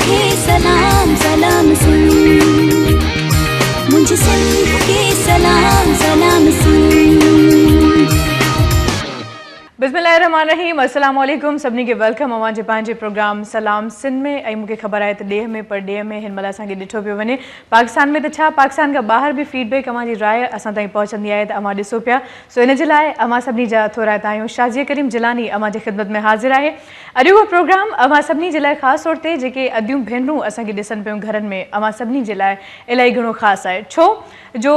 کي سلام سلام سنڌ منهنجي سنڌ کي سلام سلام سنڌ. بسم الله الرحمٰن الرحيم السلام عليڪم سڀني کي welcome اوهان جي پنهنجي پروگرام سلام سنڌ ۾ ۽ مونکي خبر آهي ته ڏيهه ۾ پرڏيهه ۾ هن مهل اسان کي ڏٺو پيو وڃي پاڪستان ۾ ته ڇا پاڪستان کان ٻاهر به فيڊ بيڪ اوهان جي راء اسان تائين پهچندي آهي ته اوهان ڏسو پيا سو ان جي لاء اوهان سڀني جا ٿورائتا آهيون شازيه ڪريم جيلاني اوهان جي خدمت ۾ حاضر آهي اڄوڪو پروگرام اوهان سڀني جي لاء خاص طور تي جيڪي اديون ڀينرون اسان کي ڏسن پيون گهرن ۾ اوهان سڀني جي لاء الائي گهڻو خاص آهي ڇو جو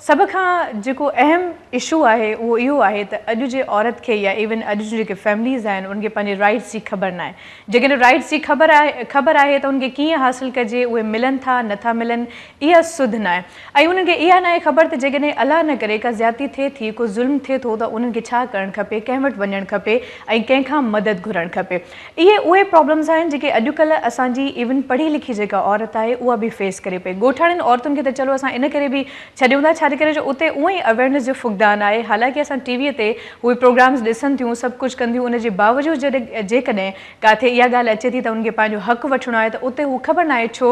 سڀ کان جيڪو اهم اشو آهي اهو اهو آهي ته اڄ جي عورت کي يا ايون اڄ جون جيڪي فيمليز آهن انهن کي پنهنجي رائيٽس جي خبر ناهي جيڪڏهن رائيٽس جي خبر آهي خبر آهي ته انهن کي ڪيئن حاصل ڪجي اهي ملن ٿا نٿا ملن اها سڌ ناهي ۽ انهن کي اها ناهي خبر ته جيڪڏهن الله نه ڪري ڪا زيادتي ٿئي ٿي، ڪو ظلم ٿئي ٿو ته انهن کي ڇا ڪرڻ کپي، ڪنهن وٽ وڃڻ کپي ۽ ڪنهن کان مدد گهرڻ کپي. اهي اهي پرابلمز آهن جيڪي اڄڪلهه اسان جي ايون پڙهي لکي جيڪا عورت آهي اها به فيس ڪري پئي. ڳوٺاڻين عورتن کي ته چلو اسان ان ڪري به ڇڏيون ٿا ڇاجي ڪري جو اتي اونئن ئي اويئرنيس جو فقدان آهي حالانڪه اسان ٽي وي تي اهي پروگرامز ڏسن ٿيون سڀ ڪجهه ڪن ٿيون ان جي باوجود جڏهن جيڪڏهن ڪاٿي اها ڳالهه اچي ٿي ته انهن کي پنهنجو حق وٺڻو آهي ته اتي هو خبر ناهي ڇو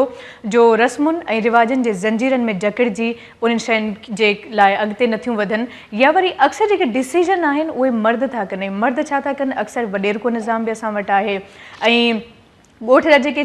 جو رسمن ۽ رواجن جي زنجيرن ۾ جڪڙجي انهن شين جي لاء اڳتي نٿيون وڌن يا وري اڪثر جيڪي ڊسيزن آهن اهي مرد ٿا ڪن ۽ مرد ڇا ٿا ڪن اڪثر وڏيرڪو نظام به اسان وٽ آهي ۽ ڳوٺ جا جيڪي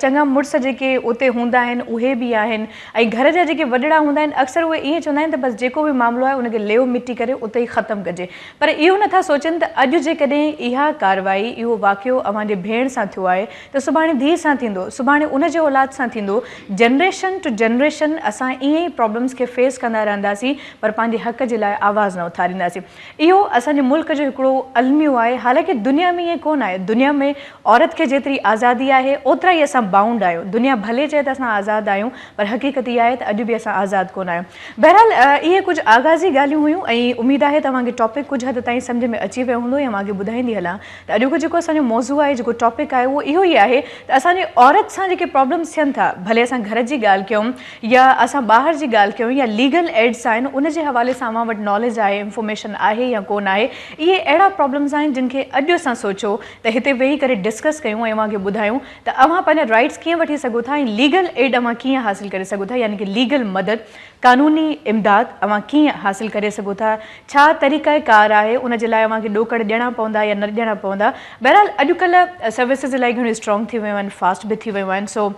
چڱا مڙس جيڪي اتي هوندا آهن اهي به آهن ۽ گهر جا جيڪي وڏڙا هوندا آهن اڪثر اهي ائين چوندا آهن ته بس جيڪو به معاملو آهي ان کي ليئو مٽي ڪري اتي ئي ختم ڪجي پر اهو نٿا سوچن ته اڄ جيڪڏهن اها ڪارروائي، اهو واقعو اوهان جي ڀيڻ سان ٿيو آهي ته سڀاڻي ڌيء سان ٿيندو، سڀاڻي ان جي اولاد سان ٿيندو، جنريشن ٽو جنريشن اسان ائين ئي پرابلمز کي فيس ڪندا رهنداسين پر پنهنجي حق جي لاء آواز نه اٿارينداسين. اهو اسان جي ملڪ جو هڪڙو الميو آهي، حالانڪه دنيا ۾ ائين ڪونه آهي، دنيا ۾ عورت کي جيتري آزادي آهي اوترا ئي اسان بائونڊ آهيون، دنيا ڀلي چئي ته اسان آزاد آهيون پر حقيقت اها آهي ته اڄ به اسان آزاد ڪونه آهيون. بهرحال اهي ڪجهه آغازي ڳالهيون هيون ۽ اميد آهي ته اوهان کي ٽاپڪ ڪجهه حد تائين سمجهه ۾ اچي ويو هوندو ۽ اوهان کي ٻڌائيندي هلان ته اڄوڪو جيڪو اسان جو موضوع آهي جيڪو ٽاپڪ آهي اهو اهو ئي آهي ته اسان جي عورت سان جيڪي پرابلمز ٿين ٿا ڀلي اسان گهر جي ڳالهه ڪيون يا اسان ٻاهر جي ڳالهه ڪيون يا ليگل ايڊز آهن ان جي حوالي سان اوهان وٽ ناليج آهي انفارميشن آهي يا ڪونه آهي اهي اهڙا پرابلمز آهن جن کي اڄ اسان سوچيو ته هتي ويهي ڪري ڊسڪس ڪيون ۽ اوهان کي ٻڌايون ته اوهان پنهنجا رائيٽس ڪيئن وٺي سگهو ٿا ۽ ليگل ايڊ اوهان ڪيئن حاصل ڪري سگهو ٿا يعني ڪه ليگل مدد، قانوني امداد، اوهان ڪيئن حاصل ڪري سگهو ٿا، ڇا طريقه ڪار آهي ان جي لاء اوهان کي ڏوڪڙ ڏيڻا پوندا يا نه ڏيڻا پوندا. بهرحال اڄڪلهه سروسز الائي گهڻيون اسٽرانگ ٿي ويون آهن فاسٽ به ٿي ويون آهن سو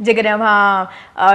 جيڪڏهن اوهان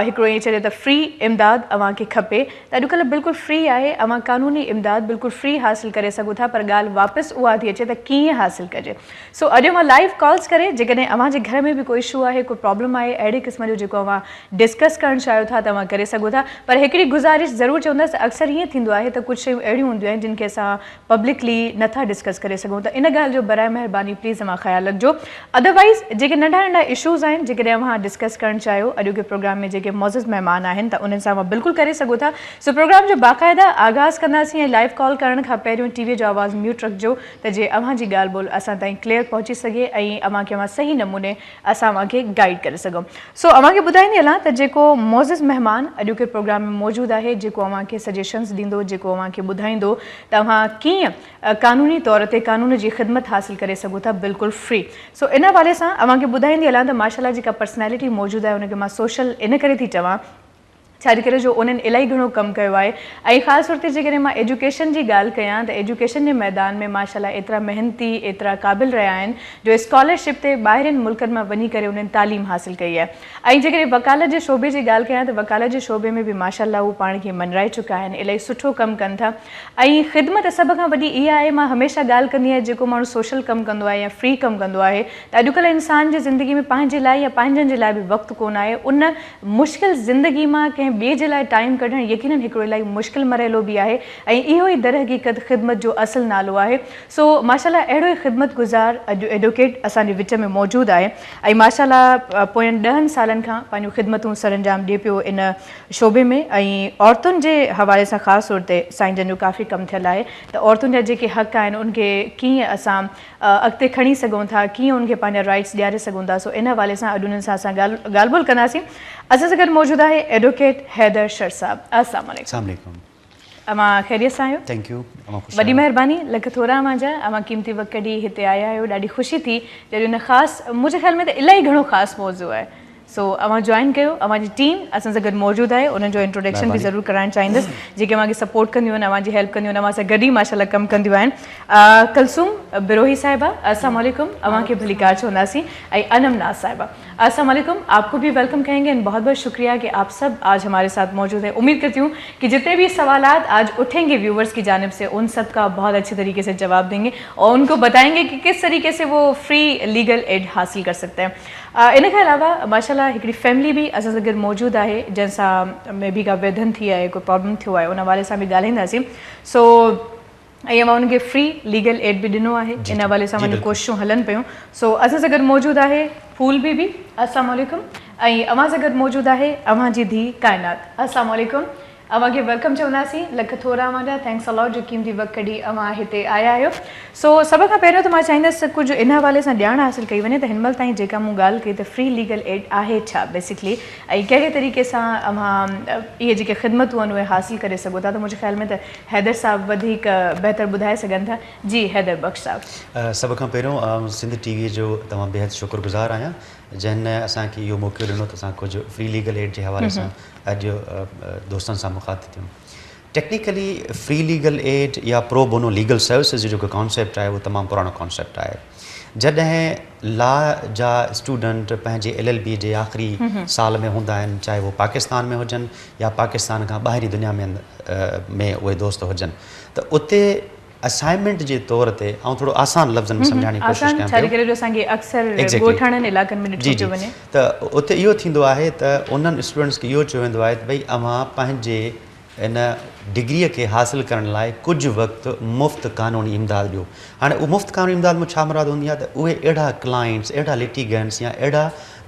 هڪڙو ائين چئجي ته فري امداد اوهان کي کپي ته اڄڪلهه بلڪل فري آهي اوهان قانوني امداد بلڪل فري حاصل ڪري سگهو ٿا پر ڳالهه واپس اها ٿي اچي ته ڪيئن حاصل ڪجي سو اڄ اوهان لائيو ڪالز ڪري جيڪڏهن اوهان جي گهر ۾ به ڪو اشو آهي ڪو پرابلم آهي اهڙي قسم جو جيڪو اوهان ڊسڪس ڪرڻ چاهيو ٿا ته اوهان ڪري سگهو ٿا پر هڪڙي گذارش ضرور چوندس ته اڪثر ائين ٿيندو آهي ته ڪجهه شيون اهڙيون هونديون آهن جن کي اسان پبلڪلي نٿا ڊسڪس ڪري سگهون ته ان ڳالهه جو براء مهرباني پليز اوهان خيال رکجو ادروائيز جيڪي ننڍا ننڍا اشوز آهن جيڪڏهن اوهان ڊسڪس ڪرڻ چاهيو اڄوڪي پروگرام ۾ جيڪي معزز مهمان آهن ته انهن سان اوهان بلڪل ڪري سگهو ٿا سو پروگرام جو باقاعده آغاز ڪنداسين ۽ لائيو ڪال ڪرڻ کان پهريون ٽي وي جو آواز ميوٽ رکجو ته جي اوهان جي ڳالهه ٻولهه اسان تائين ڪليئر پهچي سگهي ۽ اوهان کي اوهان صحيح نموني اسان اوهان کي گائيڊ ڪري سگهون سو اوهان کي ٻڌائيندي هلان ته جيڪو معزز مهمان اڄوڪي پروگرام ۾ موجود آهي جيڪو اوهان کي سجيشنز ڏيندو جيڪو اوهان کي ٻڌائيندو ته اوهان ڪيئن قانوني طور تي قانون جي خدمت حاصل ڪري سگهو ٿا بلڪل فري سو ان حوالي سان اوهان کي ٻڌائيندي هلان ته ماشاءالله جيڪا پرسنالٽي موجود آهي ان کي مان سوشل ان ڪري ٿي چوان ڇاجي ڪري جو انهن الائي گهڻو ڪم ڪيو آهي ۽ خاص طور تي جيڪڏهن مان ايجوڪيشن جي ڳالهه ڪيان ته ايجوڪيشن جي ميدان ۾ ماشاءالله ايترا محنتي ايترا قابل رهيا آهن جو اسڪالرشپ تي ٻاهرين ملڪن مان وڃي ڪري انهن تعليم حاصل ڪئي آهي ۽ جيڪڏهن وڪالت جي شعبي جي ڳالهه ڪيان ته وڪالت جي شعبي ۾ به ماشاءالله هو پاڻ کي مڃرائي چڪا آهن الائي سٺو ڪم ڪن ٿا ۽ خدمت سڀ کان وڏي اها آهي مان هميشه ڳالهه ڪندي آهيان جيڪو ماڻهو سوشل ڪم ڪندو آهي يا فري ڪم ڪندو آهي ته اڄڪلهه انسان جي زندگي ۾ پنهنجي لاء يا پنهنجن جي لاء به وقت ڪونه آهي ان مشڪل زندگي مان ڪنهن ٻئي جي لاء ٽائيم ڪڍڻ يقينن هڪڙو الائي مشڪل مرحلو به آهي ۽ اهو ئي درحقيقت خدمت جو اصل نالو آهي سو ماشاءالله اهڙو ئي خدمت گذار اڄ ايڊوڪيٽ اسان جي وچ ۾ موجود آهي ۽ ماشاءالله پوين ڏهن سالن کان پنهنجون خدمتون سرانجام ڏئي پيو ان شعبي ۾ ۽ عورتن جي حوالي سان خاص طور تي سائين جن جو ڪافي ڪم ٿيل آهي ته عورتن جا جيڪي حق آهن ان کي ڪيئن اسان اڳتي کڻي سگهون ٿا ڪيئن ان کي پنهنجا رائيٽس ڏياري سگهون ٿا سو ان حوالي سان اڄ انهن سان اسان ڳالهه ٻولهه ڪنداسين اسان سان گڏ موجود آهي ايڊوڪيٽ حيدر شر صاحب السلام عليڪم. السلام عليڪم. اوهان خيريت سان آهيو؟ Thank you اوهان خوش وڏي مهرباني لک ٿورا اوهان جا اوهان قيمتي وقت ڪڍي هتي آيا آهيو ڏاڍي خوشي ٿي جڏهن ان خاص منهنجي خيال ۾ ته الاهي گهڻو خاص موضوع آهي سو اوهان جوائن ڪيو اوهان جي ٽيم اسان سان گڏ موجود آهي انهن جو انٽروڊڪشن به ضرور ڪرائڻ چاهيندس جيڪي اوهان کي سپورٽ ڪنديون آهن اوهان جي هيلپ ڪنديون آهن اوهان سان گڏ ئي ماشاء الله ڪم ڪنديون آهن ڪلثوم بروهي صاحبه السلام عليڪم اوهان کي ڀليڪار چونداسين ۽ انم ناز صاحبه السلام عليڪم آپ کو بھی ويلڪم کهين گي بهت بهت شڪريه ڪي آپ سب آج هماري ساٿ موجود هين اميد ڪرتي هون ڪي جتني بهي سوالات آج اٺين گي ويورز ڪي جانب سي ان سب ڪا بهت اڇي طريقي سي جواب دين گي اور ان کو بتائين گي ڪي ڪس طريقي سي وو فري ليگل ايڊ حاصل ڪر سڪتي هين ان کان علاوه ماشاء الله هڪڙي فيملي به اسان سان گڏ موجود آهي جنهن سان مي بي ڪا ويڌن ٿي آهي ڪو پرابلم ٿيو آهي ان حوالي سان به ڳالهائينداسين سو ۽ اوهان ان کي فري ليگل ايڊ به ڏنو آهي ان حوالي سان اوهان جون ڪوششون هلن پيون سو اسان سان گڏ موجود آهي ڦول بي بي السلام عليڪم ۽ اوهان سان گڏ موجود آهي اوهان جي ڌي ڪائنات السلام عليڪم اوهان کي welcome چونداسين لک ٿورا اوهان جا thanks a lot جو قيمتي وقت ڪڍي اوهان هتي آيا آهيو سو سڀ کان پهريون ته مان چاهيندس ته ڪجهه ان حوالي سان ڄاڻ حاصل ڪئي وڃي ته هن مهل تائين جيڪا مون ڳالهه ڪئي ته فري ليگل ايڊ آهي ڇا بيسڪلي ۽ ڪهڙي طريقي سان اوهان اهي جيڪي خدمتون آهن اهي حاصل ڪري سگهو ٿا ته منهنجي خيال ۾ ته حيدر صاحب وڌيڪ بهتر ٻڌائي سگهن ٿا جي حيدر بخش صاحب. سڀ کان پهريون آئون سنڌ ٽي وي جو تمام بيحد شڪر گذار آهيان جنهن اسان کي اهو موقعو ڏنو ته اسان ڪجهه فري ليگل ايڊ جي حوالي سان اڄ دوستن سان مخاطب ٿيون. ٽيڪنيڪلي فري ليگل ايڊ يا پرو بونو ليگل سروسز جو جيڪو ڪانسيپٽ آهي اهو تمام پراڻو ڪانسيپٽ آهي. جڏهن لا جا اسٽوڊنٽ پنهنجي ايل ايل بي جي آخري سال ۾ هوندا آهن چاهي اهو پاڪستان ۾ هجن يا پاڪستان کان ٻاهرين دنيا ۾ ۾ اهي دوست هجن ته اتي اسائنمينٽ جي طور تي آئون ٿورو آسان لفظن ۾ سمجهائڻ جي ڪوشش ڪيان پيو ڇاڪاڻ جو اسان کي اڪثر ڳوٺاڻن علائقن ۾ ڏٺو پيو وڃي ته اتي اهو ٿيندو آهي ته انهن اسٽوڊنٽس کي اهو چيو ويندو آهي ته ڀئي اوهان پنهنجي ان ڊگريء کي حاصل ڪرڻ لاء ڪجهه وقت مفت قانوني امداد ڏيو. هاڻي اهو مفت قانوني امداد مان ڇا مراد هوندي آهي ته اهي اهڙا ڪلائنٽس، اهڙا لٽيگنٽس يا اهڙا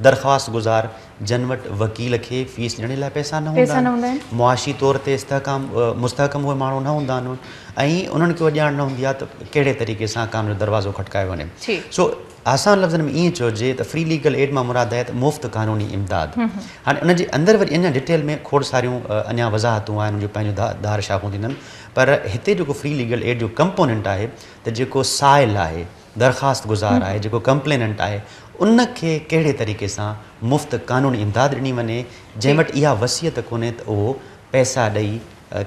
درخواست گذار جن وٽ وڪيل کي فيس ڏيڻ لاء پئسا نه هوندا آهن، معاشي طور تي استحڪام مستحڪم اهي ماڻهو نه هوندا آهن ۽ انهن کي اها ڄاڻ نه هوندي آهي ته ڪهڙي طريقي سان قانون جو دروازو کٽڪايو وڃي. سو آسان لفظن ۾ ائين چئجي ته فري ليگل ايڊ مان مراد آهي ته مفت قانوني امداد. هاڻي ان جي اندر وري اڃا ڊيٽيل ۾ کوڙ ساريون اڃا وضاحتون آهن ان جون پنهنجون ڌار شاخون ٿينديون پر هتي جيڪو فري ليگل ايڊ جو ڪمپوننٽ آهي ته جيڪو سائل آهي، درخواست گذار آهي، جيڪو ڪمپليننٽ آهي ان کي ڪهڙي طريقي سان مفت قانوني امداد ڏني وڃي جنهن وٽ اها وصيت ڪونهي ته اهو پئسا ڏئي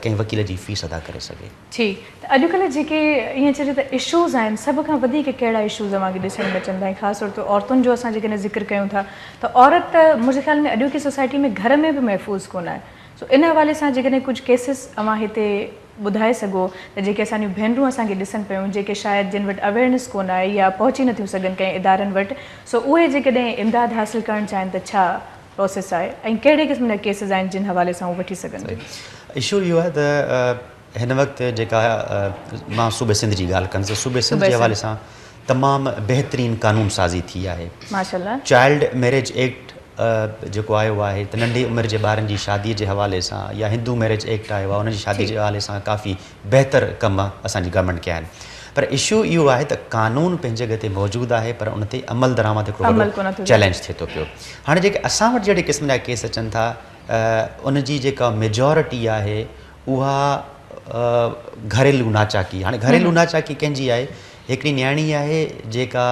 ڪنهن وڪيل جي فيس ادا ڪري سگهي. ٺيڪ ته اڄڪلهه جيڪي ائين چئجي ته اشوز آهن سڀ کان وڌيڪ ڪهڙا اشوز اوهان کي ڏسڻ ۾ اچن ٿا ۽ خاص طور تي عورتن جو اسان جيڪڏهن ذڪر ڪيون ٿا ته عورت ته منهنجي خيال ۾ اڄوڪي سوسائٽي ۾ گهر ۾ به محفوظ ڪونه آهي سو ان حوالي سان جيڪڏهن ڪجهه ڪيسز اوهان هتي ٻڌائي سگهو ته جيڪي اسان جون ڀينرون اسان کي ڏسن پيون جيڪي شايد جن وٽ اويئرنيس ڪونه آهي يا پهچي نٿيون سگهن ڪنهن ادارن وٽ سو اهي جيڪڏهن امداد حاصل ڪرڻ چاهين ته ڇا پروسيس آهي ۽ ڪهڙي قسم جا ڪيسز آهن جن حوالي سان هو وٺي سگهن ٿيون. اشو اهو آهي ته هن وقت جيڪا مان صوبي سنڌ جي ڳالهه ڪندس ته صوبي سنڌ جي حوالي سان تمام بهترين قانون سازي ٿي آهي. ماشاءالله. چائلڊ ميريج ايڪٽ جيڪو آيو آهي ته ننڍي عمر جي ٻارن جي شادي جي حوالي سان يا هندو ميريج ايڪٽ آيو آهي ان جي شادي جي حوالي سان ڪافي بهتر ڪم اسان جي گورنمينٽ ڪيا آهن پر اشو اهو آهي ته قانون پنهنجي جڳهه تي موجود آهي پر ان تي عمل درآمد هڪڙو وڏو چئلينج ٿئي ٿو پيو هاڻي جيڪي اسان وٽ جهڙي قسم جا ڪيس اچن ٿا ان جي جيڪا ميجورٽي آهي اها گهريلو ناچاڪي هاڻي گهريلو ناچاڪي ڪنهن جي آهي هڪڙي نياڻي آهي جيڪا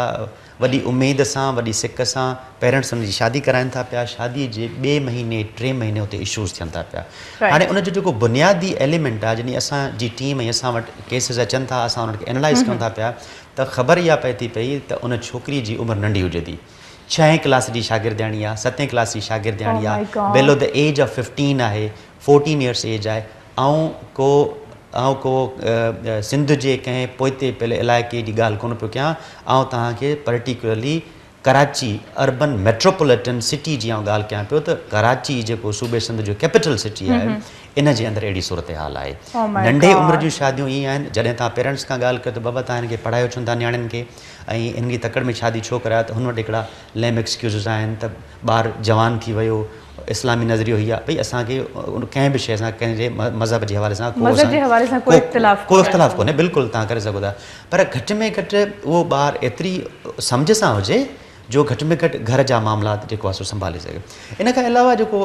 وڏي اميد سان وڏي سڪ سان پيرنٽس ان جي شادي ڪرائن ٿا پيا شادي جي ٻئي مهيني ٽئين مهيني اتي اشوز ٿين ٿا پيا هاڻي ان جو جيڪو بنيادي ايليمينٽ آهي جڏهن اسان جي ٽيم ۽ اسان وٽ ڪيسز اچن ٿا اسان انهن کي اينالائز ڪيون ٿا پيا ته خبر اها پئي ٿي پئي ته ان ڇوڪري جي عمر ننڍي هجي ٿي ڇهين ڪلاس جي شاگردياڻي آهي ستين ڪلاس جي شاگردياڻي آهي below the age of fifteen آهي فورٽين ايئرس ايج آهي آئون ڪو آئون ڪو سنڌ جي ڪنهن پوئتي پيل علائقي جي ڳالهه ڪونه پيو ڪيان، آئون توهان کي particularly Karachi urban metropolitan city جي آئون ڳالهه ڪيان پيو ته ڪراچي جيڪو صوبي سنڌ جو ڪيپيٽل سٽي آهي ان جي اندر اهڙي صورتحال آهي. ننڍي عمر جون شاديون ائين آهن جڏهن توهان پيرنٽس کان ڳالهه ڪيو ته بابا توهان هن کي پڙهايو ڇو نٿا نياڻين کي ۽ هن جي تڪڙ ۾ شادي ڇو ڪرايو ته هن وٽ هڪڙا ليم ايڪسڪيوزز آهن ته ٻار جوان ٿي ويو اسلامي نظريو هي آهي ڀئي اسان کي ڪنهن به شيء سان ڪنهن جي مذهب جي حوالي سان ڪو مذهب جي حوالي سان ڪو اختلاف ڪو اختلاف ڪونهي بلڪل توهان ڪري سگهو ٿا پر گهٽ ۾ گهٽ اهو ٻار ايتري سمجهه سان هجي جو گهٽ ۾ گهٽ گهر جا معاملات جيڪو آهي سو سنڀالي سگهي ان کان علاوه جيڪو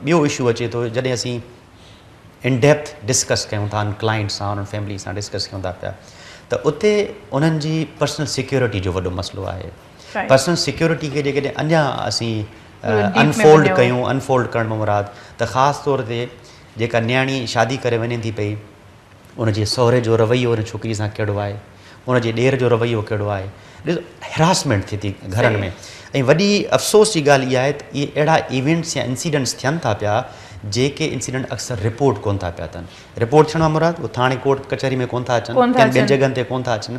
ٻيو اشو اچي ٿو جڏهن اسين ان ڊيپٿ ڊسڪس ڪيون ٿا ان ڪلائنٽ سان انهن فيملي سان ڊسڪس ڪيون ٿا پيا ته اتي انهن جي پرسنل سيڪيورٽي جو وڏو مسئلو آهي. پرسنل سيڪيورٽي کي جيڪڏهن اڃا اسين انفولڊ ڪيون انفولڊ ڪرڻ مان مراد ته خاص طور تي جيڪا نياڻي شادي ڪري وڃي ٿي پئي ان جي سهري جو رويو ان ڇوڪري سان ڪهڙو آهي ان جي ڏير جو رويو ڪهڙو آهي ڏسو هراسمينٽ ٿئي ٿي گهرن ۾ ۽ وڏي افسوس جي ڳالهه اها آهي ته اهي اهڙا ايونٽس يا انسيڊنٽس ٿين ٿا پيا جيڪي انسيڊنٽ اڪثر رپورٽ ڪون ٿا پيا ٿين رپورٽ ٿيڻ مان مراد اهي ٿاڻي ڪورٽ ڪچهري ۾ ڪون ٿا اچن ڪن ٻين جڳهن تي ڪون ٿا اچن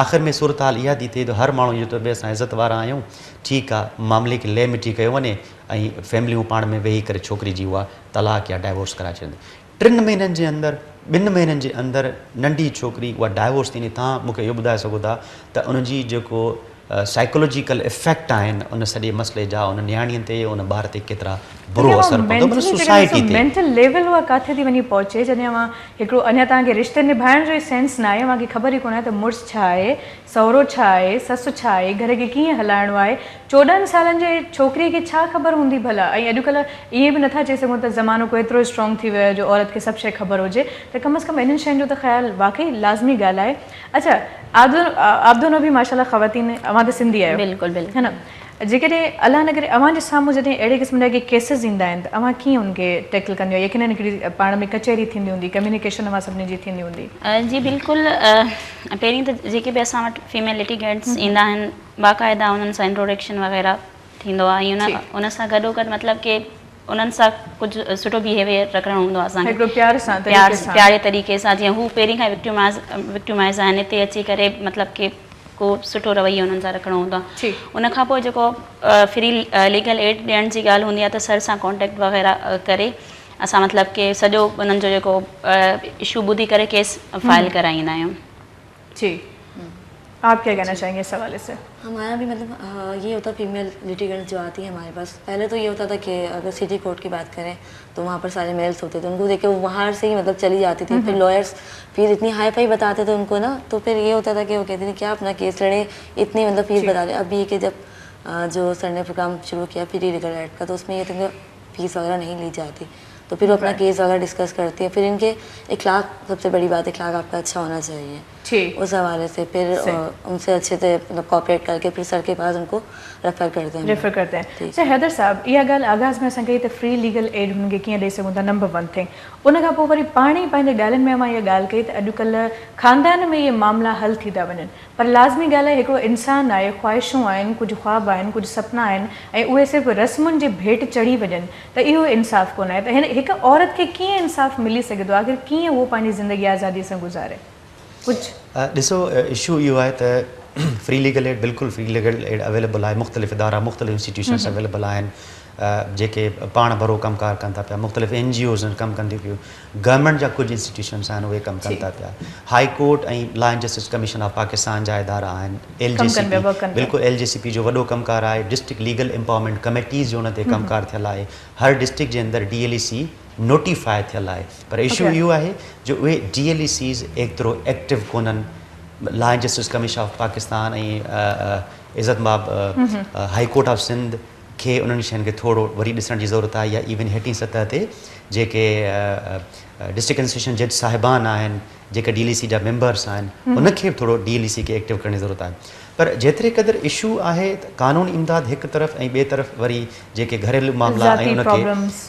آخر ۾ صورتحال اها ٿي ٿئي ته هر ماڻهو اهو ٿو ڀئي اسان عزت وارا آهيون ٺيڪ آهي معاملي کي لئه مٽي ڪيو وڃي ۽ فيمليون پاڻ ۾ ويهي ڪري ڇوڪري جي اها طلاق يا ڊائيورس ڪرائي ڇڏين ٽن مهينن جي اندر ٻن مهينن جي اندر ننڍي ڇوڪري اها ڊائيورس ٿيندي توهان مون کي اهو ٻڌائي سگهو ٿا ته ان جي جيڪو سائيڪولوجيڪل افيڪٽ آهن ان سڄي مسئلي جا ان نياڻين تي ان ٻار تي ڪيترا برو اثر پوندو مطلب سوسائٽي تي. مينٽل ليول اها ڪاٿي ٿي وڃي پهچي جڏهن اوهان هڪڙو اڃا توهان کي رشتي نڀائڻ جو ئي سينس ناهي اوهان کي خبر ئي ڪونه آهي ته مڙس ڇا آهي سهرو ڇا آهي سس ڇا آهي گهر کي ڪيئن هلائڻو آهي 14 سالن جي ڇوڪري کي ڇا خبر هوندي ڀلا ۽ اڄڪلهه ائين به نٿا چئي سگهون ته زمانو ڪو ايترو اسٽرانگ ٿي ويو آهي جو عورت کي سڀ شيء خبر هجي ته ڪم از ڪم انهن شين جو ته خيال واقعي لازمي ڳالهه آهي اڇا عابدو نبي ماشاءالله خواتين اوهان ته سنڌي آهيو بلڪل بلڪل هي نه جيڪڏهن الله نه ڪري اوهان جي سامهون جڏهن اهڙي قسم جا ڪي ڪيسز ايندا آهن ته اوهان ڪيئن ان کي ٽيڪل ڪنديون آهيو يقينن هڪڙي پاڻ ۾ ڪچهري ٿيندي هوندي ڪميونيڪيشن اوهان سڀني جي ٿيندي هوندي. جي بلڪل پهرين ته جيڪي به اسان وٽ فيميل لٽيگينٽس ايندا آهن باقاعده انهن سان انٽروڊڪشن وغيره ٿيندو آهي ۽ ان سان گڏو گڏ مطلب ڪي انهن سان ڪجهه سٺو بيهيويئر رکڻو هوندو آهي اسان کي هڪڙو پيار سان طريقي سان پياري طريقي سان جيئن هو پهرين کان وڪٽيمائز وڪٽيمائز آهن هتي اچي ڪري مطلب ڪي ڪو سٺو رويو انهن سان رکڻو هوندو آهي ان کان پوء جيڪو فري ليگل ايڊ ڏيڻ جي ڳالهه هوندي آهي ته سر سان ڪانٽيڪٽ وغيره ڪري اسان مطلب ڪي سڄو انهن جو جيڪو اشو ٻڌي ڪري ڪيس فائل ڪرائيندا آهيون. جي آپ کيا کهنا چاهينگي اس حوالي سي. همارا بهي مطلب يي هوتا فيميل لٽيگنٽس جو آتي هي هماري پاس پهلي تو يي هوتا ٿا ڪي اگر سٽي ڪورٽ ڪي بات ڪرين تو وهان پر ساري ميلس هوتي ٿي انڪو ديک ڪي وو باهر سي هي مطلب چلي جاتي ٿي ڦر لائرس فيس اتني هائي فائي بتاتي ٿي انڪو نا تو ڦر يي هوتا ٿا ڪي وو ڪهتي ٿي ڪيا اپنا ڪيس لڙي اتني مطلب فيس بتا رهي اب يي ڪي جب جو سر ني پروگرام شروع ڪيا فري ليگل ايڊ ڪا تو اس مين يي ٿا ڪي فيس وغيره نهين لي جاتي تو ڦر وو اپنا ڪيس وغيره ڊسڪس ڪرتي هي ڦر ان ڪي اخلاق سب سي بڙي بات اخلاق آپ ڪا اڇا هونا چاهيي اس حوالي سي ڦر ان سي اڇي سي مطلب ڪوآپريٽ ڪر ڪي ڦر سر ڪي پاس ان ڪو ريفر ڪرتي هين. ريفر ڪرتي هين. اڇا حيدر صاحب اها ڳالهه آغاز ۾ اسان ڪئي ته فري ليگل ايڊ هنن کي ڪيئن ڏئي سگهون ٿا نمبر ون ٿنگ ان کان پوء وري پاڻ ئي پنهنجي ڳالهين ۾ اوهان اها ڳالهه ڪئي ته اڄڪلهه خاندان ۾ اهي معاملا حل ٿي ٿا وڃن پر لازمي ڳالهه آهي هڪڙو انسان آهي خواهشون آهن ڪجهه خواب آهن ڪجهه سپنا آهن ۽ اهي صرف رسمن جي ڀيٽ چڙهي وڃن ته اهو انصاف ڪونه آهي ته هن هڪ عورت کي ڪيئن انصاف ملي سگهي ٿو آخر ڪيئن هوء پنهنجي زندگي آزادي سان گذاري ڪجهه. ڏسو اشو اهو آهي ته فري ليگل ايڊ بلڪل فري ليگل ايڊ اويليبل آهي مختلف ادارا مختلف انسٽيٽيوشنس اويليبل آهن جيڪي پاڻ ڀرو ڪم ڪار ڪن ٿا پيا مختلف اين جي اوز ڪم ڪن ٿيون پيون گورنمينٽ جا ڪجهه انسٽيٽيوشنس آهن اهي ڪم ڪن ٿا پيا high court ۽ law and justice commission of Pakistan جا ادارا آهن ايل جي سي پي بلڪل ايل جي سي پي جو وڏو ڪم ڪار آهي ڊسٽرڪٽ ليگل امپاورمينٽ ڪميٽيز جو ان تي ڪم ڪار ٿيل آهي هر ڊسٽرڪٽ جي اندر ڊي ايل اي سي نوٽيفاء ٿيل آهي پر اشو اهو آهي جو اهي ڊي ايل اي سيز ايترو ايڪٽو ڪونهن law and justice commission of Pakistan ۽ عزت ماب هائي ڪورٽ آف سنڌ کي انهن شين کي ٿورو وري ڏسڻ جي ضرورت آهي يا ايون هيٺين سطح تي جيڪي ڊسٽرڪٽ ايڊمنسٽريشن جج صاحبان آهن جيڪي ڊي ايل اي سي جا ميمبرس آهن ان کي به ٿورو ڊي ايل اي سي کي ايڪٽو ڪرڻ جي ضرورت آهي پر جيتري قدر اشو آهي ته قانون امداد هڪ طرف ۽ ٻئي طرف وري جيڪي گهريلو معاملا ۽ ان کي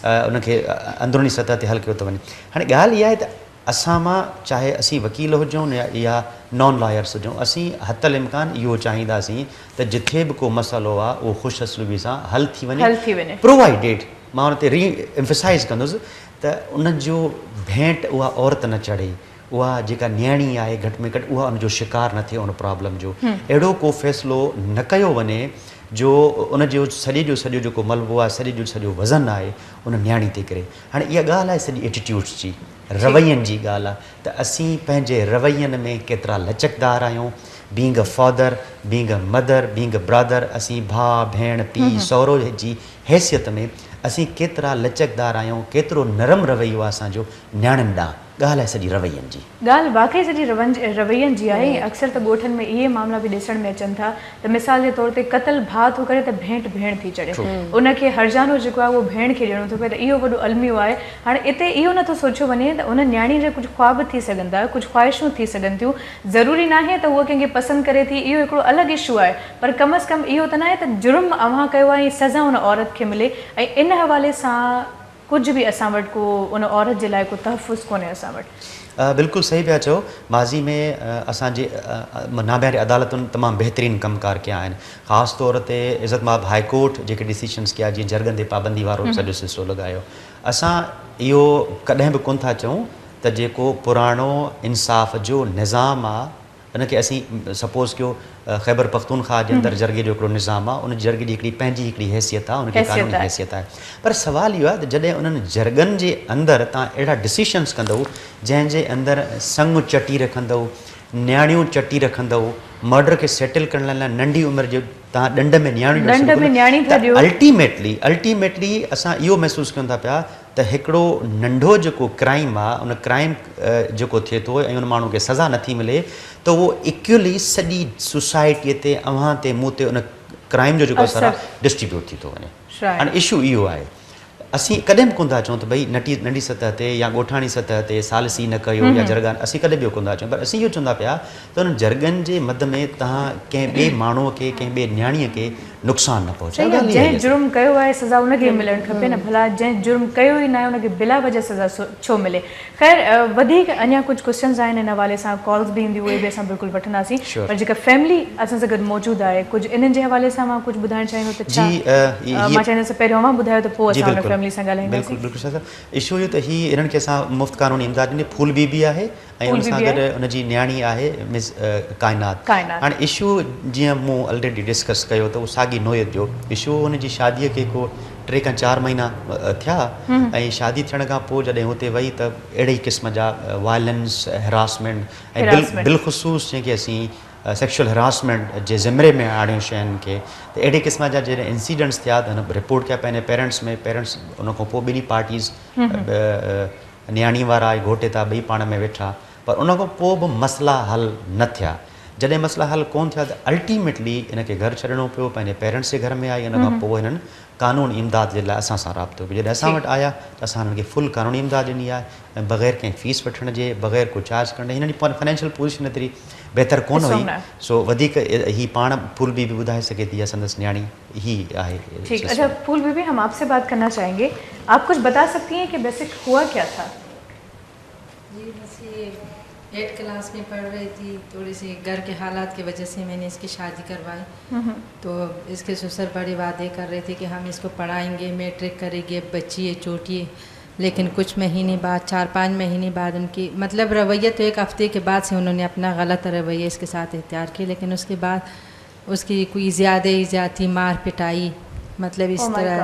ان کي اندروني سطح تي حل ڪيو ٿو وڃي هاڻي ڳالهه اها آهي ته اسان مان چاهي اسين وڪيل هجون يا نان لائرس هجون اسين حتي الامڪان اهو چاهينداسين ته جٿي به ڪو مسئلو آ اهو خوش اسلوبي سان حل ٿي وڃي پرووائيڊيڊ مان ان تي ري ايمفسائيز ڪندس ته ان جو ڀينٽ اها عورت نه چڙهي اها جيڪا نياڻي آهي گهٽ ۾ گهٽ اها ان جو شڪار نه ٿئي ان پرابلم جو اهڙو ڪو فيصلو نه ڪيو وڃي جو ان جو سڄي جو سڄو جيڪو ملبو آهي سڄي جو سڄو وزن آهي ان نياڻي تي ڪري هاڻي اها ڳالهه آهي سڄي ايٽيٽيوڊس جي روين جي ڳالهه آ ته اسين پنهنجي روين ۾ ڪيترا لچڪدار آهيون، being a father, Being a mother, being a brother, اسين ڀاء، ڀيڻ، پيء، سهرو جي حيثيت ۾ اسين ڪيترا لچڪدار آهيون، ڪيترو نرم رويو آهي اسان جو نياڻين ڏانهن. ڳالهه آهي سڄي روين جي. ڳالهه واقعي سڄي روين جي آهي ۽ اڪثر ته ڳوٺن ۾ اهي معاملا به ڏسڻ ۾ اچن ٿا ته مثال جي طور تي قتل ڀاء ٿو ڪري ته ڀينٽ ڀيڻ ٿي چڙهي ان کي هرجانو جيڪو آهي اهو ڀيڻ کي ڏيڻو ٿو پئي ته اهو وڏو الميو آهي. هاڻي اتي اهو نٿو سوچيو وڃي ته ان نياڻي جا ڪجهه خواب ٿي سگهن ٿا، ڪجهه خواهشون ٿي سگهن ٿيون، ضروري ناهي ته هوء ڪنهن کي پسند ڪري ٿي، اهو هڪڙو الڳ اشو آهي پر ڪم از ڪم اهو ته ناهي ته جرم اوهان ڪيو آهي ۽ سزا ان عورت کي ملي ۽ ان حوالي سان ڪجهه به اسان وٽ ڪو ان عورت جي لاء ڪو تحفظ ڪونهي اسان وٽ. بلڪل صحيح پيا چئو ماضي ۾ اسان جي نامياري عدالتن تمام بهترين ڪم ڪار ڪيا آهن خاص طور تي عزت ماب هائي ڪورٽ جيڪي ڊسيشنس ڪيا جيئن جرڳن تي پابندي وارو سڄو سلسلو لڳايو اسان اهو ڪڏهن به ڪونه ٿا چئون ته جيڪو پراڻو انصاف جو نظام آ ان کي اسين سپوز ڪيو خيبر پختونخواهه جي اندر جرڳي جو هڪڙو نظام آهي ان جرڳي جي هڪڙي پنهنجي هڪڙي حيثيت آهي ان کي قانوني حيثيت آهي پر سوال اهو آهي ته جڏهن انهن جرڳن جي اندر تان اهڙا ڊسيشنس ڪندؤ جنهن جي اندر سڱ چٽي رکندؤ نياڻيون چٽي رکندؤ مرڊر کي سيٽل ڪرڻ لاء ننڍي عمر جي تان ڏنڊ ۾ نياڻيون ڏيو الٽيميٽلي الٽيميٽلي اسان اهو محسوس ڪيون ٿا پيا ته هڪڙو ننڍو جيڪو ڪرائيم آ ان ڪرائيم جيڪو ٿئي ٿو ۽ ان ماڻهو کي سزا نٿي ملي ته اهو ايڪولي سڄي سوسائٽي تي اوهان تي مون تي ان ڪرائيم جو جيڪو اثر آ ڊسٽريبيوٽ ٿي ٿو وڃي هاڻي اشو اهو آهي اسين ڪڏهن به ڪونه ٿا چئون ته ڀئي نٽي ننڍي سطح تي يا ڳوٺاڻي سطح تي ثالثي نه ڪيو يا جرڳا اسين ڪڏهن به اهو ڪونه ٿا چئون پر اسين اهو چوندا پيا ته انهن جرڳن جي مد ۾ توهان ڪنهن ٻئي ماڻهو کي ڪنهن ٻئي نياڻيء کي نقصان نه پهچايو. صحيح آهي جنهن جرم ڪيو آهي سزا ان کي ئي ملڻ کپي نه ڀلا جنهن جرم ڪيو ئي ناهي ان کي بلا وجه سزا ڇو ملي خير وڌيڪ اڃا ڪجهه ڪوسچنز آهن ان حوالي سان ڪالز به اينديون اهي به اسان بلڪل وٺنداسين پر جيڪا فيملي اسان سان گڏ موجود آهي ڪجهه انهن جي حوالي سان اوهان ڪجهه ٻڌائڻ چاهيندو ته ڇا مان چاهيندس ته پهريون اوهان ٻڌايو ته پوء اسان ان فيملي سان ڳالهائينداسين. بلڪل بلڪل شاهه صاحب اشو اهو ته هي انهن کي اسان مفت قانوني امداد ڏني ڦول بي بي آهي ۽ ان سان گڏ ان جي نياڻي آهي مس ڪائنات هاڻي اشو جيئن مون الريڊي ڊسڪس ڪيو ته اهو ساڳي نوعيت جو اشو ان جي شاديء کي ڪو 3 کان 4 مهينا ٿيا ۽ شادي ٿيڻ کان پوء جڏهن هتي وئي ته اهڙي ئي قسم جا وائلنس هراسمينٽ ۽ بالخصوص جنهن کي اسين سيڪشوئل هراسمينٽ جي زمري ۾ آڻيون شين کي ته اهڙي قسم جا جڏهن انسيڊنٽس ٿيا ته هن رپورٽ ڪيا پنهنجي پيرنٽس ۾ پيرنٽس ان کان پوء ٻنهي پارٽيز نياڻي وارا ۽ گهوٽيتا ٻئي پاڻ ۾ ويٺا پر ان کان پوء به مسئلا حل نه ٿيا. جڏهن مسئلا حل ڪونه ٿيا ته الٽيميٽلي هن کي گهر ڇڏڻو پيو پنهنجي پيرنٽس جي گهر ۾ آئي ان کان پوء هنن قانون امداد جي لاء اسان سان رابطو ڪيو جڏهن اسان وٽ آيا ته اسان هنن کي فل قانوني امداد ڏني آهي ۽ بغير ڪنهن فيس وٺڻ جي بغير ڪو چارج ڪرڻ جي هنن جي فنانشل پوزيشن ايتري بهتر ڪونه هئي سو وڌيڪ هي پاڻ ڦول بي بي ٻڌائي سگهي ٿي يا سندس نياڻي هي آهي. ٺيڪ اڇا ڦول بي بي هم آپ سي بات ڪرنا چاهين گي آپ ڪجھ بتا سڪتي هين ڪي بيسڪ هوا ڪيا ٿا. جي بس يي ايٽ ڪلاس ۾ پڙھ رهي ٿي ٿوڙي سي گهر ڪي حالات ڪي وجه سي مين ني اس ڪي شادي ڪروائي تو اس ڪي سسر بڙي وعدي ڪر رهي ٿي ڪي هم اس ڪو پڙهائين گي ميٽرڪ ڪري گي اب بچي هي چوٽي هي ليڪن ڪجھ مهيني بعد 4 5 مهيني بعد ان ڪي مطلب رويه تو ايڪ هفتي ڪي بعد سي انهون ني اپنا غلط رويه اس ڪي ساٿ اختيار ڪيا ليڪن اس ڪي بعد اس ڪي ڪوئي زياده ئي زيادتي مار پٽائي مطلب اس طرح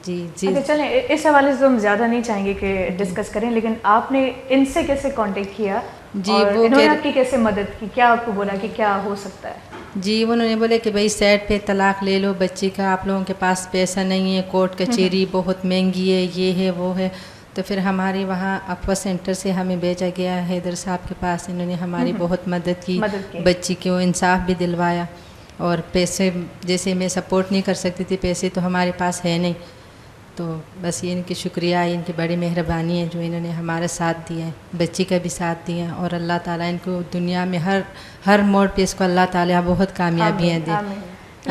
جي جي. اچھا چلين اس حوالي سي تو هم زياده نهين چاهين گي ڪي ڊسڪس ڪرين ليڪن آپ ني ان سي ڪيسي ڪانٽيڪٽ ڪيا اور انهون ني آپ ڪي ڪيسي مدد ڪي ڪيا آپ ڪو بولا ڪي ڪيا هو سڪتا هي. جي انهون ني بولي ڪي ڀئي سيٽ پي طلاق لي لو بچي ڪا آپ لوگون ڪي پاس پيسا نهين هي ڪورٽ ڪچهري بهت مهنگي هي يي هي وو هي تو ڦر هماري وهان اپوا سينٽر سي همين ڀيجا گيا حيدر صاحب ڪي پاس انهون ني هماري بهت مدد ڪي بچي ڪو انصاف ڀي دلوايا اور پيسي جيسي مين سپورٽ نهين ڪر سڪتي ٿي پيسي تو هماري پاس هي نهين تو بس يي انڪي شڪريه هي انڪي بڙي مهرباني هي جو انهون ني همارا ساٿ ديا هي بچي ڪا ڀي ساٿ ديا اور الله تعالي انڪو دنيا ۾ هر هر موڙ پي اسڪو الله تعالي بهت ڪاميابيان the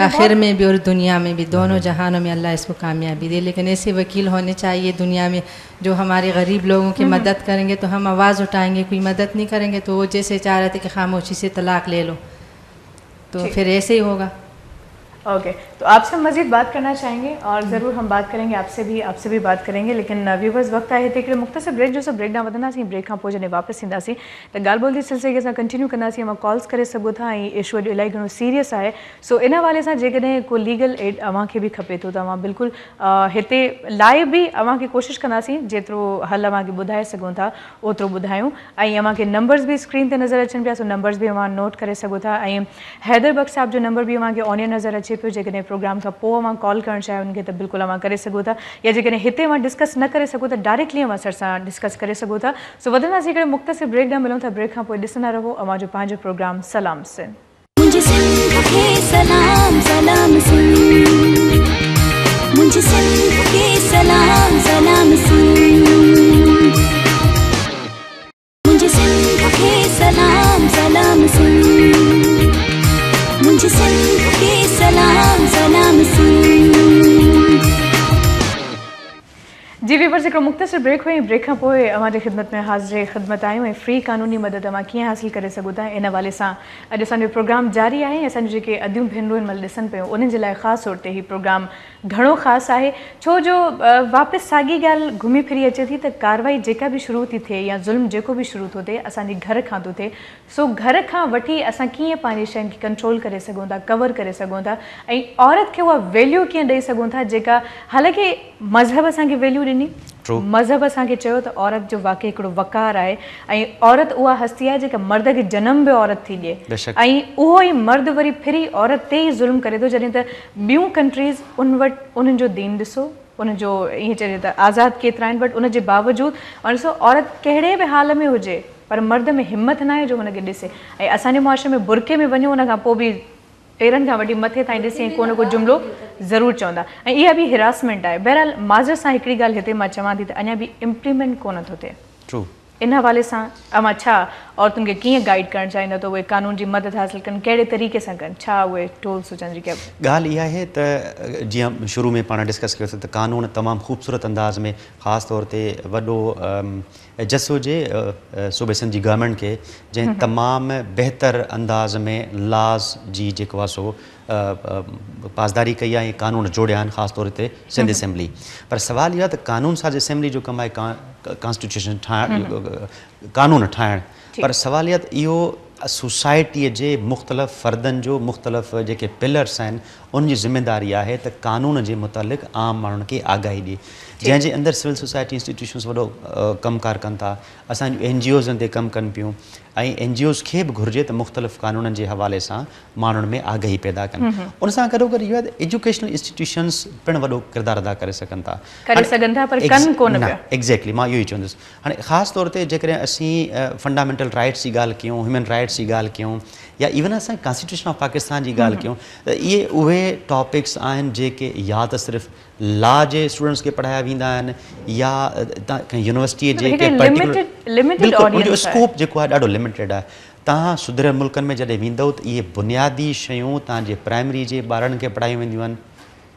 آخر ۾ به اور دنيا ۾ به دونون جهانون ۾ الله اس ڪو ڪاميابي the ليڪن ايسي وڪيل هوني چاهيي دنيا ۾ جو هماري غريب لوگون ڪي مدد ڪرينگي تو هم آواز اٺائينگي ڪوئي مدد نهين ڪرينگي تو وو جيسي چاه رهي ٿي ڪي خاموشي سي طلاق لي لو تو ڦر ايسي هي هوگا. ओके, तो आपसे हम मज़ीद बात करना चाहेंगे और ज़रूर हम बात करेंगे आपसे भी, आपसे भी बात करेंगे, लेकिन व्यूवर्स वक़्तु आहे हिते हिकिड़े मुख़्तसर ब्रेक जो, सो ब्रेक ॾांहुं वधंदासीं। ब्रेक खां पोइ जॾहिं वापसि ईंदासीं त ॻाल्हि ॿोल जे सिलसिले खे असां कंटिन्यू कंदासीं। अव्हां कॉल्स करे सघो था ऐं इशू अॼु इलाही घणो सीरियस आहे, सो इन हवाले सां जेकॾहिं को लीगल एड अव्हां खे बि खपे थो त अव्हां बिल्कुलु हिते लाइव बि अव्हां खे कोशिशि कंदासीं, जेतिरो हल अव्हां खे ॿुधाए सघूं था ओतिरो ॿुधायूं। ऐं अव्हां खे नंबर्स बि स्क्रीन ते नज़र अचनि पिया, सो नंबर्स बि अव्हां नोट करे सघो था। ऐं हैदर बख्श साहिब जो नंबर बि अव्हां खे ऑन एयर नज़र अचे पियो, जेकॾहिं प्रोग्राम खां पोइ अव्हां कॉल करणु चाहियो उनखे त बिल्कुलु अव्हां करे सघो था, या जेकॾहिं हिते अव्हां डिस्कस न करे सघो त डायरेक्टली अव्हां सर सां डिस्कस करे सघो था। सो वधंदासीं हिकिड़े मुख़्तसिर ब्रेक ॾांहुं, मिलूं था ब्रेक खां पोइ। ॾिसंदा रहो अव्हां जो पंहिंजो प्रोग्राम सलाम सिंध। मुंहिंजी सिंध खे सलाम, सलाम सिंध। मुंहिंजी सिंध खे सलाम, सलाम सिंध। मुंहिंजी सिंध खे सलाम, सलाम सिंध। मुंहिंजी सिंध खे सलाम, सलाम सिंध। जी व्यूवर्स, हिकिड़ो मुख़्तसिर ब्रेक हुई, ब्रेक खां पोइ अव्हां जी ख़िदमत में हाज़िर ख़िदमत आहियूं ऐं फ्री कानूनी मदद अव्हां कीअं हासिल करे सघो था इन हवाले सां अॼु असांजो प्रोग्राम जारी आहे। ऐं असांजो जेके अदियूं भेनरूं हिन महिल ॾिसनि पियूं उन्हनि जे लाइ ख़ासि तौर ते हीउ प्रोग्राम घणो ख़ासि आहे, छो जो वापसि साॻी ॻाल्हि घुमी फिरी अचे थी त कार्रवाई जेका बि शुरू थी थिए या ज़ुल्म जेको बि शुरू थो थिए असांजे घर खां थो थिए। सो घर खां वठी असां कीअं पंहिंजी शयुनि खे कंट्रोल करे सघूं था, कवर करे सघूं था ऐं औरत खे उहा वैल्यू कीअं ॾेई सघूं था जेका हालांकि मज़हब असांखे वैल्यू ॾिनी, मज़हब असांखे चयो त औरत जो वाकई हिकिड़ो वकार आहे ऐं औरत उहा हस्ती आहे जेका मर्द खे जनम बि औरत थी ॾिए ऐं उहो ई मर्द वरी फिरी औरत ते ई ज़ुल्म करे थो। जॾहिं त ॿियूं कंट्रीज़ उन वटि उन्हनि जो दीन ॾिसो, उन जो ईअं चइजे त आज़ाद केतिरा आहिनि, बट उनजे बावजूद ॾिसो औरत कहिड़े बि हाल में हुजे पर मर्द में हिमत न आहे जो हुनखे ॾिसे। ऐं असांजे मुआशरे में बुरके में वञो उन खां पोइ बि पेरनि खां वठी मथे ताईं ॾिसी को न को जुमिलो ज़रूरु चवंदा ऐं इहा बि हिरासमेंट आहे। बहरहाल माज़रत सां हिकिड़ी ॻाल्हि हिते मां चवां थी त अञा बि इम्प्लीमेंट कोन थो थिए। इन हवाले सां अव्हां छा औरतुनि खे कीअं गाइड करणु चाहींदा त उहे कानून जी मदद हासिल कनि, कहिड़े तरीक़े सां कनि, छा उहे टूल्स हुजनि जेके? ॻाल्हि इहा आहे त जीअं शुरू में पाण डिस्कस कयोसीं त कानून तमामु ख़ूबसूरत अंदाज़ में ख़ासि तौर ते वॾो जस हुजे सूबे सिंध जी गवर्नमेंट खे, जंहिं तमामु बहितर अंदाज़ में लॉज़ जी जेको आहे सो पासदारी कई आहे ऐं कानून जोड़िया आहिनि ख़ासि तौर ते सिंध असेंबली। पर सवालु इहो आहे त कानून साज़ असेंबली जो कमु आहे कॉन्स्टिट्यूशन ठाहिण, कानून ठाहिणु, पर सवालु इहो आहे त इहो सोसाइटीअ जे मुख़्तलिफ़ फ़र्दनि जो मुख़्तलिफ़ जेके पिलर्स आहिनि उन जी ज़िम्मेदारी आहे त कानून जे मुतालिक़ आम माण्हुनि खे आगाही ॾिए, जंहिंजे अंदरि सिविल सोसाइटी इंस्टीट्यूशन्स वॾो कमु कार कनि था, असांजूं एन जी ओज़ ते कमु कनि पियूं ऐं एन जी ओज़ खे बि घुरिजे त मुख़्तलिफ़ कानूननि जे हवाले सां माण्हुनि में आगाही पैदा कनि। उन सां गॾोगॾु इहो आहे त एजुकेशनल इंस्टीट्यूशन्स पिणु वॾो किरदारु अदा करे सघनि था, करे सघनि था पर कनि कोन पिया। एग्ज़ैक्टली मां इहो ई चवंदुसि। हाणे ख़ासि तौर ते जेकॾहिं असीं फंडामेंटल राइट्स जी ॻाल्हि कयूं, ह्यूमन राइट्स जी ॻाल्हि कयूं या इवन असां कॉन्स्टिट्यूशन ऑफ पाकिस्तान जी ॻाल्हि कयूं त इहे उहे टॉपिक्स आहिनि जेके या त सिर्फ़ लॉ जे स्टूडेंट्स खे पढ़ाया वेंदा आहिनि या कंहिं यूनिवर्सिटीअ जे बिल्कुलु उनजो स्कोप जेको आहे ॾाढो लिमिटेड आहे। तव्हां सुधिरियल मुल्कनि में जॾहिं वेंदव त इहे बुनियादी शयूं तव्हांजे प्राइमरी जे ॿारनि खे पढ़ायूं वेंदियूं आहिनि,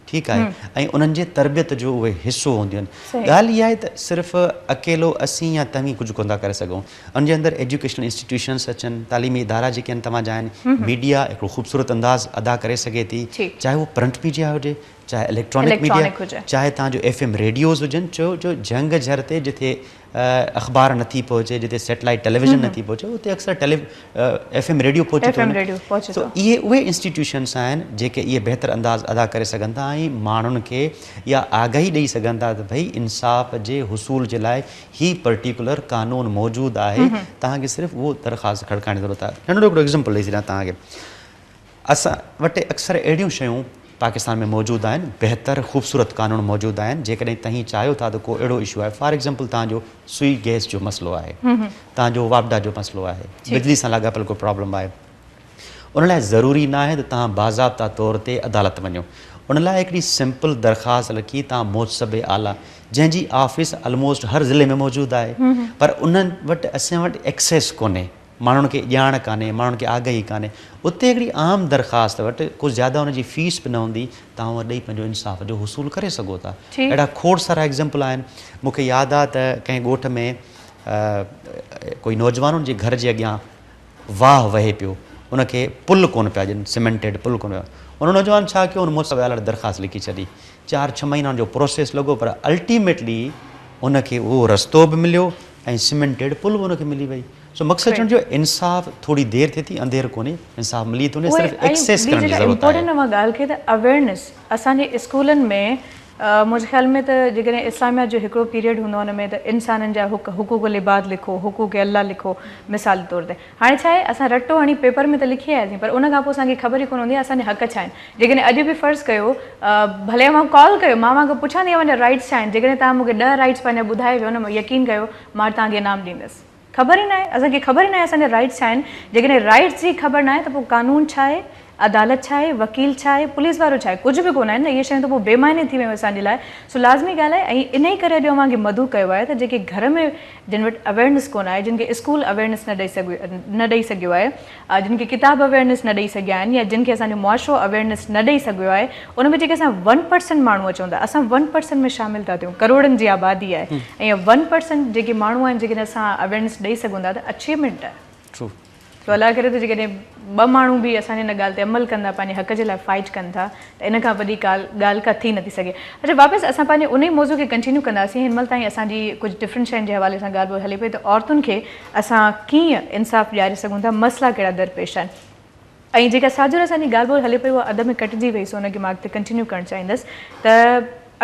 ठीकु आहे, ऐं उन्हनि जे तरबियत जो उहे हिसो हूंदियूं आहिनि। ॻाल्हि इहा आहे त सिर्फ़ु अकेलो असीं या तव्हीं कुझु कोन था करे सघूं, उनजे अंदरि एजुकेशनल इंस्टीट्यूशन्स अचनि, तालीमी इदारा जेके आहिनि तव्हांजा आहिनि, मीडिया हिकिड़ो ख़ूबसूरत अंदाज़ अदा करे सघे थी, चाहे उहो प्रिंट मीडिया हुजे, चाहे इलेक्ट्रॉनिक मीडिया, चाहे तव्हांजो एफ एम रेडियोज़ हुजनि, छो जो झंग झर ते जिथे अख़बार नथी पहुचे, जिथे सेटेलाइट टेलीविज़न नथी पहुचे, उते अक्सर एफ एम रेडियो पहुची थो वञे। सो इहे उहे इंस्टीट्यूशन्स आहिनि जेके इहे बहितर अंदाज़ अदा करे सघनि था ऐं माण्हुनि खे इहा आगाही ॾेई सघनि था त भई इंसाफ़ जे हुसूल जे लाइ ही पर्टिकुलर कानून मौजूदु आहे, तव्हांखे सिर्फ़ु उहो दरख़्वास्त खड़काइण जी ज़रूरत आहे। नंढड़ो हिकिड़ो एग्ज़ाम्पल ॾेई छॾियां तव्हांखे, असां वटि अक्सर अहिड़ियूं शयूं पाकिस्तान में मौजूदु आहिनि, बहितर ख़ूबसूरत कानून मौजूदु आहिनि, जेकॾहिं तव्हीं चाहियो था त को अहिड़ो इशू आहे, फॉर एग्ज़ाम्पल तव्हांजो सुई गैस जो मसइलो आहे, तव्हांजो वापडा जो मसइलो आहे, बिजली सां लाॻापियल को प्रॉब्लम आहे, उन लाइ ज़रूरी न आहे त तव्हां बाज़ाब्ता तौर ते अदालत वञो, उन लाइ हिकिड़ी सिंपल दरख़्वास्त लिखी तव्हां मोहतसब आला जंहिंजी ऑफिस ऑलमोस्ट हर ज़िले में मौजूदु आहे, पर उन्हनि वटि असां वटि एक्सेस कोन्हे, माण्हुनि खे ॼाण कान्हे, माण्हुनि खे आगाही कान्हे, उते हिकिड़ी आम दरख़्वास्त वटि कुझु ज़्यादा हुनजी फ़ीस बि न हूंदी, तव्हां उहा ॾेई पंहिंजो इंसाफ़ जो हुसूल करे सघो था। अहिड़ा खोड़ सारा एग्ज़ाम्पल आहिनि। मूंखे यादि आहे त कंहिं ॻोठ में कोई नौजवान जे घर जे अॻियां वाह वहे पियो, उनखे पुल कोन पिया ॾियनि, सिमेंटेड पुल कोन पिया, ان نوجوان ڇا ڪيو ان مون لاء درخواست لکي ڇڏي. چار ڇهه مهينا ان جو پروسيس لڳو پر الٽيميٽلي ان کي اهو رستو به مليو ۽ سيمينٽيڊ پل به ان کي ملي وئي. سو مقصد چوڻ جو انصاف ٿوري دير ٿئي ٿي انڌير ڪونهي انصاف ملي ٿو وڃي اهي صرف ۽ ايڪسيس ٻي ڪرڻ جي جيڪا ضرورت آهي. امپورٽنٽ اوهان ڳالهه ڪئي ته اويئرنيس اسان جي اسڪولن ۾ منهنجي خيال ۾ ته جيڪڏهن اسلاميات جو هڪڙو پيريڊ هوندو ان ۾ ته انسانن جا حق حقوق العباد لکو حقوق الله لکو مثال طور تي هاڻي ڇا آهي اسان رٽو هڻي پيپر ۾ ته لکي آياسين پر ان کان پوء اسان کي خبر ئي ڪونه هوندي آهي اسان جا حق ڇا آهن جيڪڏهن اڄ به فرض ڪيو ڀلي اوهان ڪال ڪيو مان اوهان کان پڇان ٿي اوهان جا رائيٽس ڇا آهن جيڪڏهن توهان مون کي ڏهه رائيٽس پنهنجا ٻڌائي ويو نه يقين ڪيو مان توهان کي انعام ڏيندس خبر ئي ناهي اسان کي خبر ئي ناهي اسان جا رائيٽس ڇا آهن جيڪڏهن رائيٽس جي خبر ناهي ته پوء قانون ڇا آهي عدالت ڇا آهي وڪيل ڇا آهي پوليس وارو ڇا آهي ڪجهه به ڪونه آهن نه اهي شيون ته پوء بي معني ٿي ويون اسان جي لاء سو لازمي ڳالهه آهي ۽ انهي ڪري اڄ اوهان کي مدعو ڪيو آهي ته جيڪي گهر ۾ جن وٽ اويئرنيس ڪونه آهي جن کي اسڪول اويئرنيس نه ڏئي سگهيو نه ڏئي سگهيو آهي جن کي ڪتاب اويئرنيس نه ڏئي سگهيا آهن يا جن کي اسان جو معاشرو اويئرنيس نه ڏئي سگهيو آهي ان ۾ جيڪي اسان ون پرسنٽ ماڻهو اچون ٿا اسان ون پرسنٽ ۾ شامل ٿا ٿيون ڪروڙن جي آبادي آهي ۽ ون پرسنٽ جيڪي ماڻهو آهن جيڪڏهن اسان اويئرنيس ڏئي سگهون ٿا ته اچيومينٽ آهي. True. سو الله ڪري ته جيڪڏهن ٻه ماڻهو به اسان جي ان ڳالهه تي عمل ڪندا پنهنجي حق جي لاء فائٽ ڪن ٿا ته ان کان وڏي ڳالهه ڪا ٿي نٿي سگهي. اڇا واپس اسان پنهنجي انهي موضوع کي ڪنٽينيو ڪنداسين هن مهل تائين اسان جي ڪجهه ڊفرنٽ شين جي حوالي سان ڳالهه ٻولهه هلي پئي ته عورتن کي اسان ڪيئن انصاف ڏياري سگهون ٿا، مسئلا ڪهڙا درپيش آهن ۽ جيڪا ساجهر اسان جي ڳالهه ٻولهه هلي پئي اها اڌ ۾ ڪٽجي وئي سو ان کي مان اڳتي ڪنٽينيو ڪرڻ چاهيندس ته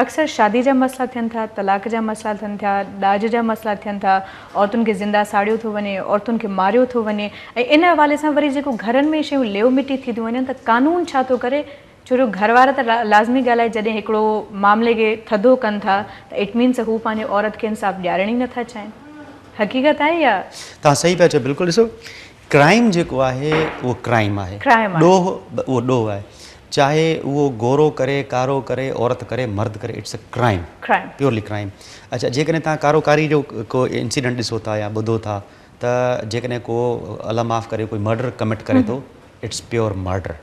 اڪثر شادي جا مسئلا ٿين ٿا، طلاق جا مسئلا ٿين ٿا، ڏاج جا مسئلا ٿين ٿا، عورتن کي زنده ساڙيو ٿو وڃي، عورتن کي ماريو ٿو وڃي ۽ ان حوالي سان وري جيڪو گهرن ۾ شيون ليو مٽي ٿي ٿيون وڃن ته قانون ڇا ٿو ڪري ڇو جو گهر وارا ته لازمي ڳالهه آهي جڏهن هڪڙو معاملي کي ٿڌو ڪن ٿا ته it means هو پنهنجي عورت کي انصاف ڏيارڻ ئي نٿا چاهين حقيقت آهي يا. توهان صحيح پيا چئو بلڪل ڏسو ڪرائيم جيڪو آهي اهو ڪرائيم آهي ڏوهه اهو ڏوهه آهي چاهي اهو گورو ڪري ڪارو ڪري عورت ڪري مرد ڪري it's a crime purely crime اڇا جيڪڏهن توهان ڪارو ڪاري جو ڪو انسيڊنٽ ڏسو ٿا يا ٻڌو ٿا ته جيڪڏهن ڪو الله معاف ڪري ڪوئي مرڊر ڪمٽ ڪري ٿو it's pure murder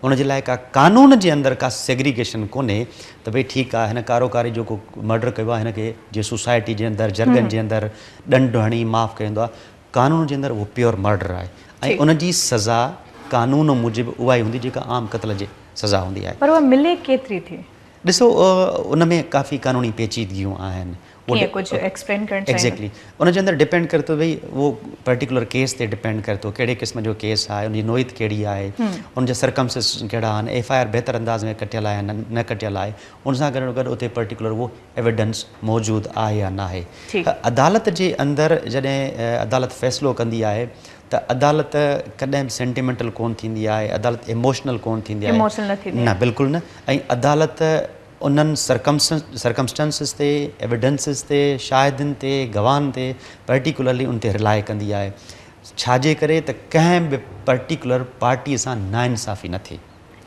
ان جي لاء ڪا قانون جي اندر ڪا سيگريگيشن ڪونهي ته ڀئي ٺيڪ آهي هن ڪارو ڪاري جو ڪو مرڊر ڪيو آهي هن کي جي سوسائٽي جي اندر جرڳن جي اندر ڏنڊ هڻي معاف ڪيو ويندو آهي قانون جي اندر اهو پيور مرڊر آهي ۽ ان جي سزا قانون موجب اها ئي هوندي جيڪا عام قتل جي سزا هوندي آهي. پر اها ملي ڪيتري ٿي؟ ڏسو ان ۾ ڪافي قانوني پيچيدگيون آهن. ڪيئن ڪجهه ايڪسپلين ڪرڻ چاهيندا؟ ايگزيڪٽلي ان جي اندر ڊپينڊ ڪري ٿو ڀئي اهو پرٽيڪولر ڪيس تي ڊپينڊ ڪري ٿو ڪهڙي قسم جو ڪيس آهي ان جي نوعيت ڪهڙي آهي ان جا سرڪمسٽنسز ڪهڙا آهن ايف I R بهتر انداز ۾ ڪٽيل آهي يا نه ڪٽيل آهي ان سان گڏو گڏ اتي پرٽيڪولر اهو ايويڊنس موجود آهي يا ناهي عدالت جي اندر جڏهن عدالت فيصلو ڪندي آهي ته عدالت ڪڏهن به سينٽيمينٽل ڪون ٿيندي آهي عدالت ايموشنل ڪون ٿيندي آهي نه بلڪل نه ۽ عدالت انهن سرڪمسٽنسز تي، ايويڊنسز تي، شاهدين تي، گواهن تي پرٽيڪولرلي ان تي رلائي ڪندي آهي. ڇا جي ڪري ته ڪنهن به پرٽيڪولر پارٽيء سان ناانصافي نه ٿئي.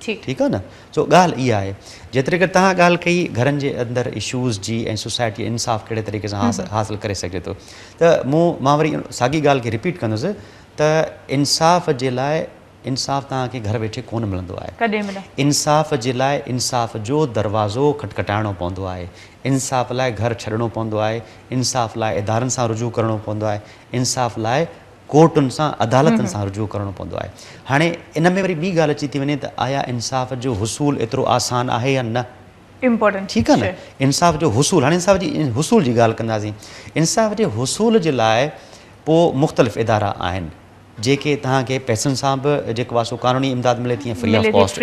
ٺيڪ آهي نه؟ سو ڳالهه اها آهي. جيتري قدر توهان ڳالهه ڪئي گهرن جي اندر اشوز جي ۽ سوسائٽي انصاف ڪهڙي طريقي سان حاصل ڪري سگهجي ٿو ته مون مان وري ساڳي ڳالهه کي رپيٽ ڪندس ته انصاف جي لاء انصاف توهان کي گهر ويٺي ڪونه ملندو آهي. ڪڏهن به نه. انصاف جي لاء انصاف جو دروازو کٽکٽائڻو پوندو آهي. انصاف لاء گهر ڇڏڻو پوندو آهي. انصاف لاء ادارن سان رجوع ڪرڻو پوندو آهي. انصاف لاء ڪورٽن سان عدالتن سان رجوع ڪرڻو پوندو آهي. هاڻي ان ۾ وري ٻي ڳالهه اچي ٿي وڃي ته آيا انصاف جو حصول ايترو آسان آهي يا نه؟ امپورٽنٽ ٺيڪ آهي نه انصاف جو حصول هاڻي انصاف جي حصول جي ڳالهه ڪنداسين. انصاف جي حصول جي لاء پوء مختلف ادارا آهن. جيڪي توهان کي پئسن سان به جيڪو آهي سو قانوني امداد ملي ٿي ۽ فري آف ڪاسٽ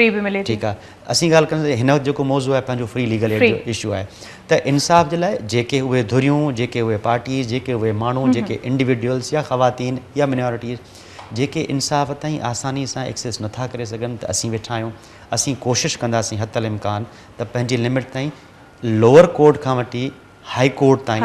ٺيڪ آهي اسين ڳالهه ڪنداسين هن وقت جيڪو موضوع آهي پنهنجو فري ليگل ايڊ جو اشو آهي ته انصاف جي لاء جيڪي اهي ڌريون جيڪي اهي پارٽيز جيڪي اهي ماڻهو جيڪي انڊيوڊيولس يا خواتين يا منارٽيز جيڪي انصاف تائين آساني سان ايڪسيس نٿا ڪري سگهن ته اسين ويٺا آهيون اسين ڪوشش ڪنداسين حت الامڪان ته پنهنجي لمٽ تائين لوئر ڪورٽ کان وٺي هائي ڪورٽ تائين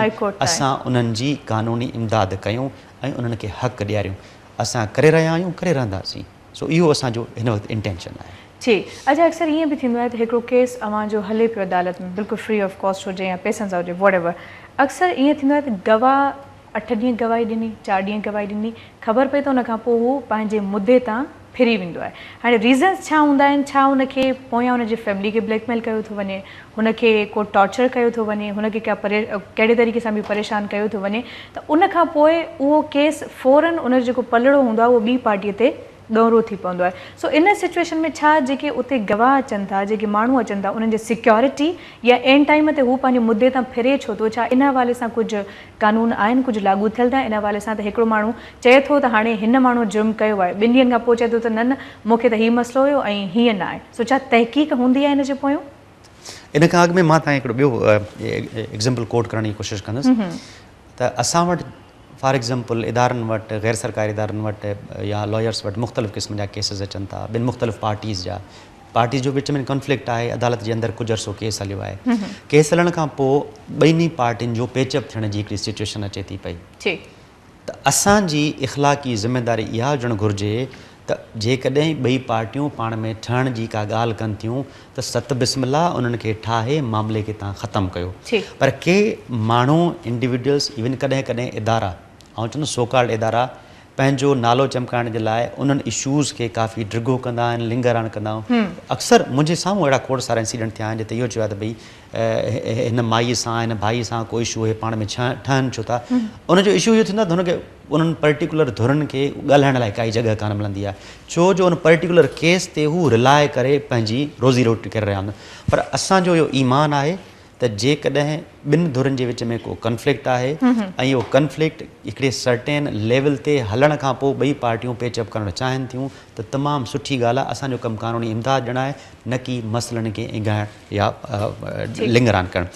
اسان انهن جي قانوني امداد ڪيون ۽ انهن کي حق ڏياريون. اسان ڪري رهيا آهيون ڪري رهنداسين. سو اهو اسان جو هن وقت انٽينشن آهي. جي اڇا اڪثر ائين به ٿيندو آهي ته هڪڙو ڪيس اوهان جو هلي پيو عدالت ۾ بلڪل فري آف ڪاسٽ هجي يا پئسن سان هجي واٽ ايور اڪثر ائين ٿيندو آهي ته گواهه اٺ ڏينهن گواهي ڏني چار ڏينهن گواهي ڏني خبر پئي ته ان کان پوء هو پنهنجي مدي تان ڦري ويندو آهي هاڻي ريزنس ڇا هوندا آهن ڇا هن کي پويان هن جي فيملي کي بليڪ ميل ڪيو ٿو وڃي هن کي ڪو ٽارچر ڪيو ٿو وڃي هن کي ڪا ڪهڙي طريقي سان به پريشان ڪيو ٿو وڃي ته ان کان پوء اهو ڪيس فورن ان جو جيڪو پلڙو هوندو آهي اهو ٻي پارٽي تي ڳؤرو ٿي پوندو آهي. سو ان سچوئيشن ۾ ڇا جيڪي اتي گواهه اچن ٿا، جيڪي ماڻهو اچن ٿا انهن جي سيڪيورٽي يا عين ٽائيم تي هو پنهنجي مدعي تان ڦري ڇو ٿو؟ ڇا ان حوالي سان ڪجهه قانون آهن، ڪجهه لاڳو ٿيل ته ان حوالي سان ته هڪڙو ماڻهو چئي ٿو ته هاڻي هن ماڻهو جرم ڪيو آهي، ٻن ڏينهن کان پوء چئي ٿو ته نه نه مون کي ته هي مسئلو هيو ۽ هيئن نه آهي. سو ڇا تحقيق هوندي آهي ان جي پويون؟ ان کان اڳ ۾ مان توهان کي هڪڙو ٻيو ايگزيمپل ڪوٽ ڪرڻ جي ڪوشش ڪندس ته اسان وٽ فار ايگزيمپل ادارن وٽ غير سرڪاري ادارن وٽ يا لائرس وٽ مختلف قسم جا ڪيسز اچن ٿا ٻن مختلف پارٽيز جا پارٽيز جو وچ ۾ ڪنفلڪٽ آهي عدالت جي اندر ڪجهه عرصو ڪيس هليو آهي ڪيس هلڻ کان پوء ٻنهي پارٽين جو پيچ اپ ٿيڻ جي هڪڙي سچويشن اچي ٿي پئي ته اسان جي اخلاقي ذميداري اها هجڻ گهرجي ته جيڪڏهن ٻئي پارٽيون پاڻ ۾ ٺهڻ جي ڪا ڳالهه ڪن ٿيون ته ست بسم الله انهن کي ٺاهي معاملي کي تان ختم ڪيو پر ڪي ماڻهو انڊيوڊيولس ايون ڪڏهن ڪڏهن ادارا آئون چوندس سو ڪالڊ ادارا پنهنجو نالو چمڪائڻ جي لاء انهن اشوز کي ڪافي ڊگهو ڪندا آهن لنگر آن ڪندا آهن اڪثر منهنجي سامهون اهڙا کوڙ سارا انسيڊنٽ ٿيا آهن جتي اهو چيو آهي ته ڀئي هن مائي سان هن ڀائي سان ڪو اشو هي پاڻ ۾ ٺهن ڇو ٿا ان جو اشو اهو ٿيندو آهي ته هن کي انهن پرٽيڪولر ڌرين کي ڳالهائڻ لاء ڪائي جڳهه ڪانه ملندي آهي ڇو جو ان پرٽيڪولر ڪيس تي هو رلاء ڪري پنهنجي روزي روٽي ڪري رهيا هوندا پر اسان جو اهو ايمان آهي ته جيڪڏهن ٻن ڌرين جي وچ ۾ ڪو ڪنفلڪٽ آهي ۽ اهو ڪنفلڪٽ هڪڙي سرٽين ليول تي هلڻ کان پوء ٻئي پارٽيون پيچ اپ ڪرڻ چاهين ٿيون ته تمام سٺي ڳالهه آهي اسان جو ڪم قانوني امداد ڏيڻ آهي نه ڪي مسئلن کي اينگهائڻ يا لنگران ڪرڻ.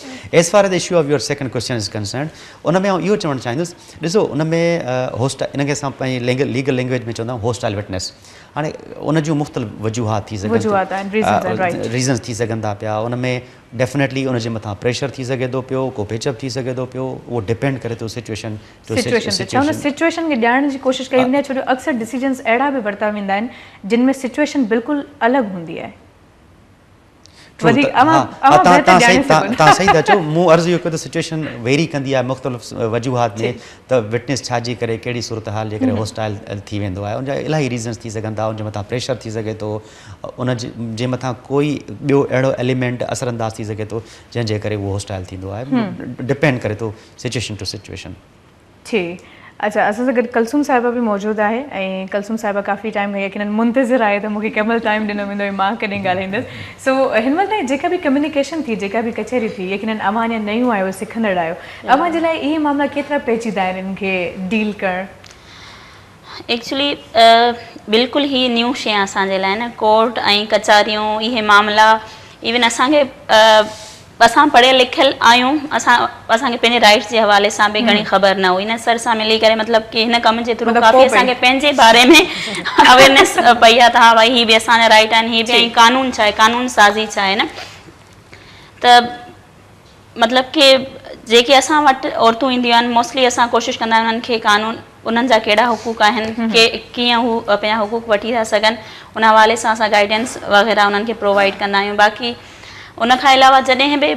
As far as issue of your second question is concerned ان ۾ آئون اهو چوڻ چاهيندس ڏسو ان ۾ هوسٽ ان کي اسان پنهنجي ليگل لينگويج ۾ چوندا آهيون هوسٽائل وٽنس هاڻي ان جون مختلف وجوهات ٿي سگهن ٿيون ريزنز ٿي سگهن ٿا پيا ان ۾ ڊيفنيٽلي ان جي مٿان پريشر ٿي سگهي ٿو پيو ڪو پيچ اپ ٿي سگهي ٿو پيو اهو ڊپينڊ ڪري ٿو سچويشن ٽو سچويشن تي ڇا ان سچويشن کي ڄاڻڻ جي ڪوشش ڪئي ويندي آهي ڇو جو اڪثر ڊسيزنس اهڙا به ورتا ويندا آهن جن ۾ سچويشن بلڪل الڳ هوندي آهي وڌيڪ اوهان اوهان بهتر ڄاڻي سگهو ٿا. توهان صحيح ٿا چئو مون عرض اهو ڪيو ته سچويشن ويري ڪندي آهي مختلف وجوهات ۾ ته وٽنس ڇا جي ڪري ڪهڙي صورتحال جي ڪري هوسٽائل ٿي ويندو آهي ان جا الاهي ريزنس ٿي سگهن ٿا ان جي مٿان پريشر ٿي سگهي ٿو ان جي مٿان ڪوئي ٻيو اهڙو ايليمينٽ اثر انداز ٿي سگهي ٿو جنهن جي ڪري اهو هوسٽائل ٿيندو آهي ڊپينڊ ڪري ٿو سچويشن ٽو سچويشن. ٺيڪ اڇا اسان سان گڏ ڪلثوم صاحبه به موجود آهي ۽ ڪلثوم صاحبه ڪافي ٽائيم کان يقينن منتظر آهي ته مون کي ڪنهن مهل ٽائيم ڏنو ويندو ۽ مان ڪڏهن ڳالهائيندس سو هن مهل تائين جيڪا به ڪميونيڪيشن ٿي جيڪا به ڪچهري ٿي يقينن اوهان اڃا نيون آهيو سکندڙ آهيو اوهان جي لاء اهي معاملا ڪيترا پيچيده آهن انهن کي ڊيل ڪرڻ؟ ايڪچولي بلڪل هي نيو شي آ اسان جي لاء نه ڪورٽ ۽ ڪچهريون اهي معاملا ايون اسان کي اسان پڙهيل لکيل آهيون اسان اسان کي پنهنجي رائٽس جي حوالي سان به گهڻي خبر نه هئي نه سر سان ملي ڪري مطلب ڪي هن ڪم جي ٿرو ڪافي اسان کي پنهنجي باري ۾ اويرنيس پئي آ ته ها ڀائي هي به اسان جا رائٽ آهن هي به ۽ قانون ڇا آهي قانون سازي ڇا آهي نه ته مطلب ڪي جيڪي اسان وٽ عورتون اينديون آهن موسٽلي اسان ڪوشش ڪندا آهيون انهن کي قانون انهن جا ڪهڙا حقوق آهن ڪي ڪيئن هو پنهنجا حقوق وٺي ٿا سگهن ان حوالي سان اسان گائيڊنس وغيره انهن کي پرووائيڊ ڪندا آهيون باقي ان کان علاوه جڏهن به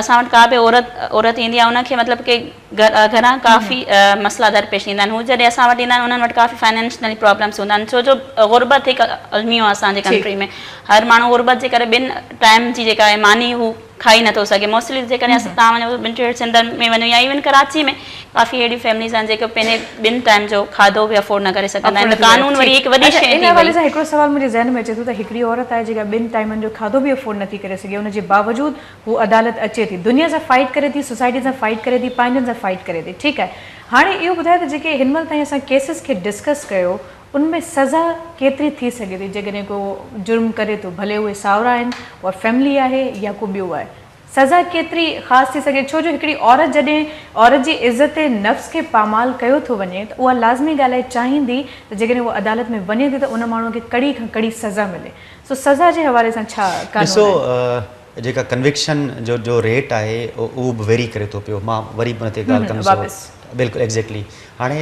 اسان وٽ ڪا به عورت عورت ايندي آهي ان کي مطلب ڪي گهران ڪافي مسئلا درپيش ايندا آهن هو جڏهن اسان وٽ ايندا آهن انهن وٽ ڪافي فائنينشنلي پرابلمس هوندا آهن ڇو جو غربت هڪ الميو آهي اسان جي ڪنٽري ۾ هر ماڻهو غربت جي ڪري ٻن ٽائيم جي جيڪا آهي ماني هو کائي نٿو سگهي موسٽلي جيڪڏهن اسان توهان وڃو ٻن ٽي سنڌ ۾ وڃو يا ايون ڪراچي ۾ ڪافي اهڙيون فيمليز آهن جيڪي پنهنجي ٻن ٽائيم جو کاڌو به افورڊ نه ڪري سگهندا آهن ته قانون وري هڪ وڏي شيء ان حوالي سان هڪڙو سوال منهنجي ذهن ۾ اچي ٿو ته هڪڙي عورت آهي جيڪا ٻن ٽائيمن جو کاڌو به افورڊ نٿي ڪري سگهي ان جي باوجود هو عدالت اچي ٿي دنيا سان فائيٽ ڪري ٿي سوسائٽي سان فائيٽ ڪري ٿي پنهنجن سان فائيٽ ڪري ٿي ٺيڪ آهي هاڻي اهو ٻڌايو ته جيڪي هن مهل تائين اسان ڪيسز کي ڊسڪس ڪيو ان ۾ سزا ڪيتري ٿي سگهي ٿي جيڪڏهن ڪو جرم ڪري ٿو ڀلي اهي ساهرا آهن اها فيملي آهي يا ڪو ٻيو آهي سزا ڪيتري خاص ٿي سگهي ڇو جو هڪڙي عورت جڏهن عورت جي عزت نفس کي پامال ڪيو ٿو وڃي ته اها لازمي ڳالهه آهي چاهيندي ته جيڪڏهن اها عدالت ۾ وڃي ٿي ته ان ماڻهو کي ڪڙي کان ڪڙي سزا ملي سو سزا جي حوالي سان ڇا قانون ڏسو آهي؟ جيڪا ڪنوڪشن جو جو ريٽ آهي اهو به ويري ڪري ٿو پيو مان وري به ان تي ڳالهه ڪندس واپس. بلڪل ايگزيڪٽلي هاڻي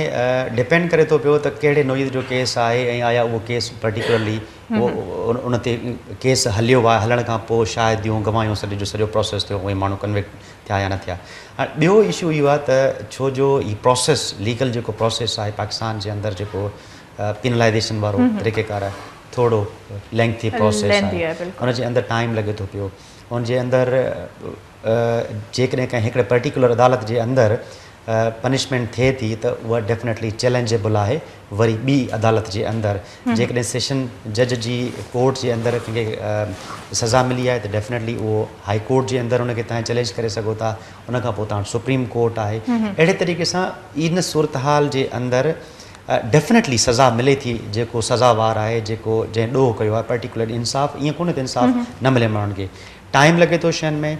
ڊپينڊ ڪري ٿو پيو ته ڪهڙي نوعيت جو ڪيس آهي ۽ آيا اهو ڪيس پرٽيڪولرلي ان تي ڪيس هليو آهي هلڻ کان پوء شاهديون گواهيون سڄو جو سڄو پروسيس ٿيو اهي ماڻهو ڪنوڪٽ ٿيا يا نه ٿيا هاڻي ٻيو اشو اهو آهي ته ڇو جو هي پروسيس ليگل جيڪو پروسيس آهي پاڪستان جي اندر جيڪو پينلائزيشن وارو طريقيڪار آهي ٿورو لينٿي پروسيس آهي ان جي اندر ٽائيم لڳي ٿو پيو ان جي اندر جيڪڏهن ڪنهن هڪڙي پرٽيڪولر عدالت جي اندر پنشمينٽ ٿئي ٿي ته اها ڊيفنيٽلي چئلينجيبل آهي وري ٻي عدالت جي اندر جيڪڏهن سيشن جج جي ڪورٽ جي اندر ڪنهن کي سزا ملي آهي ته ڊيفنيٽلي اهو هائي ڪورٽ جي اندر ان کي تهان چئلينج ڪري سگهو ٿا ان کان پوء تهان سپريم ڪورٽ آهي اهڙي طريقي سان ان صورتحال جي اندر ڊيفنيٽلي سزا ملي ٿي جيڪو سزا وار آهي جيڪو جنهن ڏوهه ڪيو آهي پرٽيڪولر انصاف ائين ڪونهي ته انصاف نه ملي ماڻهن کي ٽائيم لڳي ٿو شين ۾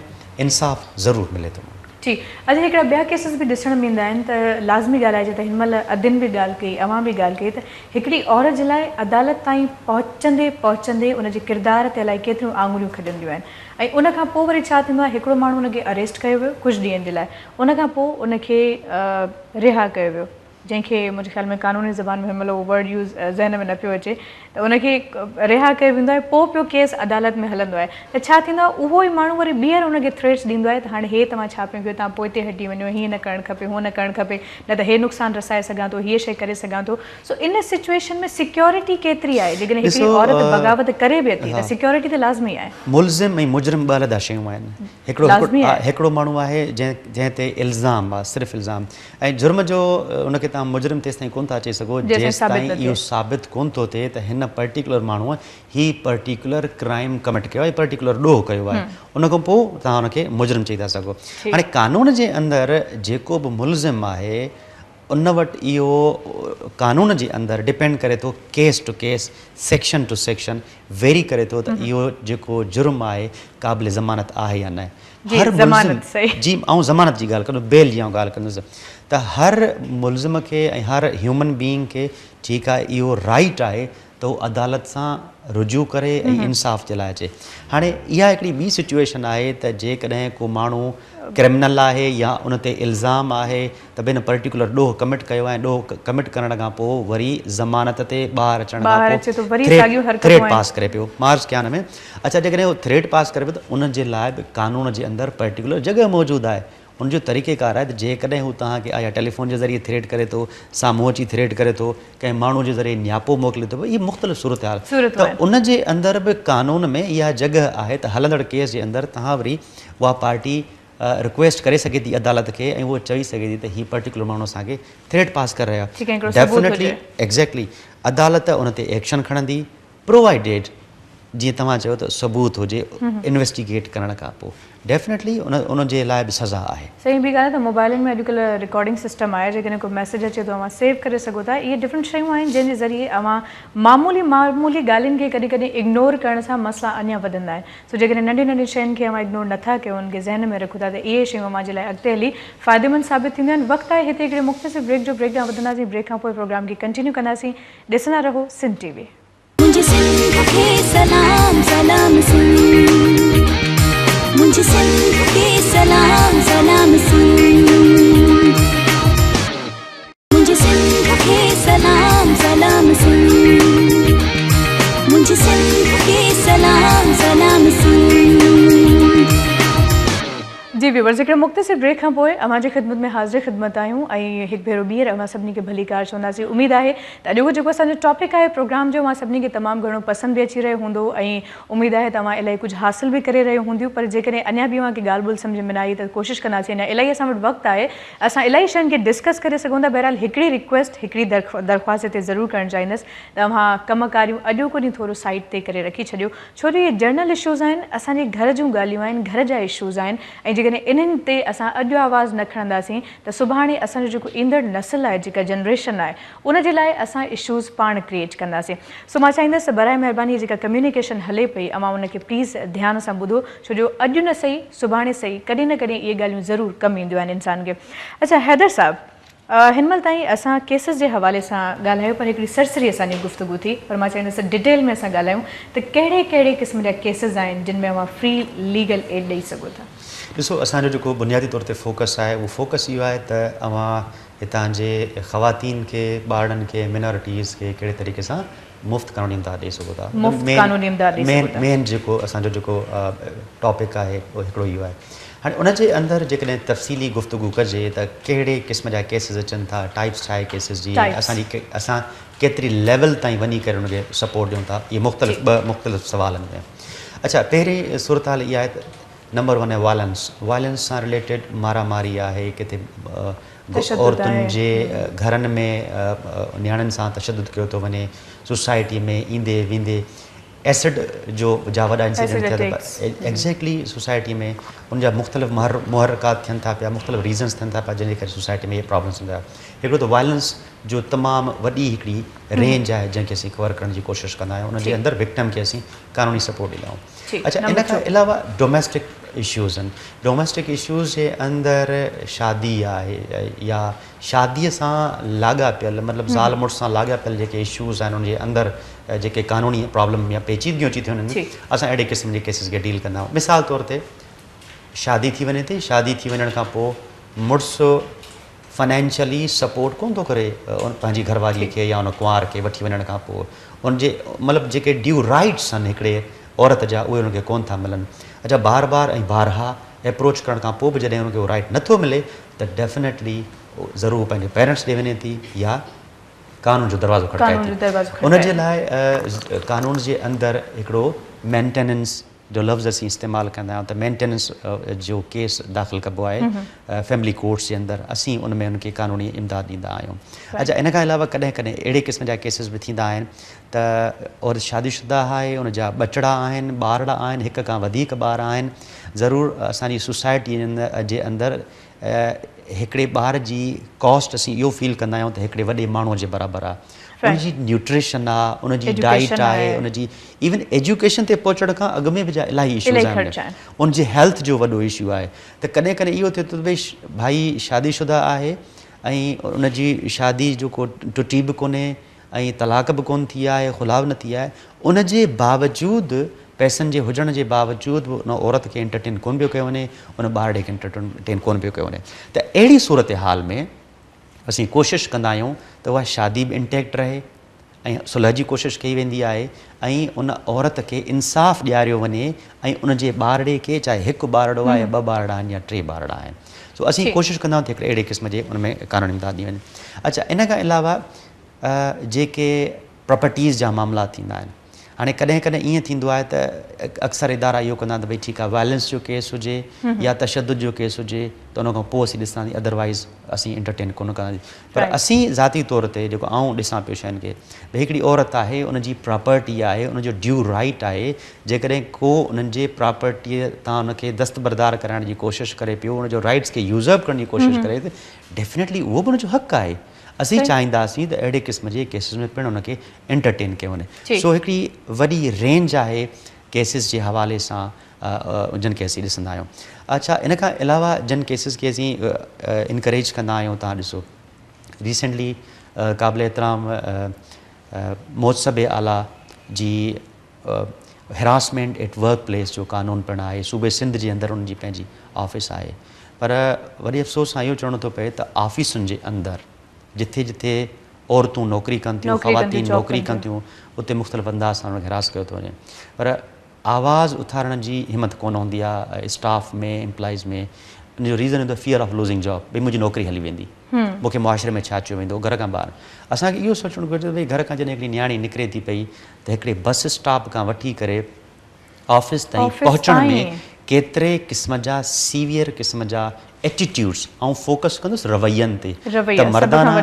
انصاف ضرور ملي ٿو. ٺيڪ اچا هڪڙا ٻيا ڪيسز به ڏسڻ ۾ ايندا آهن ته لازمي ڳالهه آهي جيئن ته هن مهل ادين به ڳالهه ڪئي اوهان به ڳالهه ڪئي ته هڪڙي عورت جي لاء عدالت تائين پهچندي پهچندي ان جي ڪردار تي الائي ڪيتريون آڱريون کڄنديون آهن ۽ ان کان پوء وري ڇا ٿيندو آهي هڪڙو ماڻهو ان کي اريسٽ ڪيو ويو ڪجهه ڏينهن جي لاء ان کان پوء ان کي رها ڪيو ويو جنهن کي منهنجي خيال ۾ قانوني زبان ۾ هن مهل اهو ورڊ يوز ذهن ۾ نه پيو اچي ته ان کي رها ڪيو ويندو آهي پوء پيو ڪيس عدالت ۾ هلندو آهي ته ڇا ٿيندو آهي اهو ئي ماڻهو وري ٻيهر ان کي ٿريٽس ڏيندو آهي ته هاڻي هي توهان ڇا پيون ڪيو توهان پوئتي هٽي وڃو هيئن نه ڪرڻ کپي هونئن نه ڪرڻ کپي نه ته هي نقصان رسائي سگهان ٿو هيء شيء ڪري سگهان ٿو سو ان سچوئيشن ۾ سيڪيورٽي ڪيتري آهي جيڪڏهن هڪڙي عورت بغاوت ڪري به اٿي ته سيڪيورٽي ته لازمي آهي. ملزم ۽ مجرم ٻه علحده شيون آهن هڪڙو هڪڙو ماڻهو آهي جنهن تي الزام آهي صرف الزام ۽ جرم جو ان کي توهان مجرم تيستائين ڪونه ٿا چئي سگهو جيستائين اهو ثابت ڪونه ٿو ٿئي ته هن پرٽيڪولر ماڻهوء هي پرٽيڪولر ڪرائيم ڪمٽ ڪيو آهي پرٽيڪولر ڏوهه ڪيو آهي ان کان پوء توهان ان کي مجرم چئي ٿا سگهو. هاڻي قانون جي اندر جيڪو به ملزم آهي ان وٽ اهو قانون جي اندر ڊپينڊ ڪري ٿو case to case section to section vary ڪري ٿو ته اهو جيڪو جرم آهي قابل ضمانت آهي يا نه. هر ملزم جي آئون ضمانت جي ڳالهه ڪندس بيل جي آئون ڳالهه ڪندس ته هر ملزم کي ۽ هر هيومن بيئنگ کي ٺيڪ آهي اهو رائيٽ آهي ته هو عدالت سان رجوع ڪري ۽ انصاف جي لاء اچي هاڻي اها هڪڙي ٻي سچوئيشن آهي ته جيڪڏهن ڪو ماڻهو ڪرمنل آهي يا ان تي الزام آهي ته ڀئي هن پرٽيڪولر ڏوهه ڪمٽ ڪيو آهي ۽ ڏوهه ڪمٽ ڪرڻ کان پوء وري ضمانت تي ٻاهر اچڻ کان پوء ٿريٽ ٿريٽ پاس ڪري پيو مارچ ڪيان ۾ اڇا جيڪڏهن هو ٿريٽ پاس ڪري پيو ته ان جي لاء به قانون جي اندر پرٽيڪولر جڳهه موجود آهي ان جو طريقي ڪار آهي ته جيڪڏهن هو توهان کي يا ٽيليفون جي ذريعي ٿريٽ ڪري ٿو سامهون اچي ٿريٽ ڪري ٿو ڪنهن ماڻهو جي ذريعي نياپو موڪلي ٿو اهي مختلف صورتحال ته ان جي اندر به قانون ۾ اها جڳهه آهي ته هلندڙ ڪيس جي اندر توهان وري اها پارٽي رڪويسٽ ڪري سگهي ٿي عدالت کي ۽ اهو چئي سگهي ٿي ته هي پرٽيڪولر ماڻهو اسان کي ٿريٽ پاس ڪري رهيو آهي ڊيفنيٽلي ايگزيڪٽلي عدالت ان تي ايڪشن کڻندي پرووائيڊيڊ جيئن توهان چيو ته ثبوت هجي انويسٽيگيٽ ڪرڻ کان پوء ڊيفنيٽلي ان ان جي لاء به سزا آهي. صحيح ٻي ڳالهه ته موبائلن ۾ اڄڪلهه رڪارڊنگ سسٽم آهي جيڪڏهن ڪو ميسيج اچي ٿو اوهان سيو ڪري سگهو ٿا اهي ڊفرنٽ شيون آهن جنهن جي ذريعي اوهان معمولي معمولي ڳالهين کي ڪڏهن ڪڏهن اگنور ڪرڻ سان مسئلا اڃا وڌندا آهن سو جيڪڏهن ننڍين ننڍين شين کي اوهان اگنور نٿا ڪيو انهن کي ذهن ۾ رکو ٿا ته اهي شيون اوهان جي لاء اڳتي هلي فائديمند ثابت ٿينديون آهن. وقت آهي هتي هڪڙي مختصر بريڪ جو بريڪ ڏانهن وڌنداسين بريڪ کان پوء پروگرام کي ڪنٽينيو ڪنداسين ڏسندا رهو سنڌ ٽي وي. منهنجي سنڌ کي سلام سلام سنڌ منهنجي سنڌ کي سلام سلام سنڌ منهنجي سنڌ کي سلام سلام سنڌ منهنجي سنڌ کي سلام سلام سنڌ. جي ويورز هڪڙي مختصر بريڪ کان پوء اوهان جي خدمت ۾ حاضر خدمت آهيون ۽ هڪ ڀيرو ٻيهر اوهان سڀني کي ڀليڪار چونداسين اميد آهي ته اڄوڪو جيڪو اسان جو ٽاپڪ آهي پروگرام جو اوهان سڀني کي تمام گهڻو پسند به اچي رهيو هوندو ۽ اميد آهي ته اوهان الائي ڪجهه حاصل به ڪري رهيو هونديون پر جيڪڏهن اڃا به اوهان کي ڳالهه ٻولهه سمجهه ۾ نه آئي ته ڪوشش ڪنداسين اڃا الائي اسان وٽ وقت آهي اسان الائي شين کي ڊسڪس ڪري سگهون ٿا بهرحال هڪڙي رڪويسٽ هڪڙي درخواست هتي ضرور ڪرڻ چاهيندس ته اوهان ڪم ڪاريون اڄوڪو ڏينهن ٿورو سائيڊ تي ڪري رکي ڇڏيو ڇو جو اهي جنرل اشوز آهن اسان جي گهر جون ڳالهيون آهن گهر جا اشوز آهن ۽ جيڪڏهن انهن تي اسان اڄ آواز نه کڻنداسين ته سڀاڻي اسان جو جيڪو ايندڙ نسل آهي جيڪا جنريشن آهي ان جي لاء اسان اشوز پاڻ ڪريئيٽ ڪنداسين سو مان چاهيندس ته برائي مهرباني هي جيڪا ڪميونيڪيشن هلي پئي اوهان ان کي پليز ڌيان سان ٻڌو ڇو جو اڄ نه سهي سڀاڻي سهي ڪڏهن نه ڪڏهن اهي ڳالهيون ضرور ڪم اينديون آهن انسان کي اڇا حيدر صاحب هن مهل تائين اسان ڪيسز جي حوالي سان ڳالهايو پر هڪڙي سرسري اسان جي گفتگو ٿي پر مان چاهيندس ته ڊيٽيل ۾ اسان ڳالهايون ته ڪهڙي ڪهڙي قسم جا ڪيسز آهن جن ۾ اوهان فري ليگل ايڊ ڏئي سگهو ٿا. ڏسو اسان جو جيڪو بنيادي طور تي فوڪس آهي اهو فوڪس اهو آهي ته اوهان هتان جي خواتين کي، ٻارڙن کي، مينارٽيز کي ڪهڙي طريقي سان مفت قانوني امداد ڏئي سگهو ٿا. مفت قانوني امداد ڏئي سگهو ٿا. مين جيڪو اسان جو جيڪو ٽاپڪ آهي اهو هڪڙو اهو آهي. هاڻي ان جي اندر جيڪڏهن تفصيلي گفتگو ڪجي ته ڪهڙي قسم جا ڪيسز اچن ٿا، ٽائپس ڇا آهي ڪيسز جي، اسان جي اسان ڪيتري ليول تائين وڃي ڪري ان کي سپورٽ ڏيون ٿا، اهي مختلف ٻه مختلف سوال آهن. اڇا پهرين صورتحال اها آهي ته نمبر ون آهي وائلنس، وائلنس سان رليٽيڊ مارا ماري آهي، ڪٿي عورتن جي گهرن ۾ نياڻين سان تشدد ڪيو ٿو وڃي، سوسائٽي ۾ ايندي ويندي ايسڊ جو جا وڏا انسيڊنٽ ٿيا ته ايگزيڪٽلي سوسائٽي ۾ ان جا مختلف محرڪات ٿين ٿا پيا، مختلف ريزنس ٿين ٿا پيا جنهن جي ڪري سوسائٽي ۾ اهي پرابلمس ٿين ٿا. هڪڙو ته وائلنس جو تمام وڏي هڪڙي رينج آهي جنهن کي اسين ڪور ڪرڻ جي ڪوشش ڪندا آهيون، ان جي اندر وڪٽم کي اسين قانوني سپورٽ ڏيندا آهيون. اڇا ان کان علاوه ڊوميسٽڪ اشوز آهن، ڊوميسٽڪ اشوز جي اندر شادي آهي يا شادي سان لاڳاپيل مطلب زال مڙس سان لاڳاپيل جيڪي اشوز آهن ان جي اندر جيڪي قانوني پرابلم يا پيچيدگيون اچي ٿيون وڃن اسان اهڙي قسم جي ڪيسز کي ڊيل ڪندا آهيون. مثال طور تي شادي ٿي وڃي ٿي، شادي ٿي وڃڻ کان پوء مڙس فنانشلي سپورٽ ڪونه ٿو ڪري پنهنجي گهر واري کي يا ان ڪنوار کي وٺي وڃڻ کان پوء ان جي مطلب جيڪي ڊيو رائٽس آهن هڪڙي عورت جا اهي ان کي ڪونه ٿا ملن. اڇا بار بار ۽ بارها ايپروچ ڪرڻ کان پوء به جڏهن ان کي اهو رائٽ نٿو ملي ته ڊيفنيٽلي ضرور پنهنجي پيرنٽس ڏي وڃي ٿي يا قانون جو دروازو کڙڪائي ٿي. ان جي لاء قانون جي اندر هڪڙو مينٽيننس جو لفظ اسين استعمال ڪندا آهيون ته مينٽيننس جو ڪيس داخل ڪبو آهي فيملي ڪورٽس جي اندر اسين ان ۾ ان کي قانوني امداد ڏيندا آهيون. اڇا ان کان علاوه ڪڏهن ڪڏهن اهڙي قسم جا ڪيسز به ٿيندا آهن ته عورت شادي شده آهي ان جا ٻچڙا آهن ٻارڙا آهن هڪ کان وڌيڪ ٻار آهن ضرور اسان جي سوسائٽي جي اندر هڪڙي ٻار جي ڪاسٽ اسين اهو فيل ڪندا آهيون ته هڪڙي وڏي ماڻهو جي برابر آهي ان جي نيوٽريشن آهي ان جي ڊائيٽ آهي ان جي ايون ايجوڪيشن تي پهچڻ کان اڳ ۾ به جا الاهي اشوز آهن ان جي هيلٿ جو وڏو اشو آهي ته ڪڏهن ڪڏهن اهو ٿئي ٿو ته ڀئي ڀائي شادي شده آهي ۽ ان جي شادي جو ڪو ٽٽي به ڪونهي ۽ طلاق به ڪونه ٿي آهي، خلع به نه ٿي آهي، ان جي باوجود پئسن جي هجڻ جي باوجود به ان عورت کي انٽرٽين ڪونه پيو ڪيو وڃي، ان ٻارڙي کي انٽرٽين ڪونه پيو ڪيو وڃي ته اهڙي صورتحال ۾ اسين ڪوشش ڪندا آهيون ته اها شادي به انٽيڪٽ رهي ۽ صلح جي ڪوشش ڪئي ويندي آهي ۽ ان عورت کي انصاف ڏياريو وڃي ۽ ان جي ٻارڙي کي چاهي هڪ ٻارڙو آهي يا ٻه ٻارڙا آهن يا ٽي ٻارڙا آهن سو اسين ڪوشش ڪندا آهيون ته هڪڙي اهڙي قسم جي ان ۾ قانوني امداد ڏني وڃي. اڇا ان کان علاوه جيڪي پراپرٽيز جا معاملا ٿيندا آهن هاڻي ڪڏهن ڪڏهن ائين ٿيندو آهي ته اڪثر ادارا اهو ڪندا آهن ته ڀئي ٺيڪ آهي وائلنس جو ڪيس هجي يا تشدد جو ڪيس هجي ته ان کان پوء اسين ڏسنداسين ادروائز اسين انٽرٽين ڪونه ڪنداسين پر اسين ذاتي طور تي جيڪو آئون ڏسان پيو شين کي ڀئي هڪڙي عورت آهي ان جي پراپرٽي آهي ان جو ڊيو رائيٽ آهي جيڪڏهن ڪو انهن جي پراپرٽيء تان ان کي دستبردار ڪرائڻ جي ڪوشش ڪري پيو ان جو رائيٽس کي يوزرپ ڪرڻ جي ڪوشش ڪري ته ڊيفنيٽلي اهو به ان جو حق آهي اسين چاهينداسين ته اهڙي قسم جي ڪيسز ۾ پڻ ان کي انٽرٽين ڪيو وڃي. سو هڪڙي وڏي رينج آهي ڪيسز جي حوالي سان جن کي اسين ڏسندا آهيون. اڇا ان کان علاوه جن ڪيسز کي اسين انڪريج ڪندا آهيون توهان ڏسو ريسينٽلي قابل احترام محتسب اعليٰ جي هراسمينٽ ايٽ ورڪ پليس جو قانون پڻ آهي صوبي سنڌ جي اندر ان جي پنهنجي آفيس آهي پر وڏي افسوس سان اهو چوڻو ٿو پئي ته آفيسن جي اندر جٿي جٿي عورتون نوڪري ڪن ٿيون خواتين نوڪري ڪن ٿيون اتي مختلف انداز سان انهن کي هراس ڪيو ٿو وڃي پر آواز اٿارڻ جي همت ڪونه هوندي آهي اسٽاف ۾ امپلائيز ۾ ان جو ريزن هوندو آهي فيئر آف لوزنگ جاب ڀئي منهنجي نوڪري هلي ويندي مون کي معاشري ۾ ڇا چيو ويندو گهر کان ٻاهر اسان کي اهو سوچڻ گهرجي ته ڀئي گهر کان جڏهن هڪڙي نياڻي نڪري ٿي پئي ته هڪڙي بس اسٽاپ کان وٺي ڪري آفيس تائين پهچڻ ۾ ڪيتري قسم جا سيويئر قسم جا ايٽيٽيوڊس آئون فوڪس ڪندس روين تي ته مردانا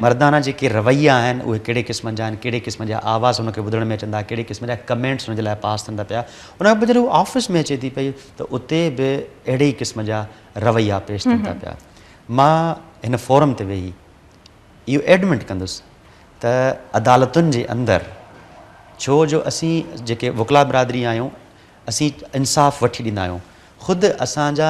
مردانا جيڪي رويا آهن اهي ڪهڙي قسم جا آهن ڪهڙي قسم جا آواز هن کي ٻڌڻ ۾ اچن ٿا ڪهڙي قسم جا ڪمينٽس هن جي لاء پاس ٿين ٿا پيا ان کان پوء جڏهن هو آفيس ۾ اچي ٿي پئي ته اتي به اهڙي ئي قسم جا رويا پيش ٿين ٿا پيا مان هن فورم تي ويهي اهو ايڊمٽ ڪندس ته عدالتن جي اندر ڇو جو اسين جيڪي وڪلا برادري آهيون اسين انصاف وٺي ڏيندا آهيون خود اسان جا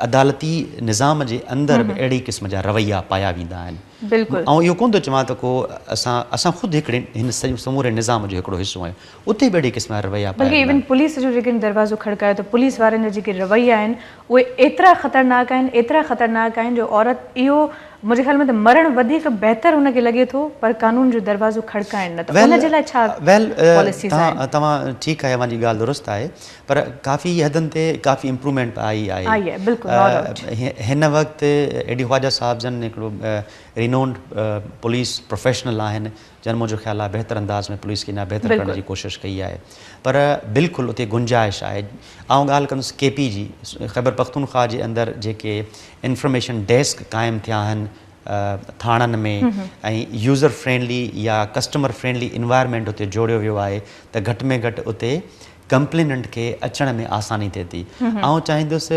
عدالتي نظام جي اندر به اهڙي قسم جا رويا پايا ويندا آهن آئون اهو ڪونه ٿو چوان ته ڪو اسان اسان خود هڪڙي هن سموري نظام جو هڪڙو حصو آهيون اتي به اهڙي قسم جا رويا پايا بلڪه ويندا ايون آهن. پوليس جو جيڪڏهن دروازو کڙڪايو ته پوليس وارن جا جيڪي رويا آهن اهي ايترا خطرناڪ آهن ايترا خطرناڪ آهن جو عورت اهو منهنجي خيال ۾ ته مرڻ وڌيڪ بهتر هن کي لڳي ٿو پر قانون جو دروازو کڙڪائڻ نه ته ان جي لاء ڇا پاليسيز آهن. توهان ٺيڪ آهي اوهان جي ڳالهه درست آهي پر ڪافي حدن تي ڪافي امپروومينٽ به آئي آهي. آئي آهي بلڪل نو ڊائوٽ. هن وقت اي ڊي خواجه صاحب جن هڪڙو رينونڊ پوليس پروفيشنل آهن جن منهنجو خيال آهي بهتر انداز ۾ پوليس کي اڃا بهتر ڪرڻ جي ڪوشش ڪئي آهي پر بلڪل اتي گنجائش آهي. آئون ڳالهه ڪندس ڪي پي جي، خيبر پختونخواهه جي اندر جيڪي انفارميشن ڊيسڪ قائم ٿيا آهن ٿاڻن ۾ ۽ يوزر فرينڊلي يا ڪسٽمر فرينڊلي انوائرمينٽ اتي جوڙيو ويو آهي ته گهٽ ۾ گهٽ اتي ڪمپليننٽ کي اچڻ ۾ آساني ٿئي ٿي. آئون چاهيندس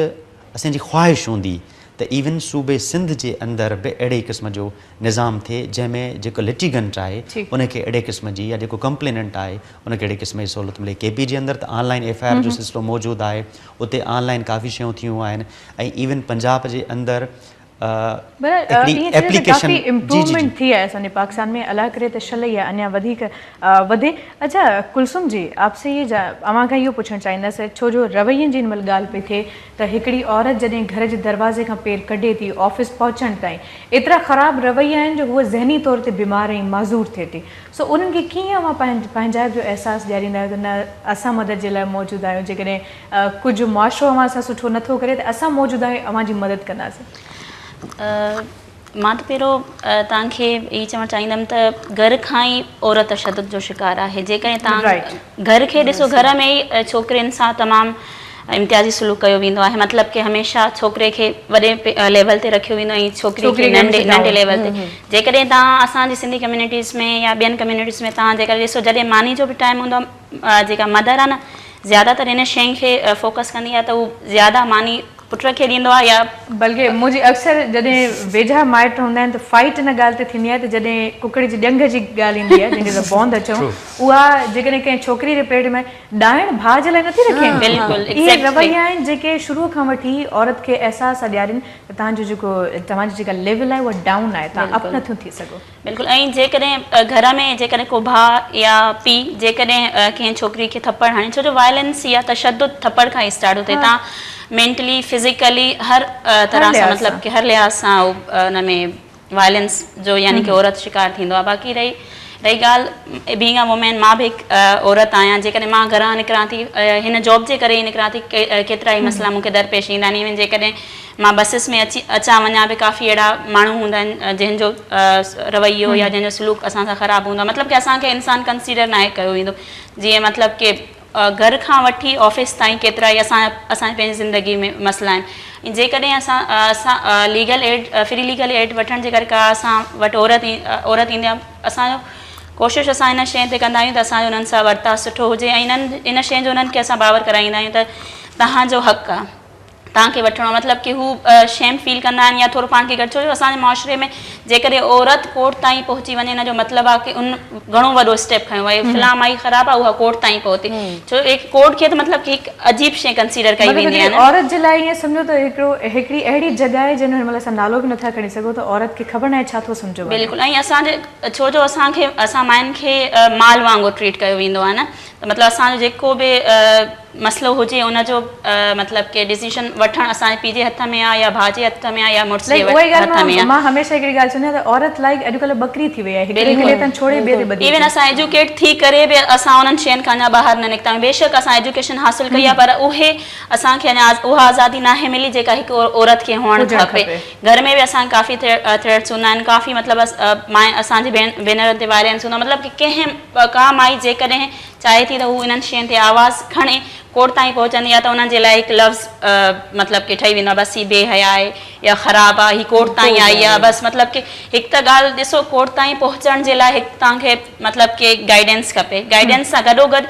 اسان جي خواهش هوندي ته ايون صوبي سنڌ جي اندر به اهڙي قسم جو نظام ٿئي جنهن ۾ جيڪو لٽيگنٽ آهي ان کي اهڙي قسم جي يا جيڪو ڪمپليننٽ آهي ان کي اهڙي قسم جي سهولت ملي. ڪي پي جي اندر ته on line F I R جو سلسلو موجود آهي اتي آن لائن ڪافي شيون ٿيون آهن ۽ ايون پنجاب جي اندر بهرحال هڪڙي ائين چئجي ته ايپليڪيشن ڪافي جي جي جي. امپروومينٽ ٿي آهي اسان جي پاڪستان ۾ الله ڪري ته شل اها اڃا وڌيڪ وڌي. اڇا ڪلثوم جي آپ سي يي اوهان کان اهو پڇڻ چاهيندس ڇو جو روين جي هن مهل ڳالهه پئي ٿئي ته هڪڙي عورت جڏهن گهر جي دروازي کان پير ڪڍي ٿي آفيس پهچڻ تائين ايترا خراب رويا آهن جو هوء ذهني طور تي بيمار ۽ معذور ٿئي ٿي سو انهن کي ڪيئن اوهان پنهنجائپ جو احساس ڏياريندا آهيو ته نه اسان مدد جي لاء موجود آهيون جيڪڏهن ڪجهه معاشرو اوهان سان سٺو نه ٿو ڪري ته اسان موجود آهيون اوهان جي مدد ڪنداسين. مان ته پهريون توهان کي هي چوڻ چاهيندم ته گهر کان ئي عورت تشدد جو شڪار آهي جيڪڏهن توهان گهر کي ڏسو گهر ۾ ئي ڇوڪرين سان تمام امتيازي سلوڪ ڪيو ويندو آهي مطلب ڪي هميشه ڇوڪري کي وڏي ليول تي رکيو ويندو ۽ ڇوڪري کي ننڍي ننڍي ليول تي جيڪڏهن توهان اسان جي سنڌي ڪميونٽيز ۾ يا ٻين ڪميونٽيز ۾ توهان جيڪڏهن ڏسو جڏهن ماني جو به ٽائيم هوندو آهي جيڪا مدر آهي نه زياده تر ان شين کي فوڪس ڪندي آهي ته هو زياده ماني پٽ کي ڏيندو آهي يا. بلڪه منهنجي اڪثر جڏهن ويجها مائٽ هوندا آهن ته فائيٽ ان ڳالهه تي ٿيندي آهي ته جڏهن ڪڪڙ جي ڄنگهه جي ڳالهه ايندي آهي جنهن کي اسان بوند چئون اها جيڪڏهن ڪنهن ڇوڪري جي پليٽ ۾ ڏائڻ ڀاء جي لاء نٿي رکي اهي رويا آهن جيڪي شروع کان وٺي عورت کي احساس ٿا ڏيارين ته توهان جو جيڪو توهان جي جيڪا ليول آهي اها ڊائون آهي توهان اپ نٿيون ٿي سگهو. بلڪل ۽ جيڪڏهن گهر ۾ جيڪڏهن ڪو ڀاء يا پيء جيڪڏهن ڪنهن ڇوڪري کي ٿپڙ هڻي ڇو جو وائلنس يا تشدد ٿپڙ کان ئي اسٽارٽ ٿو ٿئي تان مينٽلي فزيڪلي هر طرح سان مطلب ڪي هر لحاظ سان ان ۾ وائلنس جو يعني ڪي عورت شڪار ٿيندو آهي باقي رهي رهي ڳالهه بينگ ا وومين مان به هڪ عورت آهيان جيڪڏهن مان گهران نڪران ٿي هن جاب جي ڪري ئي نڪران ٿي ڪيترا ئي مسئلا مون کي درپيش ايندا آهن ايون جيڪڏهن مان بسز ۾ اچي اچان وڃان به ڪافي اهڙا ماڻهو هوندا آهن جنهن جو رويو يا جنهن جو سلوڪ اسان سان خراب هوندو آهي مطلب ڪي اسان کي انسان ڪنسيڊر ناهي ڪيو ويندو جيئن مطلب ڪي گهر کان وٺي آفيس تائين ڪيترا ئي اسان اسان جي پنهنجي زندگي ۾ مسئلا آهن ۽ جيڪڏهن اسان اسان legal aid free legal aid وٺڻ جي ڪري ڪا اسان وٽ عورت عورت ايندي آهي اسان جو ڪوشش اسان ان شيء تي ڪندا آهيون ته اسان جو انهن سان ورتاء سٺو هجي ۽ انهن ان شيء جو انهن کي اسان باور ڪرائيندا آهيون ته توهان جو حق آهي توهان کي وٺڻو آهي مطلب ڪي هو شيم فيل ڪندا آهن يا ٿورو پاڻ کي گهٽ ڇو جو اسان جي معاشري ۾ جيڪڏهن عورت ڪورٽ تائين پهچي وڃي ان جو مطلب آهي ڪي ان گهڻو وڏو اسٽيپ کنيو آهي فلان مائي خراب آهي اها ڪورٽ تائين پهتي ڇو جو ڪورٽ کي ته مطلب ڪي هڪ عجيب شيء ڪنسيڊر ڪئي ويندي آهي نه. عورت جي لاء ائين سمجهو ته هڪڙو هڪڙي اهڙي جڳهه آهي جنهن جو هن مهل اسان نالو به نٿا کڻي سگهون ته عورت کي خبر ناهي ڇا ٿو سمجهيو وڃي. بلڪل ۽ اسان جي ڇو جو اسان کي اسان ماين کي مال وانگر ٽريٽ ڪيو ويندو آهي نه ته مطلب اسان جو جيڪو به مسئلو هجي ان جو مطلب ڪي ڊسيشن وٺڻ اسان جي پيء جي هٿ ۾ آ يا ڀاء جي هٿ ۾ آ يا مڙس جي لائيڪ اها ئي هٿ ڳالهه ۾ مان آ. مان هميشه هڪڙي ڳالهه چوندي آهيان ته عورت لائيڪ اڄڪلهه ٻڪري ٿي وئي آهي هڪڙي ڪلهي تان ڇوڙي ٻئي تي ٻڌي ايون اچي. اسان ايجوڪيٽ ٿي ڪري به اسان انهن شين کان اڃا ٻاهر نه نڪتا آهيون بيشڪ اسان ايجوڪيشن حاصل ڪئي آ پر اهي اسان کي اڃا اها آزادي ناهي ملي جيڪا هڪ عورت کي هئڻ هجڻ کپي کپي. گهر ۾ به اسان کي ڪافي ٿريٽس هوندا آهن ڪافي مطلب اسان جي ڀينرن تي وائلينس هوندو آ مطلب ڪي ڪنهن ڪا مائي جيڪڏهن چاهي ٿي ته هو انهن شين تي آواز کڻي ڪورٽ تائين پهچندي آهي ته انهن جي لاء هڪ لفظ مطلب ڪي ٺهي ويندو آهي بس هي بي حيا آهي يا خراب آهي هي ڪورٽ تائين آئي آهي بس مطلب ڪي هڪ ته ڳالهه ڏسو ڪورٽ تائين پهچڻ جي لاء هڪ توهان کي مطلب ڪي گائيڊنس کپي گائيڊنس سان گڏو گڏ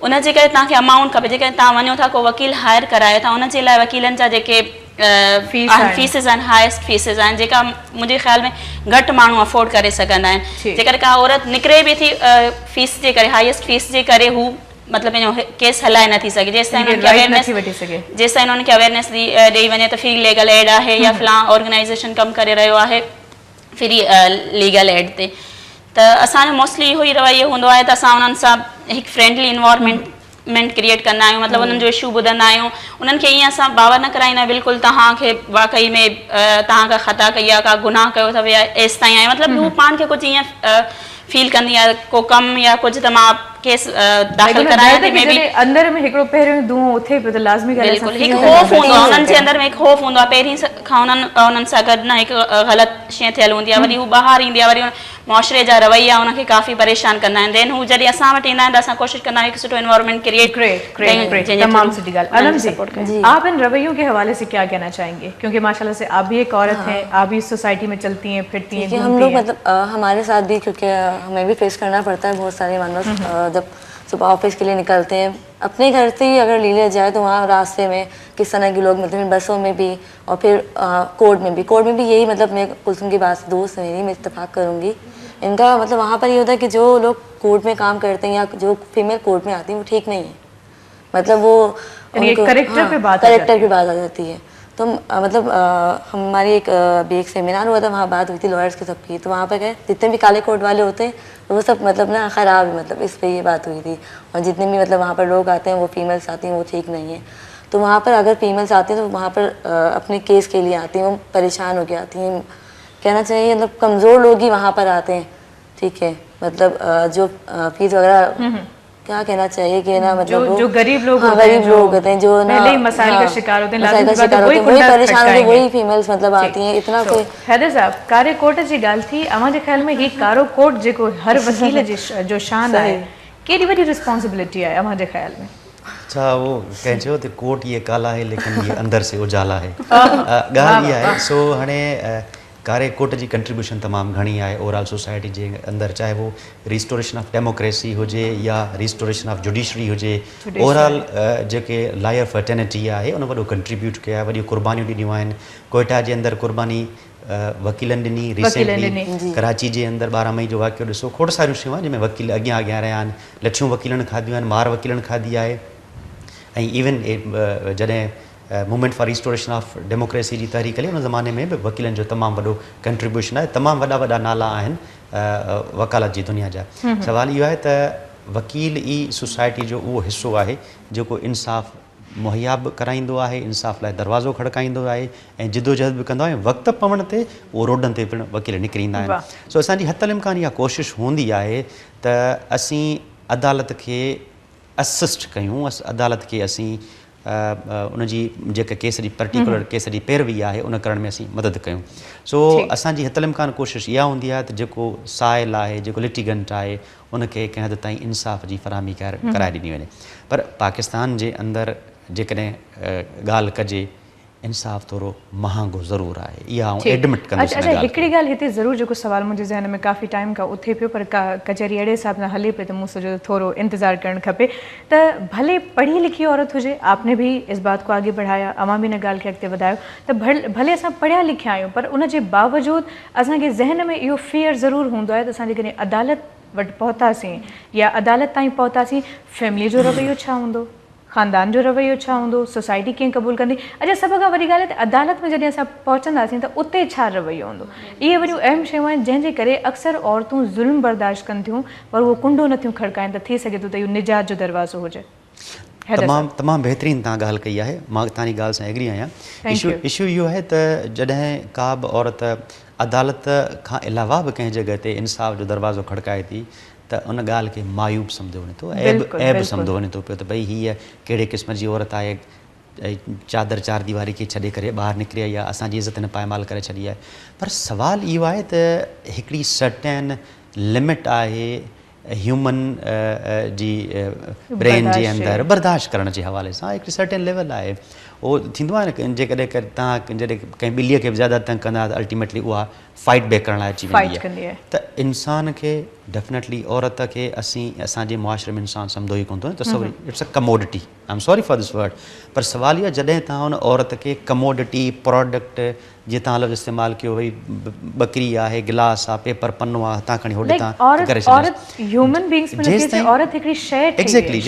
ان جي ڪري توهان کي امائونٽ کپي جيڪڏهن توهان وڃو ٿا ڪو وڪيل هائر ڪرايو ٿا ان جي لاء وڪيلن جا جيڪي آهن فيسز آهن هائيسٽ فيسز آهن جيڪا منهنجي خيال ۾ گهٽ ماڻهو افورڊ ڪري سگهندا آهن جيڪڏهن ڪا عورت نڪري به ٿي فيس جي ڪري هائيسٽ فيس جي ڪري هو مطلب پنهنجو ڪيس هلائي نٿي سگهي جيستائين انهن کي اويئرنيس جيستائين انهن کي اويئرنيس ڏئي وڃي ته فري ليگل ايڊ آهي يا فلان آرگنائيزيشن ڪم ڪري رهيو آهي فري ليگل ايڊ تي ته اسان جو موسٽلي اهو ئي رويو هوندو آهي ته اسان انهن سان هڪ فرينڊلي انوائرمينٽ مينٽ ڪريئيٽ ڪندا آهيون مطلب انهن جو اشو ٻڌندا آهيون انهن کي ائين اسان باور نه ڪرائيندا آهيون بلڪل توهان کي واقعي ۾ توهان ڪا خطا ڪئي آهي ڪا گناهه ڪيو اٿو يا ايستائين آهي مطلب هو پاڻ کي ڪجهه ائين فيل ڪندي آهي ڪو ڪم يا ڪجهه ته مان ڪيس داخل ڪرايان ٿي مي بي اندر ۾ هڪڙو پهريون دونهون اٿي پيو ته لازمي ڳالهه بلڪل هڪ خوف هوندو آهي انهن جي اندر ۾ هڪ خوف هوندو آهي پهرين کان انهن انهن سان گڏ نه هڪ غلط شيء ٿيل هوندي آهي وري هو ٻاهر ايندي آهي وري معاشري جا رويا انهن کي ڪافي پريشان ڪندا آهن دين هو جڏهن اسان وٽ ايندا آهن ته اسان ڪوشش ڪندا آهيون هڪ سٺو انوائرمينٽ ڪريئيٽ گريٽ گريٽ ڪيون گريٽ جنهن جي تمام ٿرو سٺي ڳالهه انهن انم کي جي سپورٽ ڪيون. آپ ان رويون ڪي حوالي سي ڪيا ڪهنا چاهينگي ڪيونڪه ماشاءالله سي آپ ڀي ايڪ عورت هين آپ ڀي سوسائٽي مين چلتي هين ڦرتي هين ٺيڪ هي هم گهومتي لوگ هين. مطلب هماري ساٿ ڀي ڪيونڪه همين ڀي فيس ڪرنا پڙتا هي بهت ساري مانوس جب صبح آفيس ڪي لئي نڪلتي هين اپني گهر سي هي اگر لي ليا جائي تو وهان راستي مين ڪس طرح ڪي لوگ ملتي هين بسون مين ڀي اور پھر ڪورٽ ۾ به ڪورٽ ۾ به يهي مطلب مين ڪلثوم ڪي بات سي دوست ميري مين اتفاق ڪرون گي ان کا مطلب وهان پر يي هوتا هي ڪي جو لوگ ڪورٽ ۾ ڪام ڪرتي هين يا جو فيميل ڪورٽ ۾ آتي هين وو ٺيڪ نهين هي مطلب وو يعني ان کو ڪريڪٽر ها پي بات آ ڪريڪٽر جاتي پي بات آ جاتي هي تو مطلب هماري ايڪ ابي ايڪ سيمينار هوا ٿا وهان بات هئي ٿي لائرس ڪي سب ڪي تو وهان پي ڪيا جتني ڀي ڪالي ڪوٽ والي هوتي هين وو سب مطلب نا خراب هي مطلب اس پي يي بات هئي ٿي اور جتني ڀي مطلب وهان پر لوگ آتي هين وو فيميلس آتي هين وو ٺيڪ نهين هي تو وهان پر اگر فيميلز آتي هين تو وهان پر اپني ڪيس ڪي ليي آتي هين وو پريشان هو ڪي آتي هين ڪهنا چاهيي مطلب ڪمزور لوگ هي وهان پر آتي هين ٺيڪ هي مطلب جو فيس وغيره ڪيا ڪهنا چاهيي ڪي نا مطلب جو غريب لوگ ها هوتي هين غريب لوگ هوتي هين جو نا پهلي هي مسائل ڪا شڪار هوتي هين مسائل لازمي ڪا بات هي شڪار وهي هوتي هين وهي ڪنڊا پريشان هوتي هين کٽڪائينگي وهي فيميلز مطلب ٺيڪ آتي هين اتنا سو ڪوئي حيدر صاحب ڪاري ڪوٽ جي ڳالهه ٿي اوهان جي خيال ۾ هي ڪارو ڪوٽ جيڪو هر وڪيل جي جو شان آهي صحيح ڪيڏي وڏي ريسپانسبلٽي آهي اوهان جي خيال ۾؟ اڇا اهو ڪنهن چيو ته ڪوٽ يي ڪالا هي ليڪن يي اندر سي اجالا هي ڳالهه اها آهي سو هاڻي ڪاري ڪوٽ جي ڪنٽريبيوشن تمام گهڻي آهي اوور آل سوسائٽي جي اندر چاهي اهو ريسٽوريشن آف ڊيموڪريسي هجي يا ريسٽوريشن آف جوڊيشري هجي اوور آل جيڪي لائر فرٽينٽي آهي ان وڏو ڪنٽريبيوٽ ڪيو آهي وڏيون قربانيون ڏنيون آهن ڪوئيٽا جي اندر قرباني وڪيلن ڏني ريسينٽلي ڪراچي جي اندر 12 مئي جو واقعو ڏسو کوڙ ساريون شيون آهن جنهن ۾ وڪيل اڳيان اڳيان رهيا آهن لٺيون وڪيلن کاڌيون آهن مار وڪيلن کاڌي آهي ۽ ايون جڏهن movement for restoration of democracy جي تحريڪ هلي ان زماني ۾ به وڪيلن جو تمام وڏو ڪنٽريبيوشن آهي تمام وڏا وڏا نالا آهن وڪالت جي دنيا جا سوال اهو آهي ته وڪيل ئي سوسائٽي جو اهو حصو آهي جيڪو انصاف مهيا به ڪرائيندو آهي، انصاف لاء دروازو کڙڪائيندو آهي ۽ جدوجهد به ڪندو آهي ۽ وقت پوڻ تي اهو روڊن تي پڻ وڪيل نڪري ايندا آهن. سو اسان جي حت الامڪان اها ڪوشش هوندي آهي ته اسين عدالت کي اسسٽ ڪيون، عدالت کي اسين ان جي جيڪا ڪيس جي پرٽيڪولر ڪيس جي پيروي آهي ان ڪرڻ ۾ اسين مدد ڪيون. سو اسان جي حت الامڪان ڪوشش اها هوندي آهي ته جيڪو سائل آهي، جيڪو لٽيگنٽ آهي، ان کي ڪنهن حد تائين انصاف جي فراهمي ڪرائي ڏني وڃي پر پاڪستان جي اندر جيڪڏهن ڳالهه ڪجي انصاف ٿورو مهانگو ضرور آهي اها آئون ايڊمٽ ڪندس ان اڇا ڳالهه کي. هڪڙي ڳالهه هتي ضرور جيڪو سوال منهنجي ذهن ۾ ڪافي ٽائيم کان اٿي پيو پر ڪچهري اهڙي حساب سان هلي پئي ته مون سوچيو ته ٿورو انتظار ڪرڻ کپي ته ڀلي پڙهي لکي عورت هجي آپ ني ڀي اس بات ڪو آگي بڙهايا اوهان به ان ڳالهه کي اڳتي وڌايو ته ڀلي اسان پڙهيا لکيا آهيون پر ان جي باوجود اسان کي ذهن ۾ اهو فيئر ضرور هوندو آهي ته اسان جيڪڏهن عدالت وٽ پهتاسين يا عدالت تائين پهتاسين فيملي جو رويو ڇا هوندو خاندان جو رويو ڇا هوندو سوسائٽي ڪيئن قبول ڪندي اڇا سڀ کان وڏي ڳالهه ته عدالت ۾ جڏهن اسان پهچنداسين ته اتي ڇا رويو هوندو اهي وڏيون اهم شيون آهن جنهن جي ڪري اڪثر عورتون ظلم برداشت ڪن ٿيون پر اهو ڪنڊو نٿيون کڙڪائين ته ٿي سگهي ٿو ته اهو نجات جو دروازو هجي. تمام تمام بهترين توهان ڳالهه ڪئي آهي مان توهان جي ڳالهه سان ايگري آهيان اشو اشو اهو آهي ته جڏهن ڪا به عورت عدالت کان علاوه به ڪنهن جڳهه تي انصاف جو دروازو کڙڪائي ٿي ته ان ڳالهه کي معيوب سمجهيو وڃي ٿو عيب عيب سمجهيو وڃي ٿو پيو ته ڀئي هيء ڪهڙي قسم جي عورت آهي چادر چار ديواري کي ڇڏي ڪري ٻاهر نڪري آئي آهي اسان جي عزت هن پائمال ڪري ڇڏي آهي پر سوال اهو آهي ته هڪڙي سرٽين لمٽ آهي هيومن جي برين جي اندر برداشت ڪرڻ جي حوالي سان هڪڙي سرٽين ليول آهي اهو ٿيندو آهي نه جيڪڏهن توهان جڏهن ڪنهن ٻليء کي به زياده تنگ ڪندا ته الٽيميٽلي اها فائٽ بيڪ ڪرڻ لاء اچي ويندي آهي ته انسان کي ڊيفنيٽلي عورت کي اسين اسان جي معاشري ۾ انسان سمجهو ئي ڪونه ٿو تصور it's a commodity I am sorry for this word پر سوال اهو آهي جڏهن توهان ان عورت کي ڪموڊٽي پراڊڪٽ جيئن توهان لفظ استعمال ڪيو ڀئي ٻڪري آهي گلاس آهي پيپر پنو آهي هتان کڻي هوڏي تان ڪري ڇڏيس ايگزيڪٽلي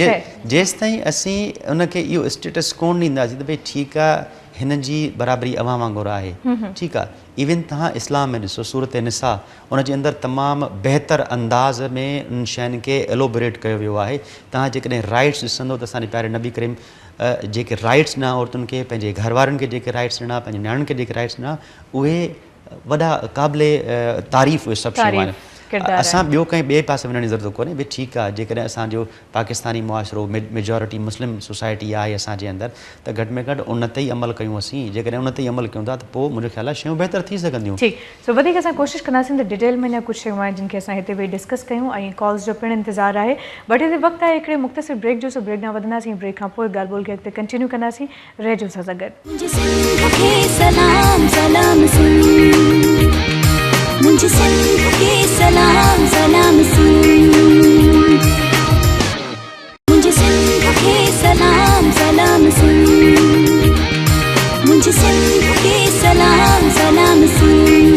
جيستائين اسين ان کي اهو اسٽيٽس ڪونه ڏينداسين ته ڀئي ٺيڪ آهي هن جي برابري اوهان وانگر آهي ٺيڪ آهي ايون توهان اسلام ۾ ڏسو سورت نساء ان جي اندر تمام بهتر انداز ۾ انهن شين کي ايلوبريٽ ڪيو ويو آهي توهان جيڪڏهن رائٽس ڏسندو ته اسان جي پياري نبي ڪريم جيڪي رائٽس ڏنا عورتن کي پنهنجي گهر وارن کي جيڪي رائٽس ڏنا پنهنجي نياڻين کي جيڪي رائٽس ڏنا اهي وڏا قابل تعريف اهي سڀ شيون آهن. ڪردار آهي. اسان ٻيو ڪنهن ٻئي پاسي وڃڻ جي ضرورت ڪونهي ڀي ٺيڪ آهي جيڪڏهن اسان جو پاڪستاني معاشرو ميجارٽي مسلم سوسائٽي آهي اسان جي اندر ته گهٽ ۾ گهٽ ان تي ئي عمل ڪيون اسين جيڪڏهن ان تي ئي عمل ڪيون ٿا ته پوء منهنجو خيال آهي شيون بهتر ٿي سگهنديون. ٺيڪ سو وڌيڪ اسان ڪوشش ڪنداسين ته ڊيٽيل ۾ اڃا ڪجهه شيون آهن جن کي اسان هتي ويهي ڊسڪس ڪيون ۽ ڪالز جو پڻ انتظار آهي بٽ هتي وقت آهي هڪڙي مختصر بريڪ جو سو بريڪ ڏانهن وڌنداسين ۽ بريڪ کان پوء ڳالهه ٻولهه کي اڳتي ڪنٽينيو ڪنداسين رهجو اسان سان گڏ. منهنجي سنڌ کي سلام سلام سنڌ منهنجي سنڌ کي سلام سلام سنڌ منهنجي سنڌ کي سلام سلام سنڌ منهنجي سنڌ کي سلام سلام سنڌ.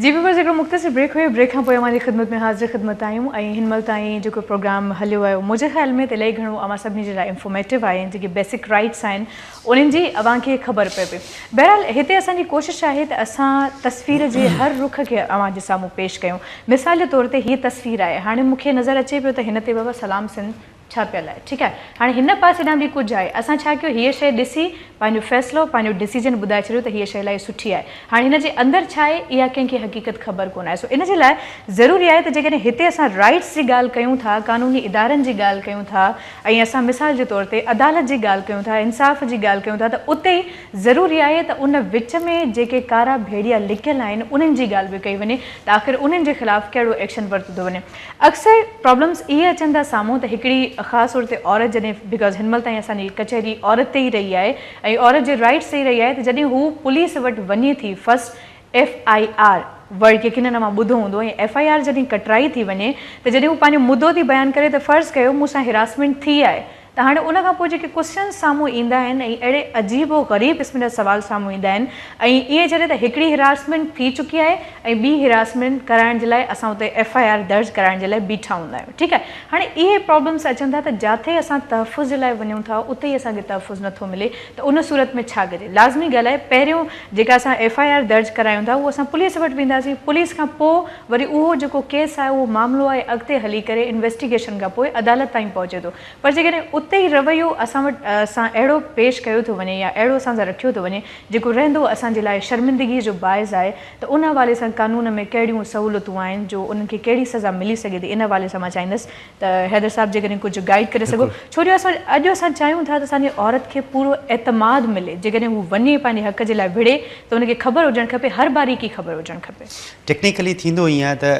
جي ويورز هڪڙو مختصر بريڪ هيو بريڪ کان پوء اوهان جي خدمت ۾ حاضر خدمت آهيون ۽ هن مهل تائين جيڪو پروگرام هليو آهي منهنجي خيال ۾ ته الاهي گهڻو اوهان سڀني جي لاء انفارميٽو آهي ۽ جيڪي بيسڪ رائيٽس آهن انهن جي اوهان کي خبر پئي پئي بهرحال هتي اسان جي ڪوشش آهي ته اسان تصوير جي هر رخ کي اوهان جي سامهون پيش ڪيون مثال جي طور تي هيء تصوير آهي هاڻي مون کي نظر اچي پيو ته هن تي بابا سلام سنڌ ڇاپيل آهي ٺيڪ آهي هاڻي هن پاسي ڏانهن به ڪجهه آهي اسان ڇا ڪيو هيء شيء ڏسي پنهنجو فيصلو پنهنجو ڊسيزن ٻڌائي ڇڏيو ته هيء شيء الاهي سٺي آهي هاڻي هن جي اندر ڇا آهي اها ڪنهن کي حقيقت خبر ڪونه آهي سو ان جي لاء ضروري آهي ته جيڪڏهن هتي اسان رائيٽس جي ڳالهه ڪيون ٿا قانوني ادارن جي ڳالهه ڪيون ٿا ۽ اسان مثال جي طور تي عدالت جي ڳالهه ڪيون ٿا انصاف جي ڳالهه ڪيون ٿا ته اتي ئي ضروري آهي ته ان وچ ۾ جيڪي ڪارا ڀيڙيا لڪيل آهن انهن جي ڳالهه به ڪئي وڃي ته آخر انهن جي خلاف ڪهڙو ايڪشن ورتو ٿو وڃي. اڪثر پرابلمز اهي اچن ٿا سامهون ته هڪڙي خاص طور تي عورت جڏهن because هن مهل تائين اسان جي ڪچهري عورت تي ئي رهي آهي ۽ عورت جي رائيٽس تي ئي رهي آهي ته جڏهن هو پوليس وٽ وڃي ٿي first F I R word يقينن اوهان ٻڌو هوندو ۽ ايف I R جڏهن ڪٽرائي ٿي وڃي ته جڏهن هو پنهنجو مدو ٿي بيان ڪري ته فرض ڪيو مون سان هراسمينٽ ٿي آهي ته هاڻي ان کان پوء جيڪي ڪوسچنز سامهون ايندا آهن ۽ اهڙي عجيب و غريب قسم جا سوال سامهون ايندا آهن ۽ ائين جڏهن ته هڪڙي هراسمينٽ ٿي چڪي آهي ۽ ٻي هراسمينٽ ڪرائڻ جي لاء اسان اتي ايف I R درج ڪرائڻ جي لاء بيٺا هوندا آهيون ٺيڪ آهي هاڻي اهي پرابلمس اچن ٿا ته جاٿي اسان تحفظ جي لاء وڃون ٿا اتي ئي اسان کي تحفظ نٿو ملي ته ان صورت ۾ ڇا ڪجي لازمي ڳالهه آهي پهريون جيڪا اسان ايف I R درج ڪرايون ٿا اهو اسان پوليس وٽ وينداسين پوليس کان پوء وري اهو جيڪو ڪيس آهي اهو معاملو آهي اڳتي هلي ڪري انويسٽيگيشن کان پوء عدالت تائين پهچي ٿو پر جيڪڏهن اتي ئي رويو اسان وٽ سان اهڙو پيش ڪيو ٿو وڃي يا اهڙو اسان سان رکيو ٿو وڃي جيڪو رهندو اسان جي لاء شرمندگي جو باعث آهي ته ان حوالي سان قانون ۾ ڪهڙيون سهولتون آهن جو انهن کي ڪهڙي سزا ملي سگهي ٿي ان حوالي سان مان چاهيندس ته حيدر صاحب جيڪڏهن ڪجهه گائيڊ ڪري سگهو ڇو جو اسان اڄ اسان چاهيون ٿا ته اسان جي عورت کي پورو اعتماد ملي جيڪڏهن هو وڃي پنهنجي حق جي لاء وڙهي ته ان کي خبر هجڻ کپي هر باريڪي خبر هجڻ کپي. ٽيڪنيڪلي ٿيندو ائين آهي ته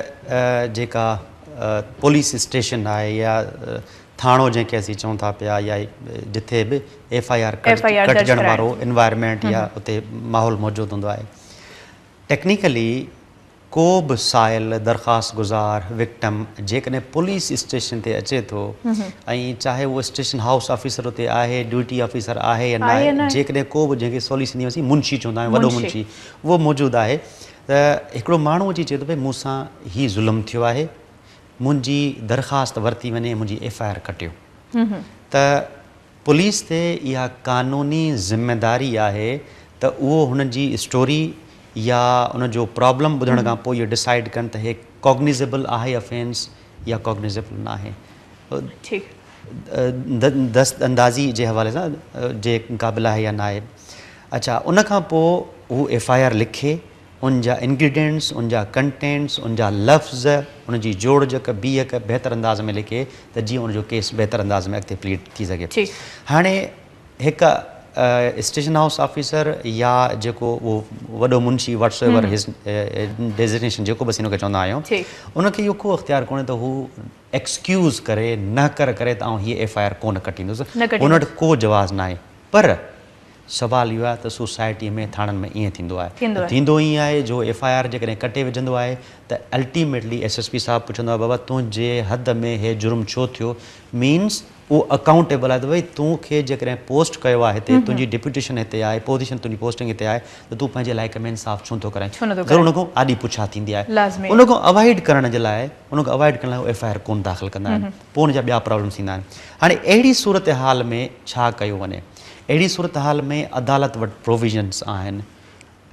جيڪا پوليس اسٽيشن آهي يا ٿاڻو جنهن کي اسين چئون ٿا پيا يا جٿي به ايف I R ڪٽجڻ وارو انوائرمينٽ يا اتي ماحول موجود هوندو آهي ٽيڪنيڪلي ڪو به سائل درخواست گذار وڪٽم جيڪڏهن پوليس اسٽيشن تي اچي ٿو ۽ چاهي اهو اسٽيشن هائوس آفيسر اتي آهي ڊيوٽي آفيسر آهي يا ناهي جيڪڏهن ڪو به جنهن کي سولي سنڌي ۾ اسين منشي چوندا آهيون وڏو منشي اهو موجود آهي ته هڪڙو ماڻهو اچي چئي ٿو ڀئي مون سان هي ظلم ٿيو آهي منهنجي درخواست ورتي وڃي منهنجي ايف I R ڪٽيو ته پوليس تي اها قانوني ذميداري آهي ته اهو هن جي اسٽوري يا ان جو پرابلم ٻڌڻ کان پوء اهو ڊسائيڊ ڪن ته هي ڪاگنيزيبل آهي افينس يا ڪاگنيزيبل ناهي دست اندازي جي حوالي سان جي قابل آهي يا ناهي اڇا ان کان پوء هو ايف I R لکي ان جا انگريڊينٽس ان جا ڪنٽينٽس ان جا لفظ ان جي جوڙجڪ بيهڪ بهتر انداز ۾ لکي ته جيئن ان جو ڪيس بهتر انداز ۾ اڳتي پليڊ ٿي سگهي هاڻي هڪ اسٽيشن هائوس آفيسر يا جيڪو اهو وڏو منشي واٽس ايور his designation جيڪو به اسين ان کي چوندا آهيون ان کي اهو ڪو اختيار ڪونهي ته هو ايڪسڪيوز ڪري نه ڪر ڪري ته آئون هيء ايف I R ڪونه ڪٽيندس ان وٽ ڪو جواز ناهي پر سوال اهو آهي ته سوسائٽيء ۾ ٿاڻن ۾ ائين ٿيندو آهي ته ٿيندو ائين آهي جو ايف I R جيڪڏهن ڪٽي وجهندو آهي ته الٽيميٽلي ايس ايس پي صاحب پڇندو آهي بابا تنهنجي حد ۾ هي جرم ڇو ٿيو مينس اهو اڪائونٽيبل آهي ته ڀئي تون کي جيڪڏهن پوسٽ ڪيو آهي هتي تنهنجي ڊپيوٽيشن هتي آهي پوزيشن تنهنجي پوسٽنگ هتي آهي ته تون پنهنجي علائقي ۾ انصاف ڇو نٿو ڪرائين ضرور ان کان آڏي پڇا ٿيندي آهي ان کان اوائڊ ڪرڻ جي لاء ان کان اوائڊ ڪرڻ لاء ايف I R ڪونه داخل ڪندا آهن پوء ان جا ٻيا پرابلمس ٿيندا آهن هاڻي اهڙي صورتحال ۾ ڇا ڪيو وڃي اهڙي صورتحال ۾ عدالت وٽ پروويزنس آهن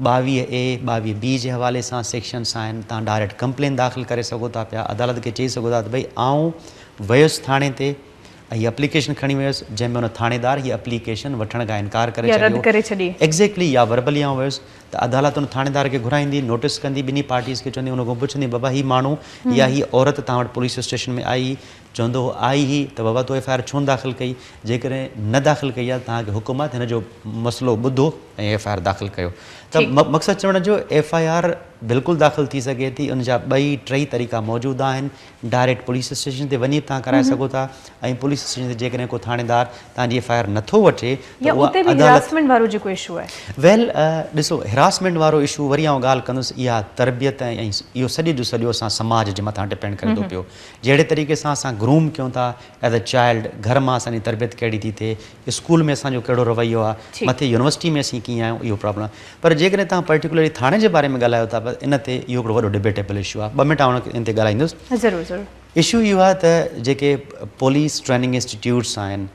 22 اي، 22 بي جي حوالي سان سيڪشنس آهن، توهان ڊائريڪٽ ڪمپلين داخل ڪري سگهو ٿا پيا، عدالت کي چئي سگهو ٿا ته ڀئي آئون ويس ٿاڻي تي، ۽ هي اپليڪيشن کڻي ويس جنهن ۾ ان ٿاڻيدار هي اپليڪيشن وٺڻ کان انڪار ڪري يا رد ڇڏيو ڪري ڇڏي. ايگزيڪٽلي يا وربلي آئون ويس ته عدالت ان ٿاڻيدار کي گهرائيندي نوٽيس ڪندي ٻنهي پارٽيز کي چوندي ان کان پڇندي بابا هي ماڻهو يا هي عورت توهان وٽ پوليس اسٽيشن ۾ آئي هئي چوندو هو آئي هئي ته بابا تو ايف I R ڇو نه داخل ڪئي جيڪڏهن نه داخل ڪئي آهي ته توهان کي حڪم آهي ته هن جو مسئلو ٻڌو ۽ ايف I R داخل ڪيو ته مقصد چوڻ جو ايف I R بلڪل داخل ٿي سگهي ٿي ان جا ٻئي ٽئي طريقا موجود آهن ڊائريڪٽ پوليس اسٽيشن تي وڃي به توهان ڪرائي سگهو ٿا ۽ پوليس اسٽيشن تي جيڪڏهن ڪو ٿاڻيدار توهان جي ايف I R نٿو وٺي ته يا اها اتي به عدالت هراسمينٽ وارو جيڪو اشو آهي. ويل ڏسو هراسمينٽ وارو اشو وري آئون ڳالهه ڪندس اها تربيت ۽ اهو سڄي جو سڄو اسان سماج جي مٿان ڊپينڊ ڪري ٿو پيو جهڙي طريقي سان اسان گروم ڪيون ٿا ايز اي چائلڊ گهر مان اسان جي تربيت ڪهڙي ٿي ٿئي اسڪول ۾ اسان جو ڪهڙو رويو آهي مٿي يونيورسٽي ۾ اسين ڪيئن آهيون اهو پرابلم آهي پر جيڪڏهن توهان پرٽيڪولرلي ٿاڻي جي باري ۾ ڳالهايو ٿا پر ان تي اهو هڪڙو وڏو ڊبيٽيبل اشو آهي ٻه منٽ آئون ان تي ڳالهائيندس. ضرور ضرور. اشو اهو آهي ته جيڪي پوليس ٽريننگ انسٽيٽيوٽس آهن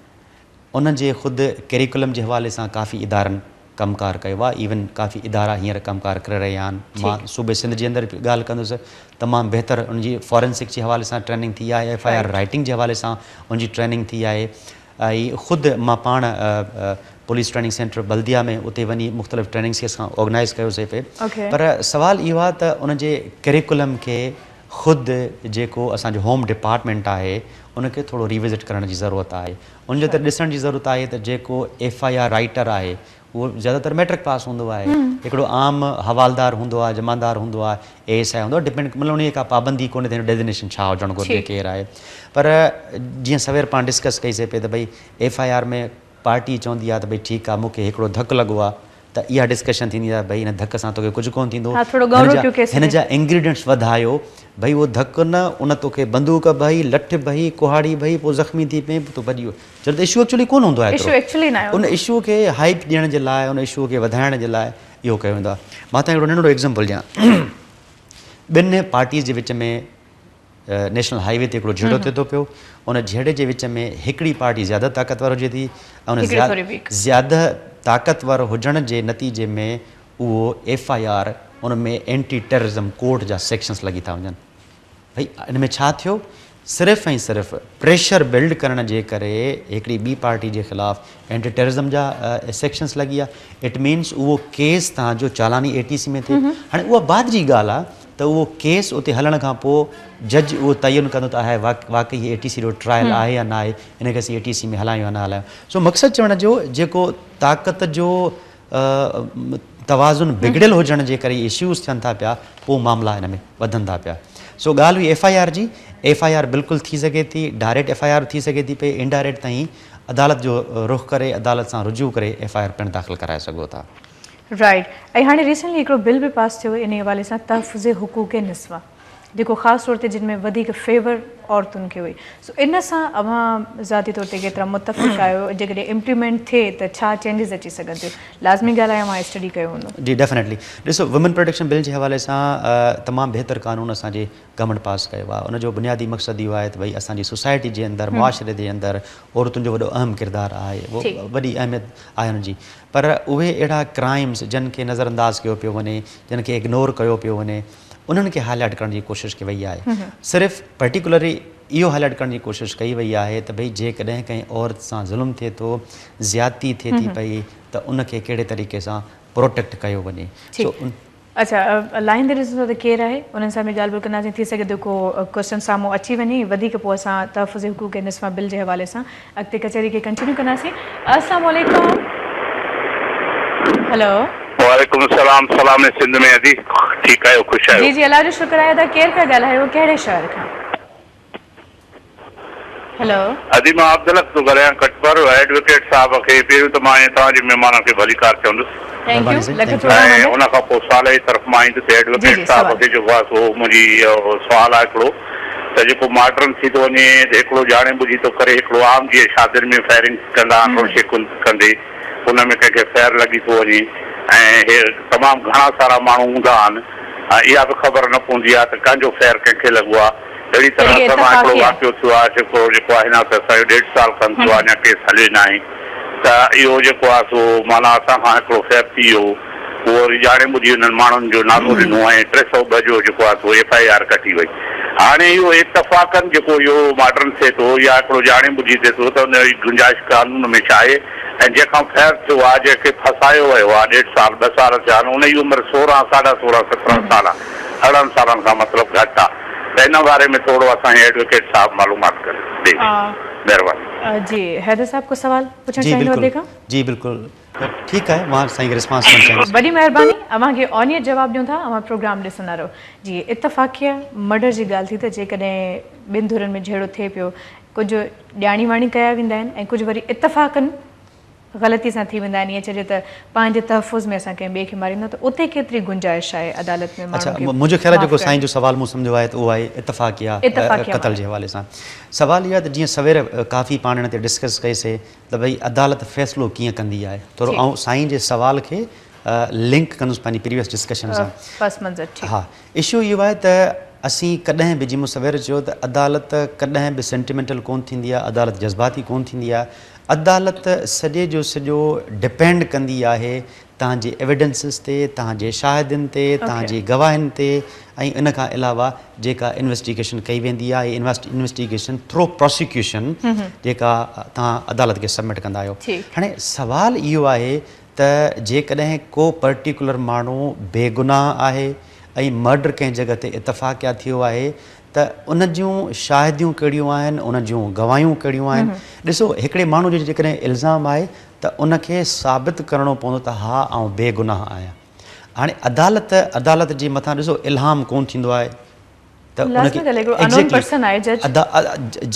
انهن جي خود ڪريڪولم جي حوالي سان ڪافي ادارن ڪم ڪار ڪيو آهي ايون ڪافي ادارا هينئر ڪم ڪار ڪري رهيا آهن مان صوبي سنڌ جي اندر به ڳالهه ڪندس تمام بهتر ان جي فارينسڪ جي حوالي سان ٽريننگ ٿي آهي ايف I R writing جي حوالي سان ان جي ٽريننگ ٿي آهي ۽ خود مان پاڻ پوليس ٽريننگ سينٽر بلديا ۾ اتي وڃي مختلف ٽريننگس کي اسان آرگنائز ڪيوسي پئي پر سوال اهو آهي ته ان جي ڪريڪولم کي خود جيڪو اسان جو هوم ڊپارٽمينٽ آهي ان کي ٿورو ريوزٽ ڪرڻ جي ضرورت آهي ان جو ته ڏسڻ جي ضرورت آهي ته جيڪو ايف I R writer آهي اهو زياده تر ميٽرڪ پاس هوندو آهي هڪڙو عام حوالدار هوندو آهي جمعدار هوندو آهي اي ايس I هوندو آهي ڊپينڊ مطلب ان جي ڪا پابندي ڪونهي ته هن جو ڊيزگنيشن ڇا هجڻ گهرجي ڪير آهي پر جيئن سوير پاڻ ڊسڪس ڪئي سي پئي ته ڀئي ايف I R ۾ party چوندي آهي ته ڀئي ٺيڪ آهي مون کي هڪڙو ڌڪ لڳو آهي ته اها ڊسڪشن ٿيندي آهي ڀئي هن ڌڪ سان توکي ڪجهه ڪونه ٿيندو هن جا انگريڊينٽس وڌايو ڀئي اهو ڌڪ نه ان توکي بندوق به هئي لٺ به هئي ڪهاڙي به هئي پوء زخمي ٿي پئين پوء تون ڀڄي ويو ڇو ته اشو ايڪچولي ڪونه هوندو آهي ايترو ان اشو کي هائپ ڏيڻ جي لاء ان اشو کي وڌائڻ جي لاء اهو ڪيو ويندو آهي مان توهان کي هڪڙو ننڍڙو ايگزامپل ڏيان ٻن پارٽيز جي وچ ۾ نيشنل هائي وي تي هڪڙو جهيڙو ٿئي ٿو پيو ان جهيڙي جي وچ ۾ هڪڙي پارٽي زياده طاقتور هجي ٿي ۽ ان زياده طاقتور هجڻ جي نتيجي ۾ اهو F I R in ۾ anti terrorism court جا سيڪشنس لڳي ٿا وڃن ڀئي ان ۾ ڇا ٿيو؟ صرف ۽ صرف پريشر بلڊ ڪرڻ جي ڪري هڪڙي ٻي پارٽي جي خلاف اينٽي ٽيررزم جا سيڪشنس لڳي ويا it means اهو ڪيس توهان جو چالاني اي ٽي سي ۾ ٿئي هاڻي اها بعد جي ڳالهه آهي ته اهو ڪيس اتي هلڻ کان پوء جج اهو تعين ڪندو ته آهي واقعي هي اي ٽي سي جو ٽرائل آهي يا نه آهي ان کي اسين اي ٽي سي ۾ هلايون يا نه هلايون سو مقصد چوڻ جو جيڪو طاقت جو توازن بگڙيل هجڻ جي ڪري اشوز ٿين ٿا پيا پوء معاملا ان ۾ وڌن ٿا پيا سو ڳالهه هئي ايف I R جي ايف I R بلڪل ٿي سگهي ٿي ڊائريڪٽ ايف I R ٿي سگهي ٿي پئي انڊائريڪٽ تائين عدالت جو رخ ڪري عدالت سان رجوع ڪري ايف I R پڻ داخل ڪرائي سگهو ٿا. رائيٽ ۽ هاڻي ريسنٽلي هڪڙو بل به پاس ٿيو انهي حوالي سان تحفظ حقوق نسوان جيڪو خاص طور تي جن ۾ وڌيڪ فيور عورتن کي هئي سو ان سان اوهان ذاتي طور تي ڪيترا متفق آهيو جيڪڏهن امپليمينٽ ٿئي ته ڇا چينجز اچي سگهن ٿيون لازمي ڳالهه آهي اوهان اسٽڊي ڪيو هوندو. جي ڊيفنيٽلي ڏسو وومين پروٽيڪشن بل جي حوالي سان تمام بهتر قانون اسان جي گورنمينٽ پاس ڪيو آهي ان جو بنيادي مقصد اهو آهي ته ڀئي اسان جي سوسائٽي جي اندر معاشري جي اندر عورتن جو وڏو اهم ڪردار آهي وڏي اهميت آهي ان جي پر اهي اهڙا ڪرائمز جن کي نظر انداز ڪيو پيو وڃي جن کي اگنور ڪيو پيو وڃي انهن کي هاء لائيٽ ڪرڻ جي ڪوشش ڪئي وئي آهي صرف پرٽيڪولرلي اهو هاء لائيٽ ڪرڻ جي ڪوشش ڪئي وئي آهي ته ڀئي جيڪڏهن ڪنهن عورت سان ظلم ٿئي ٿو زيادتي ٿئي ٿي پئي ته ان کي ڪهڙي طريقي سان پروٽيڪٽ ڪيو وڃي سو اڇا لائين تي ڏسون ٿا ته ڪير آهي انهن سان به ڳالهه ٻولهه ڪنداسين ٿي سگهي ٿو ڪو ڪوئسچن سامهون اچي وڃي وڌيڪ پوء اسان تحفظ حقوق نسوان بل جي حوالي سان اڳتي ڪچهري کي ڪنٽينيو ڪنداسين السلام عليڪم هلو. وعليڪم السلام سلام سنڌ ۾ ادي ٺيڪ آهيو خوش آهيو. جي جي الله جو شڪر آهي ادا ڪير پيا ڳالهايو ڪهڙي شهر کان هلو. ادي مان عبدالحق ٿو ڳالهايان ڪٽپر ايڊووڪيٽ صاحب کي پهريون ته مان توهان جي مهمانن کي ڀليڪار چوندس thank you lakh ٿورا ۽ ان کان پوء صالح جي طرف مان ايندس ايڊووڪيٽ صاحب کي جيڪو آهي سو منهنجي سوال آهي هڪڙو ته جيڪو ماڊرن ٿي ٿو وڃي ته هڪڙو ڄاڻي ٻجهي ٿو ڪري هڪڙو عام جيئن شادين ۾ فائرنگ ڪندا آهن روشي ڪندي ان ۾ ڪنهن کي فير لڳي ٿو وڃي ۽ هي تمام گهڻا سارا ماڻهو هوندا آهن ۽ اها به خبر نه پوندي آهي ته ڪنهن جو فير ڪنهن کي لڳو آهي اهڙي طرح سان هڪڙو واقعو ٿيو آهي جيڪو جيڪو آهي هن وقت اسان جو ڏيڍ سال کن ٿيو آهي اڃا ڪيس هليو ناهي ته اهو جيڪو آهي سو معنيٰ اسان کان هڪڙو فير ٿي ويو اهو وري ڄاڻي ٻجهي انهن ماڻهن جو نالو ڏنو ۽ 302 جو جيڪو آهي سو ايف I R ڪٽي وئي. هاڻي اهو اتفاقن جيڪو اهو ماڊرن ٿئي ٿو يا هڪڙو ڄاڻي ٻجهي ٿئي ٿو ته ان جي گنجائش قانون ۾ ڇا آهي ۽ جنهن کان فير ٿيو آهي جنهن کي ڦاسايو ويو آهي ڏيڍ سال ٻه سال ٿيا آهن ان جي عمر سورهن ساڍا سورهن سترهن سال آهي ارڙهن سالن کان مطلب گهٽ آهي ته ان باري ۾ ٿورو اسان جي ايڊووڪيٽ صاحب معلومات ڪري ڏي مهرباني. جي حيدر صاحب ڪو سوال پڇڻ جي چاهيندو بلڪل ادي کان. جي بلڪل ته ٺيڪ آهي مان سائين کي رسپانس ڪرڻ چاهيندس. وڏي مهرباني اوهان کي اونيت جواب ڏيون ٿا اوهان پروگرام ڏسندا رهو جي اتفاقيه مرڊر جي ڳالهه ٿي ته جيڪڏهن ٻن ڌرين ۾ جهيڙو ٿئي پيو ڪجهه ڄاڻي واڻي ڪيا ويندا آهن ۽ ڪجهه وري اتفاقن غلطي سان ٿي ويندا آهن ائين چئجي ته پنهنجي تحفظ ۾ اسان ڪنهن ٻئي کي ماريندا ته اتي ڪيتري گنجائش آهي عدالت ۾ اڇا ماڻهو کي منهنجو خيال آهي معاف جيڪو ڪرڻ سائين جو سوال مون سمجهيو آهي ته اهو آهي اتفاقيه اتفاقيه قتل مارڻ. جي حوالي سان سوال اهو آهي ته جيئن سوير ڪافي پاڻ ان تي ڊسڪس ڪئي سي ته ڀئي عدالت فيصلو ڪيئن ڪندي آهي ٿورو آئون سائين جي سوال کي لنڪ ڪندس پنهنجي پريويس ڊسڪشن سان. پس منظر ٺيڪ. ها اشو اهو آهي ته اسين ڪڏهن به جيئن مون سوير چيو ته عدالت ڪڏهن به سينٽيمينٽل ڪون ٿيندي آهي عدالت جذباتي ڪون ٿيندي آهي عدالت سڄي جو سڄو ڊپينڊ ڪندي آهي توهان جي ايويڊنسز تي، توهان جي شاهدين تي، توهان جي گواهين تي ۽ ان کان علاوه جيڪا انويسٽيگيشن ڪئي ويندي آهي انويسٽيگيشن ٿرو پراسيڪيوشن جيڪا توهان عدالت کي سبمٽ ڪندا آهيو. هاڻي سوال اهو آهي ته جيڪڏهن ڪو پرٽيڪولر ماڻهو بيگناهه آهي ۽ مرڊر ڪنهن جڳهه تي اتفاقيا ٿيو آهي ته ان جون شاهديون ڪهڙيون آهن، ان جون گواهيون ڪهڙيون آهن. ڏسو هڪڙي ماڻهو جو جيڪڏهن الزام آهي ته ان کي ثابت ڪرڻو پوندو ته ها آئون بي گناهه آهيان. هاڻي عدالت عدالت جي مٿان ڏسو الهام ڪونه ٿيندو آهي ته ان کي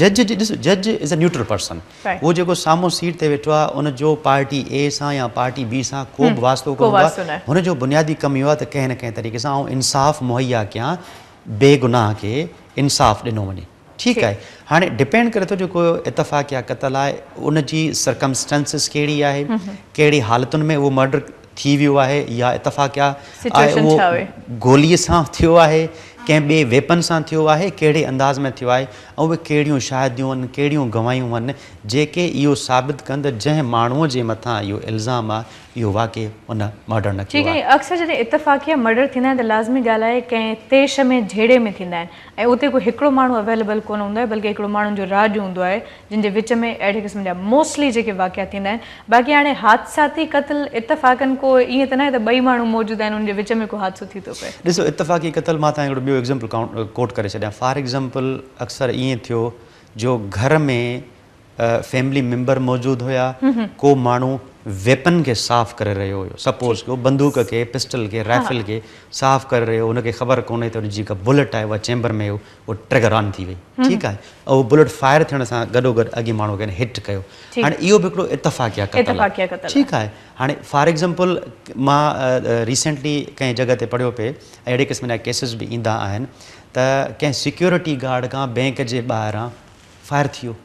جج جي ڏسو جج از اي نيوٽرل پرسن اهو جيڪو سامهون سيٽ تي ويٺو آهي ان جو پارٽي اي سان يا پارٽي بي سان ڪو به واسطو ڪونه هوندو آهي هن جو بنيادي ڪم اهو آهي ته ڪنهن نه ڪنهن طريقي سان آئون انصاف مهيا ڪيان بي گناهه کي انصاف ڏنو وڃي. ٺيڪ آهي هاڻي ڊپينڊ ڪري ٿو جيڪو اتفاقيا قتل آهي ان جي سرڪمسٽنسز ڪهڙي آهي ڪهڙي حالتن ۾ اهو مرڊر ٿي ويو آهي يا اتفاقيا آهي اهو گولي سان ٿيو آهي ڪنهن ٻئي ويپن سان ٿيو آهي ڪهڙي انداز ۾ ٿيو آهي ۽ اهي ڪهڙيون شاهديون آهن ڪهڙيون گواهيون آهن جيڪي اهو ثابت ڪن ته جنهن ماڻهو جي مٿان اهو الزام آهي اهو واقعي ان مرڊر نه ڪيو ٺيڪ آهي. ۽ اڪثر جڏهن اتفاقيه مرڊر ٿيندا آهن ته لازمي ڳالهه آهي ڪنهن تيش ۾ جهيڙي ۾ ٿيندا آهن ۽ اتي ڪو هڪڙو ماڻهو اويليبل ڪونه هوندو آهي بلڪه هڪڙو ماڻهن جو راڄ هوندو آهي جن جي وچ ۾ اهڙي قسم جا موسٽلي جيڪي واقعا ٿيندا آهن باقي هاڻي حادثاتي قتل اتفاقن ڪو ائين ته ناهي ته ٻئي ماڻهو موجود آهن انهن جي وچ ۾ ڪو حادثو ٿي ٿو پئي. ڏسو اتفاقي قتل مان توهان کي هڪڙو ٻيو ايگزامپل ڪوٽ ڪري ڇڏيان فار ايگزامپل اڪثر ائين ٿيو جو گهر ۾ فيملي ميمبر موجود هيا ڪو ماڻهو ويپن کي صاف ڪري رهيو هيو سپوز ڪو بندوق کي پسٽل کي رائفل کي صاف ڪري رهيو هن کي خبر ڪونهي ته ان جي جيڪا بلٽ آهي اها چيمبر ۾ اهو ٽرگر آن ٿي وئي ٺيڪ آهي اهو بلٽ فائر ٿيڻ سان گڏو گڏ اڳي ماڻهو کي هٽ ڪيو هاڻي اهو به هڪڙو اتفاقيه قتل آهي ٺيڪ آهي هاڻي فار ايگزامپل مان ريسينٽلي ڪنهن جڳهه تي پڙهيو پئي اهڙي قسم جا ڪيسز به ايندا آهن ته ڪنهن سيڪيورٽي گارڊ کان بينڪ جي ٻاهران فائر ٿي ويو.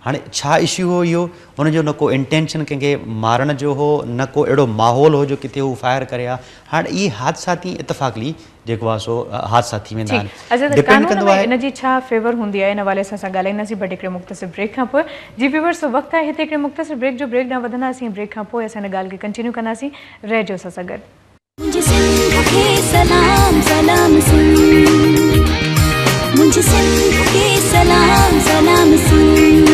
هاڻي ڇا اشو هو اهو؟ هن جو نه ڪو انٽينشن ڪنهن کي مارڻ جو هو نه ڪو اهڙو ماحول هو جو ڪٿي هو فائر ڪري ها. هاڻي اهي حادثاتي اتفاقلي جيڪو آهي سو حادثا ٿي ويندا آهن. اچا ته ڊپينڊ قانون ڪندو ۾ آهي. ان جي ڇا فيور هوندي آهي ان حوالي سان اسان ڳالهائينداسين بٽ هڪڙي مختصر بريڪ کان پوء. جي ويورس وقت آهي هتي هڪڙي مختصر بريڪ جو بريڪ ڏانهن وڌنداسين بريڪ کان پوء اسان ان ڳالهه کي ڪنٽينيو ڪنداسين رهجو اسان سان گڏ. منهنجي سنڌ کي سلام سلام سنڌ منهنجي سنڌ کي سلام سلام سنڌ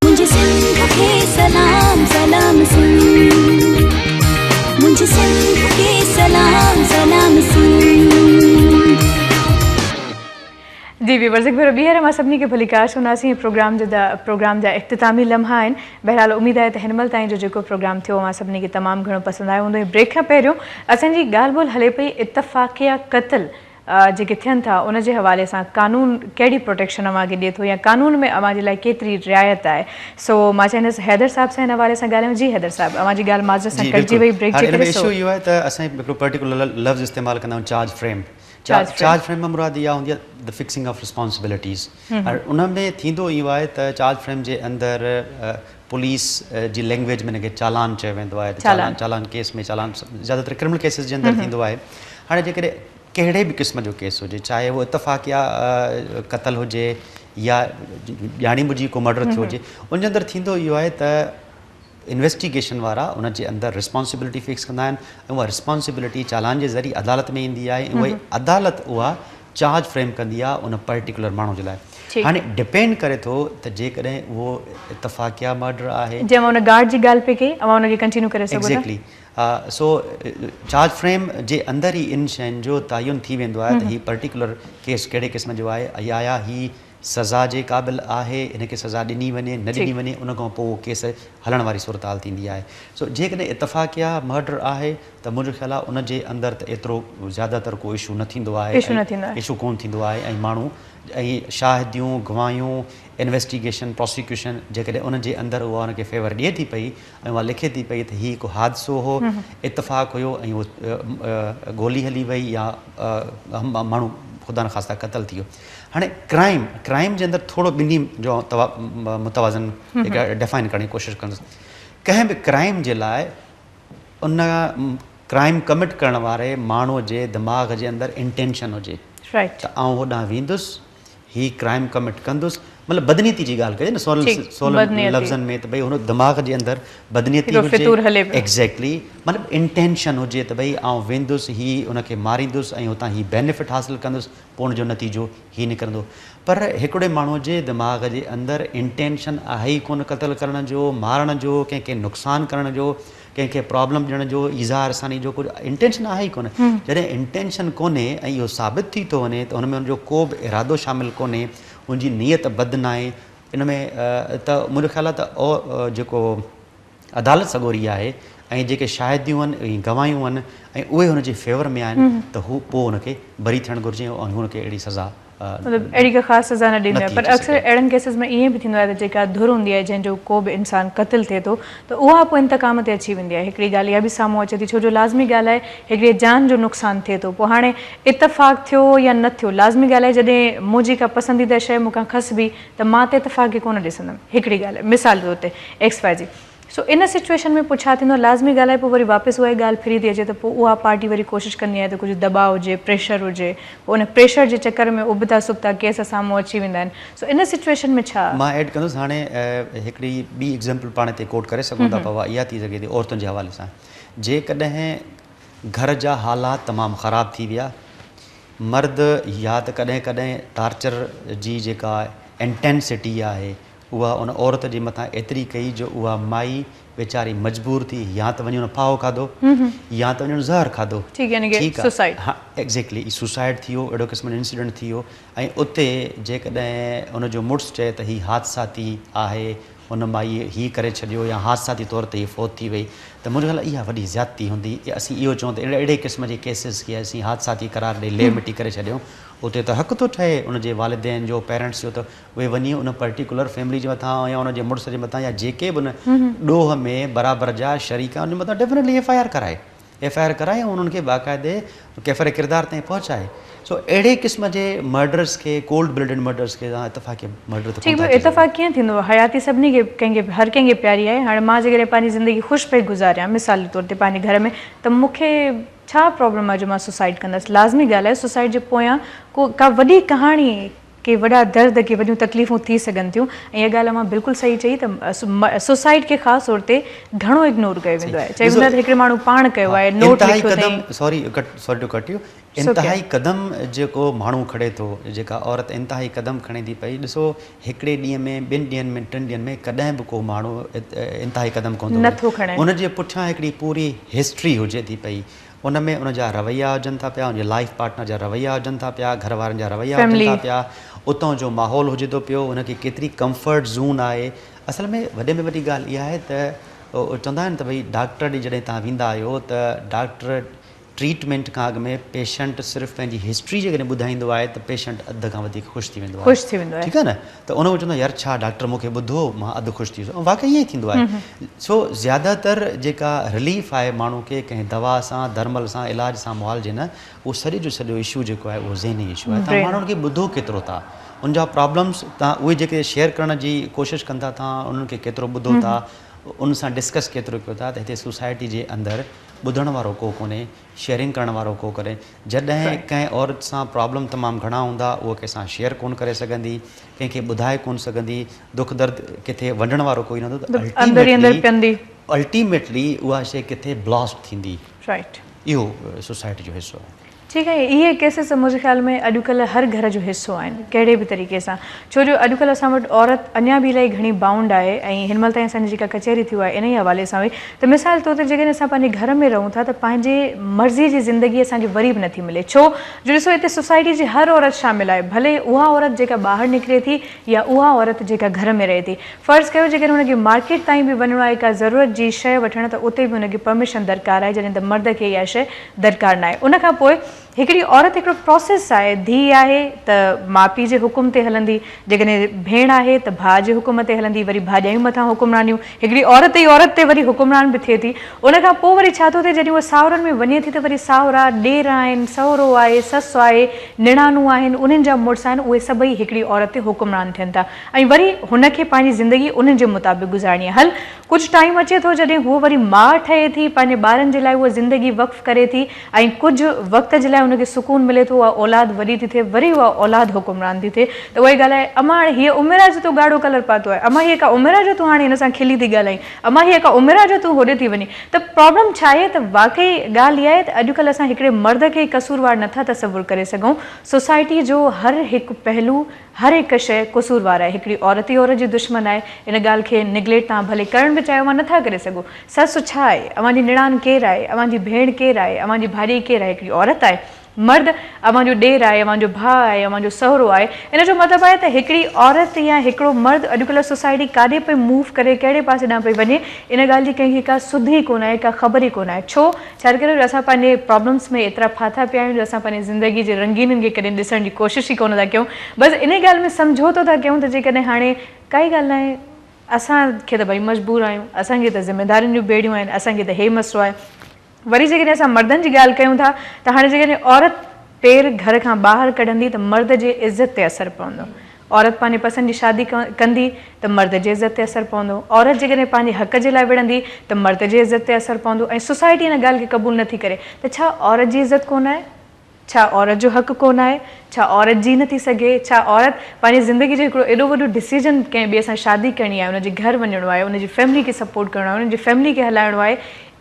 منهنجي سنڌ کي سلام سلام سنڌ منهنجي سنڌ کي سلام سلام سنڌ. جي ويورز هڪ ڀيرو ٻيهر اوهان سڀني کي ڀليڪار چونداسين هي پروگرام جو پروگرام جا اختتامي لمحا آهن بهرحال اميد آهي ته هن مهل تائين جو جيڪو پروگرام ٿيو اوهان سڀني کي تمام گهڻو پسند آيو هوندو ۽ بريڪ کان پهريون اسان جي ڳالهه ٻولهه هلي پئي اتفاقيه قتل جيڪي ٿين ٿا ان جي حوالي سان قانون ڪهڙي پروٽيڪشن اوهان کي ڏي ٿو يا قانون ۾ اوهان جي لاء ڪيتري رعايت آهي سو مان چاهيندس حيدر صاحب سان هن حوالي سان ڳالهايون جي حيدر صاحب اوهان جي ڳالهه معذرت سان جي ڪٽجي بلڪل وئي بريڪ هاڻي جي ان ۾ ڪري سو اشو اهو آهي ته اسان هڪڙو پرٽيڪولر لفظ استعمال ڪندا آهيون چارج فريم چارج فريم مان مراد اها هوندي آهي The fixing of responsibilities ان ۾ ٿيندو اهو آهي ته چارج فريم جي اندر پوليس جي لينگويج ۾ ان کي چالان چيو ويندو آهي ته چالان چالان ڪيس ۾ چالان زياده تر ڪرمنل ڪيسز جي اندر ٿيندو آهي هاڻي جيڪڏهن ڪهڙي به قسم جو ڪيس هجي چاهي اهو اتفاقيه قتل هجي يا ڄاڻي ٻجهي ڪو مرڊر ٿيو هجي ان جي اندر ٿيندو اهو آهي ته انويسٽيگيشن وارا ان جي اندر ريسپانسبلٽي فڪس ڪندا آهن ۽ اها ريسپانسبلٽي چالان جي ذريعي عدالت ۾ ايندي آهي ۽ اها عدالت اها چارج فريم ڪندي آهي ان پرٽيڪولر ماڻهو جي لاء. هاڻي ڊپينڊ ڪري ٿو ته جيڪڏهن اهو اتفاقيه مرڊر آهي. جي اوهان ان گارڊ جي ڳالهه پئي ڪئي اوهان ان کي ڪنٽينيو ڪري سگهو ٿا. ايگزيڪٽلي سو چارج فريم جي اندر ئي ان شين جو تعين ٿي ويندو آهي ته هي پرٽيڪولر ڪيس ڪهڙي قسم جو آهي ۽ آيا هي سزا جي قابل آهي ان کي سزا ڏني وڃي نه ڏني وڃي ان کان پوء اهو ڪيس هلڻ واري صورتحال ٿيندي آهي سو جيڪڏهن اتفاقيه مرڊر آهي ته منهنجو خيال آهي ان جي اندر ته ايترو زياده تر ڪو اشو نه ٿيندو آهي اشو ڪونه ٿيندو آهي ۽ ماڻهو ۽ شاهديون، گواهيون، انويسٽيگيشن، پراسيڪيوشن جيڪڏهن ان جي اندر اها ان کي فيور ڏئي ٿي پئي ۽ اها لکي ٿي پئي ته هي هڪ حادثو هو، اتفاق هيو ۽ اهو گولي هلي وئي يا ماڻهو خدا نخواسته قتل ٿي ويو. هاڻي ڪرائيم، ڪرائيم جي اندر ٿورو ٻنهي جو متوازن هڪ ڊفائن ڪرڻ جي ڪوشش ڪندس. ڪنهن به ڪرائيم جي لاء ان ڪرائيم ڪمٽ ڪرڻ واري ماڻهوء جي دماغ جي اندر انٽينشن هجي ته آئون هوڏانهن ويندس، هي ڪرائيم ڪمٽ ڪندس، مطلب بدنيتي جي ڳالهه ڪجي نه سولن لفظن ۾ ته ڀئي هن دماغ جي اندر بدنيتي هجي ايگزيڪٽلي مطلب انٽينشن هجي ته ڀئي آئون ويندس هي ان کي ماريندس ۽ هتان هي بينيفٽ حاصل ڪندس پوء ان جو نتيجو هي نڪرندو پر هڪڙي ماڻهوء جي دماغ جي اندر انٽينشن آهي ئي ڪونه قتل ڪرڻ جو، مارڻ جو، ڪنهن کي نقصان ڪرڻ جو، ڪنهن کي پرابلم ڏيڻ جو، ايذاء رساني جو ڪجهه انٽينشن آهي ئي ڪونه. جڏهن انٽينشن ڪونهي ۽ اهو ثابت ٿي ٿو وڃي ته ان ۾ ان جو ڪو به ارادو شامل ڪونهي، ان جي نيت بد ناهي ان ۾ ته منهنجو خيال آهي ته جيڪو عدالت سڳوري آهي ۽ جيڪي شاهديون آهن ۽ گواهيون آهن ۽ اهي هن جي فيور ۾ آهن ته هو پوء هن کي بري ٿيڻ گهرجي ۽ هن کي اهڙي سزا مطلب اهڙي ڪا خاص سزا نه ڏيندو آهي پر اڪثر اهڙن ڪيسز ۾ ائين به ٿيندو آهي ته جيڪا ڌر هوندي آهي جنهن جو ڪو به انسان قتل ٿئي ٿو ته اها پوء انتقام تي اچي ويندي آهي هڪڙي ڳالهه اها به سامهون اچي ٿي ڇو جو لازمي ڳالهه آهي هڪڙي جان جو نقصان ٿئي ٿو پوء هاڻي اتفاق ٿيو يا نه ٿيو لازمي ڳالهه آهي جڏهن منهنجي ڪا پسنديده شيء مون کان کسبي ته مان ته اتفاق کي ڪونه ڏسندم هڪڙي ڳالهه مثال طور تي ايڪس واء زي سو ان سچوئيشن ۾ پوء ڇا ٿيندو آهي لازمي ڳالهه آهي پوء وري واپس اها ئي ڳالهه ڦري ٿي اچي ته پوء اها پارٽي وري ڪوشش ڪندي آهي ته ڪجهه دٻاء هجي پريشر هجي پوء ان پريشر جي چڪر ۾ ابتا سبتا ڪيس سامهون اچي ويندا آهن سو ان سچوئيشن ۾ ڇا. مان ايڊ ڪندس هاڻي هڪڙي ٻي ايگزيمپل پاڻ هتي ڪوٽ ڪري سگهون ٿا پر اها اها ٿي سگهي ٿي عورتن جي حوالي سان جيڪڏهن گهر جا حالات تمام خراب ٿي ويا مرد يا ته ڪڏهن ڪڏهن ٽارچر جي جيڪا انٽينسٽي آهي اها ان عورت جي مٿان ايتري ڪئي جو اها مائي ويچاري مجبور ٿي يا ته وڃي ان ڦاهو کاڌو يا ته وڃي ان زهر کاڌو ٺيڪ يعني ڪي سوسائيڊ ها ايگزيڪٽلي سوسائيڊ ٿي ويو اهڙو قسم جو انسيڊنٽ ٿي ويو ۽ اتي جيڪڏهن ان جو مڙس چئي ته هي حادثاتي آهي ان مائي هي ڪري ڇڏيو يا حادثاتي طور تي هي فوت ٿي وئي ته منهنجو خيال آهي اها وڏي زيادتي هوندي اسين اهو چئون ته اهڙي قسم جي ڪيسز کي اسين حادثاتي قرار ڏئي ليهه مٽي ڪري ڇڏيون اتي ته حق ٿو ٺهي ان جي والدين جو پيرنٽس جو ته اهي وڃي ان پرٽيڪولر فيملي جي مٿان يا ان جي مڙس جي مٿان يا جيڪي به ان ڏوهه ۾ برابر جا شريڪ آهن ان جي مٿان ڊيفنيٽلي ايف I R ڪرائي ايف I R ڪرائي ۽ انهن کي باقاعدي ڪيفر ڪردار تائين پهچائي سو اهڙي قسم جي مرڊرز کي ڪولڊ بلڊڊ مرڊرز کي توهان اتفاقي مرڊر ته ٺيڪ اتفاق ڪيئن ٿيندو حياتي سڀني کي ڪنهن کي هر ڪنهن کي پياري آهي هاڻي مان جيڪڏهن پنهنجي زندگي خوش پئي گذاريان مثال جي طور تي پنهنجي گهر ۾ ته مون کي ڇا پرابلم آهي جو مان سوسائيڊ ڪندس لازمي ڳالهه آهي سوسائيڊ جي پويان ڪو ڪا وڏي ڪهاڻي ڪي وڏا درد ڪي وڏيون تڪليفون ٿي سگهن ٿيون ۽ اها ڳالهه اوهان بلڪل صحيح چئي ته سوسائيڊ کي خاص طور تي گهڻو اگنور ڪيو ويندو آهي چيو ويندو آهي ته هڪڙي ماڻهو پاڻ ڪيو آهي نوٽ لکيو اٿئي. سوري سوري ٽو ڪٽ يو انتهائي قدم جيڪو ماڻهو کڻي ٿو جيڪا عورت انتهائي قدم کڻي ٿي پئي ڏسو هڪڙي ڏينهن ۾ ٻن ڏينهن ۾ ٽن ڏينهن ۾ ڪڏهن به ڪو ماڻهو انتهائي قدم ڪونه ٿو کڻي ان جي پٺيان هڪڙي پوري هسٽري هجي ٿي پئي ان ۾ ان جا رويا هجن ٿا پيا، ان جي لائيف پارٽنر جا رويا هجن ٿا پيا، گهر وارن جا رويا هجن ٿا پيا، اتان جو ماحول هجي ٿو پيو، ان کي ڪيتري ڪمفرٽ زون آهي. اصل ۾ وڏي ۾ وڏي ڳالهه اها آهي ته چوندا آهن ته ڀئي ڊاڪٽر ڏي جڏهن توهان ويندا آهيو ته ڊاڪٽر ٽريٽمينٽ کان اڳ ۾ پيشنٽ صرف پنهنجي هسٽري جيڪڏهن ٻڌائيندو آهي ته پيشنٽ اڌ کان وڌيڪ خوش ٿي ويندو آهي. خوش ٿي ويندو آهي. ٺيڪ آهي نه ته ان کان چوندو آهي يار ڇا ڊاڪٽر مون کي ٻڌو مان اڌ خوش ٿي ويس ۽ واقعي ائين ئي ٿيندو آهي. سو زياده تر جيڪا رليف آهي ماڻهو کي ڪنهن دوا سان درمل سان علاج سان معالجي نه اهو سڄي جو سڄو اشو جيڪو آهي اهو ذهني اشو آهي توهان ماڻهن کي ٻڌو ڪيترو ٿا ان جا پرابلمس توهان اهي جيڪي شيئر ڪرڻ جي ڪوشش ڪن ٿا توهان انهن کي ڪيترو ٻڌو ٿا ان سان ڊسڪس ڪيترو ڪيو ٿا ته هتي سوسائٽي جي اندر ٻڌڻ وارو ڪو ڪونهي، شيئرنگ ڪرڻ وارو ڪو ڪونهي. جڏهن ڪنهن عورت سان پرابلم تمام گهڻا هوندا اهو ڪنهن سان شيئر ڪونه ڪري سگهندي، ڪنهن کي ٻڌائي ڪونه سگهندي، دک درد ڪٿي ونڊڻ وارو ڪوئي نه هوندو ته اندر ئي اندر پيندي. الٽيميٽلي اها شيء ڪٿي بلاسٽ ٿيندي. اهو سوسائٽي جو حصو آهي. ٺيڪ آهي اهي ڪيسز منهنجي خيال ۾ اڄڪلهه هر گهر جو حصو آهن ڪهڙي به طريقي سان ڇو جو اڄڪلهه اسان وٽ عورت اڃا به الائي گهڻي بائونڊ آهي ۽ هن مهل تائين اسان جي جيڪا ڪچهري ٿي اها انهي حوالي سان هئي ته مثال طور تي جيڪڏهن اسان پنهنجي گهر ۾ رهون ٿا ته پنهنجي مرضي جي زندگي اسان کي وري به نٿي ملي ڇو جو ڏسو هتي سوسائٽي جي هر عورت شامل آهي ڀلي اها عورت جيڪا ٻاهر نڪري ٿي يا اها عورت جيڪا گهر ۾ رهي ٿي فرض ڪيو جيڪڏهن هن کي مارڪيٽ تائين به وڃڻو آهي ڪا ضرورت جي شيء وٺڻ ته اتي به هن کي پرميشن درڪار آهي جڏهن ته مرد کي اها شيء درڪار ناهي ان کان پوء هڪڙي عورت هڪڙو پراسيس آهي ڌيء آهي ته ماء پيء جي حڪم تي هلندي جيڪڏهن ڀيڻ آهي ته ڀاء جي حڪم تي هلندي وري ڀاڄايون مٿان حڪمرانيون هڪڙي عورت ئي عورت تي وري حڪمران به ٿئي ٿي ان کان پوء وري ڇا ٿو ٿئي جڏهن هوء ساهرن ۾ وڃي ٿي ته وري ساهرا ڏير آهن سهرو آهي سس آهي نڻانون آهن انهن جا مڙس آهن اهي سڀئي هڪڙي عورت تي حڪمران ٿين ٿا ۽ وري هن کي پنهنجي زندگي انهن جي مطابق گذارڻي آهي. هل ڪجهه ٽائيم اچي ٿو جڏهن هوء وري ماء ٺهي ٿي، پنهنجي ٻارن جي لاء هوء زندگي وقف ڪري ٿي ۽ ڪجهه وقت جي لاء هن کي سڪون ملي ٿو، اها اولاد وڏي ٿي ٿئي، وري اها اولاد حڪمران ٿي ٿئي ته اها ئي ڳالهه آهي، امان هاڻي هيء عمر آهي جو تو ڳاڙهو ڪلر پاتو آهي، امان هيء ڪا عمر آهي جو تون هاڻي هن سان کلي ٿي ڳالهائين، امان هيء ڪا عمر آهي جو تون هوڏي ٿي وڃين. ته پرابلم ڇا آهي ته واقعي ڳالهه اها آهي ته اڄڪلهه اسان هڪڙي مرد کي ئي قصوروار نٿا تصور ڪري سگهون، سوسائٽي جو هر هڪ پهلو هر هڪ شيء قصوروار آهي. هڪڙي عورت ئي عورت جي دشمن آهي. ان ڳالهه کي نگليٽ توهان ڀلي ڪرڻ به چاهيو اوهان نٿا ڪري سگهو. سس ڇا آهي؟ اوهان جي نڻان ڪير آهي؟ اوهان جي ڀيڻ ڪير آهي؟ اوهان جي ڀاڄائي ڪير آهي؟ هڪڙي عورت آهي. مرد اوهان جو ڏير آهي، اوهان جو ڀاء آهي، اوهان جو سهرو آهي. ان جو مطلب آهي ته هڪڙي عورت يا هڪڙو مرد اڄڪلهه سوسائٽي ڪاڏي پئي موو ڪري، ڪهڙي پاسي ڏانهن پئي وڃي، ان ڳالهه جي ڪنهن کي ڪا سڌ ئي ڪونه آهي، ڪا خبر ئي ڪونه آهي. ڇو؟ ڇا ڪري جو اسان پنهنجي پرابلمس ۾ ايترا ڦاٿا پيا آهيون جو اسان پنهنجي زندگي جي رنگينين کي ڪڏهن ڏسڻ جي ڪوشش ئي ڪونه ٿا ڪيون بس انهي ڳالهه ۾ سمجهوتو ٿا ڪيون ته جيڪڏهن هاڻي ڪائي ڳالهه ناهي اسان کي ته ڀئي مجبور آهيون اسان کي ته ذميدارين جون ٻيڙيون آهن اسان کي ته هي مسئلو آهي وري جيڪڏهن اسان مردن جي ڳالهه ڪيون ٿا ته هاڻي جيڪڏهن عورت پير گهر کان ٻاهر ڪڍندي ته مرد جي عزت تي اثر پوندو. عورت پنهنجي پسند جي شادي ڪندي ته مرد جي عزت تي اثر پوندو. عورت جيڪڏهن پنهنجي حق جي لاء وڙهندي ته مرد جي عزت تي اثر پوندو ۽ سوسائٽي ان ڳالهه کي قبول نٿي ڪري ته ڇا عورت جي عزت ڪونه آهي؟ ڇا عورت جو حق ڪونه آهي؟ ڇا عورت جي نٿي سگهي؟ ڇا عورت پنهنجي زندگي جو هڪڙو ايڏو وڏو ڊسيزن ڪنهن ٻئي سان شادي ڪرڻي آهي، ان جي گهر وڃڻو آهي، ان جي فيملي کي سپورٽ ڪرڻو آهي، ان جي فيملي کي هلائڻو آهي،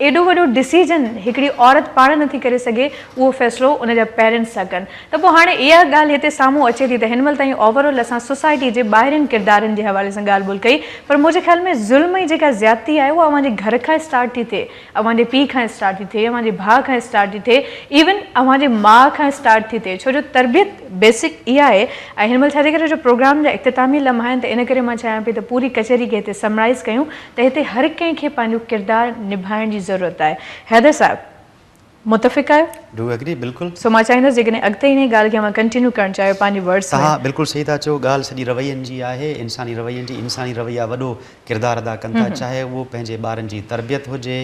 ايڏو وڏو ڊسيزن هڪڙي عورت پاڻ نٿي ڪري سگهي اهو فيصلو ان جا پيرنٽس ٿا ڪن ته پوء هاڻي اها ڳالهه هتي سامهون اچي ٿي ته هن مهل تائين اوور آل اسان سوسائٽي جي ٻاهرين ڪردارن جي حوالي سان ڳالهه ٻولهه ڪئي پر منهنجي خيال ۾ ظلم ۽ جيڪا زيادتي آهي اها اوهان جي گهر کان اسٽارٽ ٿي ٿئي اوهان جي پيء کان اسٽارٽ ٿي ٿئي اوهان جي ڀاء کان اسٽارٽ ٿي ٿئي ايون اوهان جي ماء کان اسٽارٽ ٿي ٿئي ڇو جو تربيت بيسڪ اها آهي ۽ هن مهل ڇا جي ڪري جو پروگرام جا اختتامي لمحا آهن ته ان ڪري مان چاهيان پئي ته پوري ڪچهري کي هتي سمرائيز ڪيون ته هتي هر ڪنهن کي پنهنجو ڪردار نڀائڻ جي ضرورت آهي. حيدر صاحب متفق آهيو؟ Do agree بلڪل. سو مان چاهيندس جيڪڏهن اڳتي انهي ڳالهه کي اوهان ڪنٽينيو ڪرڻ چاهيو پنهنجي ورڊس ۾. توهان بلڪل صحيح ٿا چئو ڳالهه سڄي روين جي آهي انساني روين جي انساني رويا وڏو ڪردار ادا ڪن ٿا چاهي اهو پنهنجي ٻارن جي تربيت هجي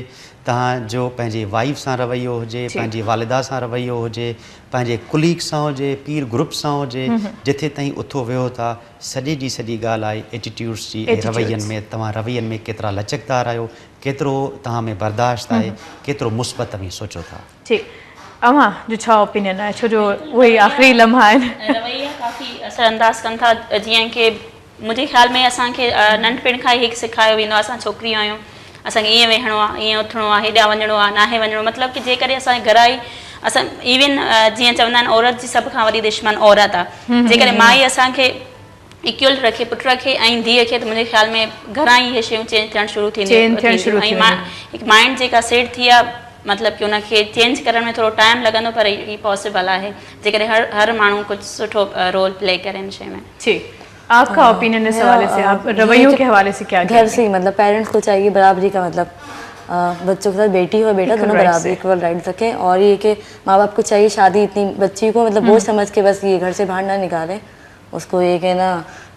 توهان جو پنهنجي وائيف سان رويو هجي پنهنجي والده سان رويو هجي پنهنجي ڪليگ سان هجي پير گروپ سان هجي جٿي تائين اٿو ويهو ٿا سڄي جي سڄي ڳالهه آهي ايٽيٽيوڊس جي ۽ روين ۾ توهان روين ۾ ڪيترا لچڪدار آهيو، ڪيترو توهان ۾ برداشت آهي، ڪيترو مثبت اوهين سوچو ٿا. ٺيڪ اوهان جو ڇا اوپينين آهي ڇو جو اهي ئي آخري لمحا آهن. رويا ڪافي اثر انداز ڪن ٿا جيئن ڪي منهنجي خيال ۾ اسان کي ننڍپڻ کان ئي هڪ سيکاريو ويندو آهي اسان ڇوڪريون آهيون اسان کي ائين ويهڻو آهي ائين اٿڻو آهي هيڏانهن وڃڻو آهي ناهي وڃڻو مطلب ڪي جيڪڏهن اسان جي گهر ئي اسان ايون جيئن چوندا آهن عورت جي سڀ کان وڏي دشمن عورت آهي جيڪڏهن مائي اسان کي ايڪول رکي پٽ کي ۽ ڌيء کي ته منهنجي خيال ۾ گهران ئي اهي شيون چينج ٿيڻ شروع ٿينديون ۽ هڪ مائنڊ جيڪا سيٽ ٿي آهي مطلب ڪي ان کي چينج ڪرڻ ۾ ٿورو ٽائيم لڳندو پر هي پاسيبل آهي جيڪڏهن هر هر ماڻهو ڪجهه سٺو رول پلي ڪري ان شي ۾. ٺيڪ آپ کا اوپينين اس حوالي سي آپ رويو ڪي حوالي سي ڪيا گهر سي مطلب پيرنٽس کو چاهيي برابري کا مطلب بچو ڪي ساٿ بيٽي هو بيٽا دونو برابر ايڪول رائٽس رکين اور يي ڪي ماں باپ کو چاهيي شادي اتني بچي کو مطلب بوجھ سمجھ ڪي بس يي گهر سي باهر نه نڪالي اس کو يي ڪي نا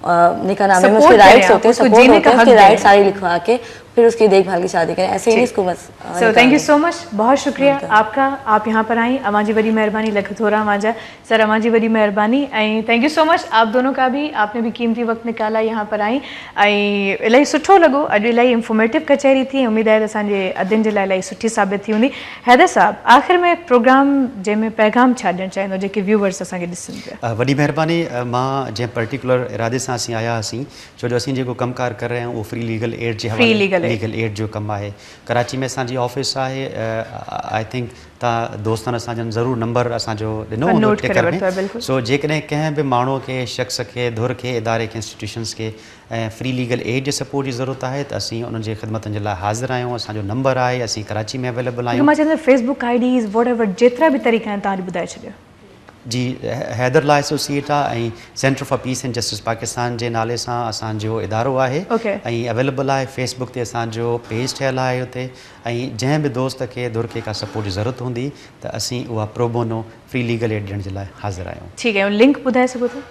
निकाह नामे में उसके राइट्स होते हैं, सपोर्ट होते हैं, उसके राइट्स सारे लिखवा के फिर उसकी देखभाल की शादी करें, ऐसे ही इसको बस। So thank you so much, बहुत शुक्रिया आपका, आप यहाँ पर आई, अवां जी वॾी मेहरबानी, लख थोरा अवां जा सर, अवां जी वॾी मेहरबानी ऐं thank you so much आप दोनों का भी, आपने भी कीमती वक़्तु निकाला यहाँ पर आई ऐं इलाही सुठो लॻो, अॼु इलाही इंफॉर्मेटिव कचहरी थी, उम्मीद आहे त असांजे अदिन जे लाइ इलाही सुठी साबित थी हूंदी। हैदर साहब, आख़िर में प्रोग्राम जंहिंमें पैगाम छा ॾियणु चाहींदो जेके व्यूवर्स असांखे ॾिसनि पिया? वॾी महिरबानी। मां जंहिं पर्टिकुलर इरादे सां असीं आया हुआसीं, छो जो असीं जेको कमु कार करे रहिया आहियूं उहो फ्री लीगल एड जे हवाले लीगल एड जो कमु आहे। कराची में असांजी ऑफिस आहे, I think तव्हां दोस्तनि असांजनि ज़रूरु नंबर असांजो ॾिनो हूंदो टिकर में। सो जेकॾहिं कंहिं बि माण्हूअ खे, शख़्स खे, धुर खे, इदारे खे, इंस्टीट्यूशंस खे ऐं फ्री लीगल एड जे सपोर्ट जी ज़रूरत आहे त असीं उन्हनि जे ख़िदमतुनि जे लाइ हाज़िर आहियूं। असांजो नंबर आहे, असीं कराची में अवेलेबल आहियूं। मां चवंदुसि फेसबुक आईडीज़ what ever जेतिरा बि तरीक़ा आहिनि तव्हां ॿुधाए छॾियो। जी, हैदर लॉ एसोसिएट आहे ऐं centre for peace and justice Pakistan जे नाले सां असांजो इदारो आहे ऐं अवेलेबल आहे। फेसबुक ते असांजो पेज ठहियल आहे उते, ऐं जंहिं बि दोस्त खे, धुर खे का सपोर्ट जी ज़रूरत हूंदी त असीं उहा pro bono free legal aid ॾियण जे लाइ हाज़िर आहियूं। ठीकु आहे, लिंक ॿुधाए सघो था?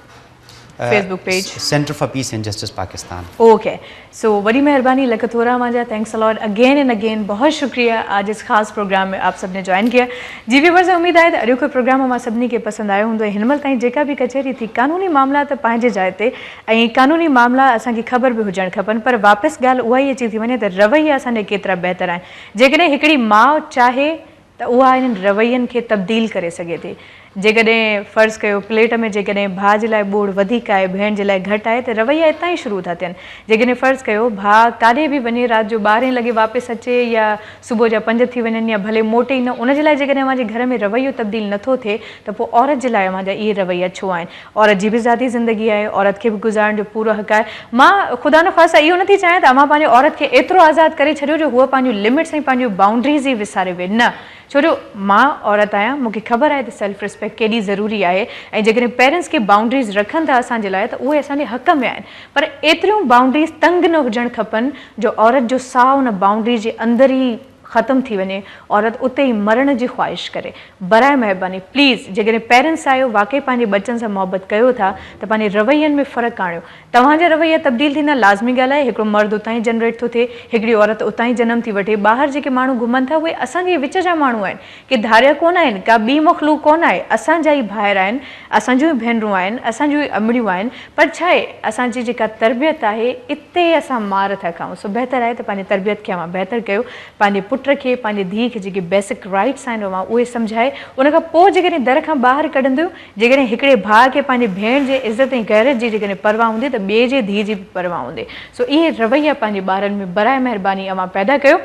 Facebook page centre for peace and justice Pakistan. Okay, so वॾी मेहरबानी, लख थोरा अवां जा, thanks a lot again and again, बहुत शुक्रिया आज इस ख़ासि प्रोग्राम में आप सबने जॉइन किया। जी व्यूवर्स, उम्मीद आहे त अॼोको प्रोग्राम अवां सभिनी खे पसंदि आयो हूंदो। हिन महिल ताईं जेका बि कचहरी थी, कानूनी मामला त पंहिंजे जाइ ते ऐं कानूनी मामला असांखे ख़बर बि हुजणु खपनि, पर वापसि ॻाल्हि उहा ई अची थी वञे त रवैया असांजा केतिरा बहितर आहिनि। जेकॾहिं हिकिड़ी माउ चाहे त उहा इन्हनि रवैयनि खे तब्दील करे सघे थी। जेकॾहिं फ़र्ज़ कयो प्लेट में जेकॾहिं भाउ जे लाइ ॿोड़ वधीक आहे, भेण जे लाइ घटि आहे, त रवैया हितां ई शुरू था थियनि। जेकॾहिं फ़र्ज़ कयो भाउ काॾे बि वञे, राति जो 12 लॻे वापसि अचे या सुबुह जा 5 थी वञनि या भले मोटे ई न, उन जे लाइ जेकॾहिं अव्हांजे घर में रवैयो तब्दील नथो थिए त पोइ औरत जे लाइ अव्हांजा इहे रवैया छो आहिनि? औरत जी बि ज़ाती ज़िंदगी आहे, औरत खे बि गुज़ारण जो पूरो हक़ आहे। मां ख़ुदा न ख़्वास्ता इहो नथी चाहियां त अव्हां पंहिंजी औरत खे एतिरो आज़ादु करे छॾियो जो हूअ पंहिंजूं लिमिट्स ऐं पंहिंजूं बाउंड्रीज़ ई विसारे वेहे, न, छो जो मां औरत आहियां, मूंखे ख़बर आहे त सेल्फ रिस्पेक्ट केॾी ज़रूरी आहे ऐं जेकॾहिं पेरेंट्स खे बाउंड्रीज़ रखनि था असांजे लाइ त उहे असांजे हक़ में आहिनि, पर एतिरियूं बाउंड्रीज़ तंग न हुजणु खपनि जो औरत जो साह उन बाउंड्री जे अंदरि ई ख़त्म थी वञे, औरत उते ई मरण जी ख़्वाहिश करे। बराए महिरबानी प्लीज़, जेकॾहिं पेरेंट्स आहियो, वाकई पंहिंजे बच्चनि सां मोहबत कयो था त पंहिंजे रवैयनि में फ़र्क़ु आणियो। तव्हांजा रवैया तब्दील थींदा, लाज़मी ॻाल्हि आहे। हिकिड़ो मर्द उतां ई जनरेट थो थिए, हिकिड़ी औरत उतां ई जनम थी वठे। ॿाहिरि जेके माण्हू घुमनि था उहे असांजे विच जा माण्हू आहिनि, के धारिया कोन आहिनि, का ॿी मख़लूक कोन आहे, असांजा ई भाइर आहिनि, असांजूं ई भेनरूं आहिनि, असांजूं ई अमड़ियूं आहिनि। पर छा आहे, असांजी जेका तरबियत आहे इते असां मार था खाऊं। सो बहितर आहे त पंहिंजी तरबियत खे अव्हां बहितर कयो, पंहिंजे पुट खे, पंहिंजे धीउ खे जेके बेसिक राइट्स आहिनि अव्हां उहे सम्झाए, उनखां पोइ जेकॾहिं दर खां ॿाहिरि कढंदियो, जेकॾहिं हिकिड़े भाउ खे पंहिंजे भेण जे इज़त ऐं ग़ैरत जी जेकॾहिं परवाह हूंदी त ॿिए जे धीउ जी बि परवाह हूंदी। सो इहे रवैया पंहिंजे ॿारनि में बराए महिरबानी अव्हां पैदा कयो।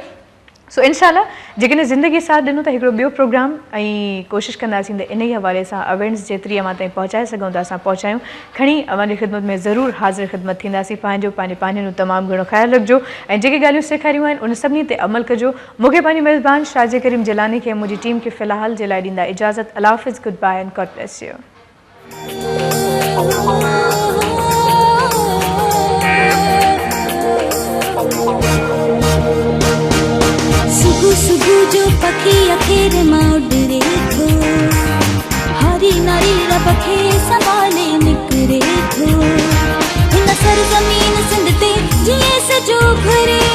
सो इनशाला जेकॾहिं ज़िंदगी साथ ॾिनो त हिकिड़ो ॿियो प्रोग्राम ऐं कोशिशि कंदासीं त इन ई हवाले सां अवेयरनेस जेतिरी अव्हां ताईं पहुचाए सघूं था असां पहुचायूं। खणी अव्हांजी ख़िदमत में ज़रूरु हाज़िर ख़िदमत थींदासीं। पंहिंजो पंहिंजे पंहिंजनि जो तमामु घणो ख़्यालु रखिजो ऐं जेके ॻाल्हियूं सेखारियूं आहिनि उन सभिनी ते अमल कजो। मूंखे पंहिंजी मेज़बान शाजिया करीम जिलानी खे मुंहिंजी टीम खे फ़िलहाल जे लाइ ॾींदा इजाज़त। अल्लाह हाफ़िज़, good bye and God bless you. सुबह सुबह जो पखी अखेर मां उडरे थो, हरी नारी रब खे संभाले निकिरे थो। हिन सरज़मीन सिंध ते जीअं सॼो भरे।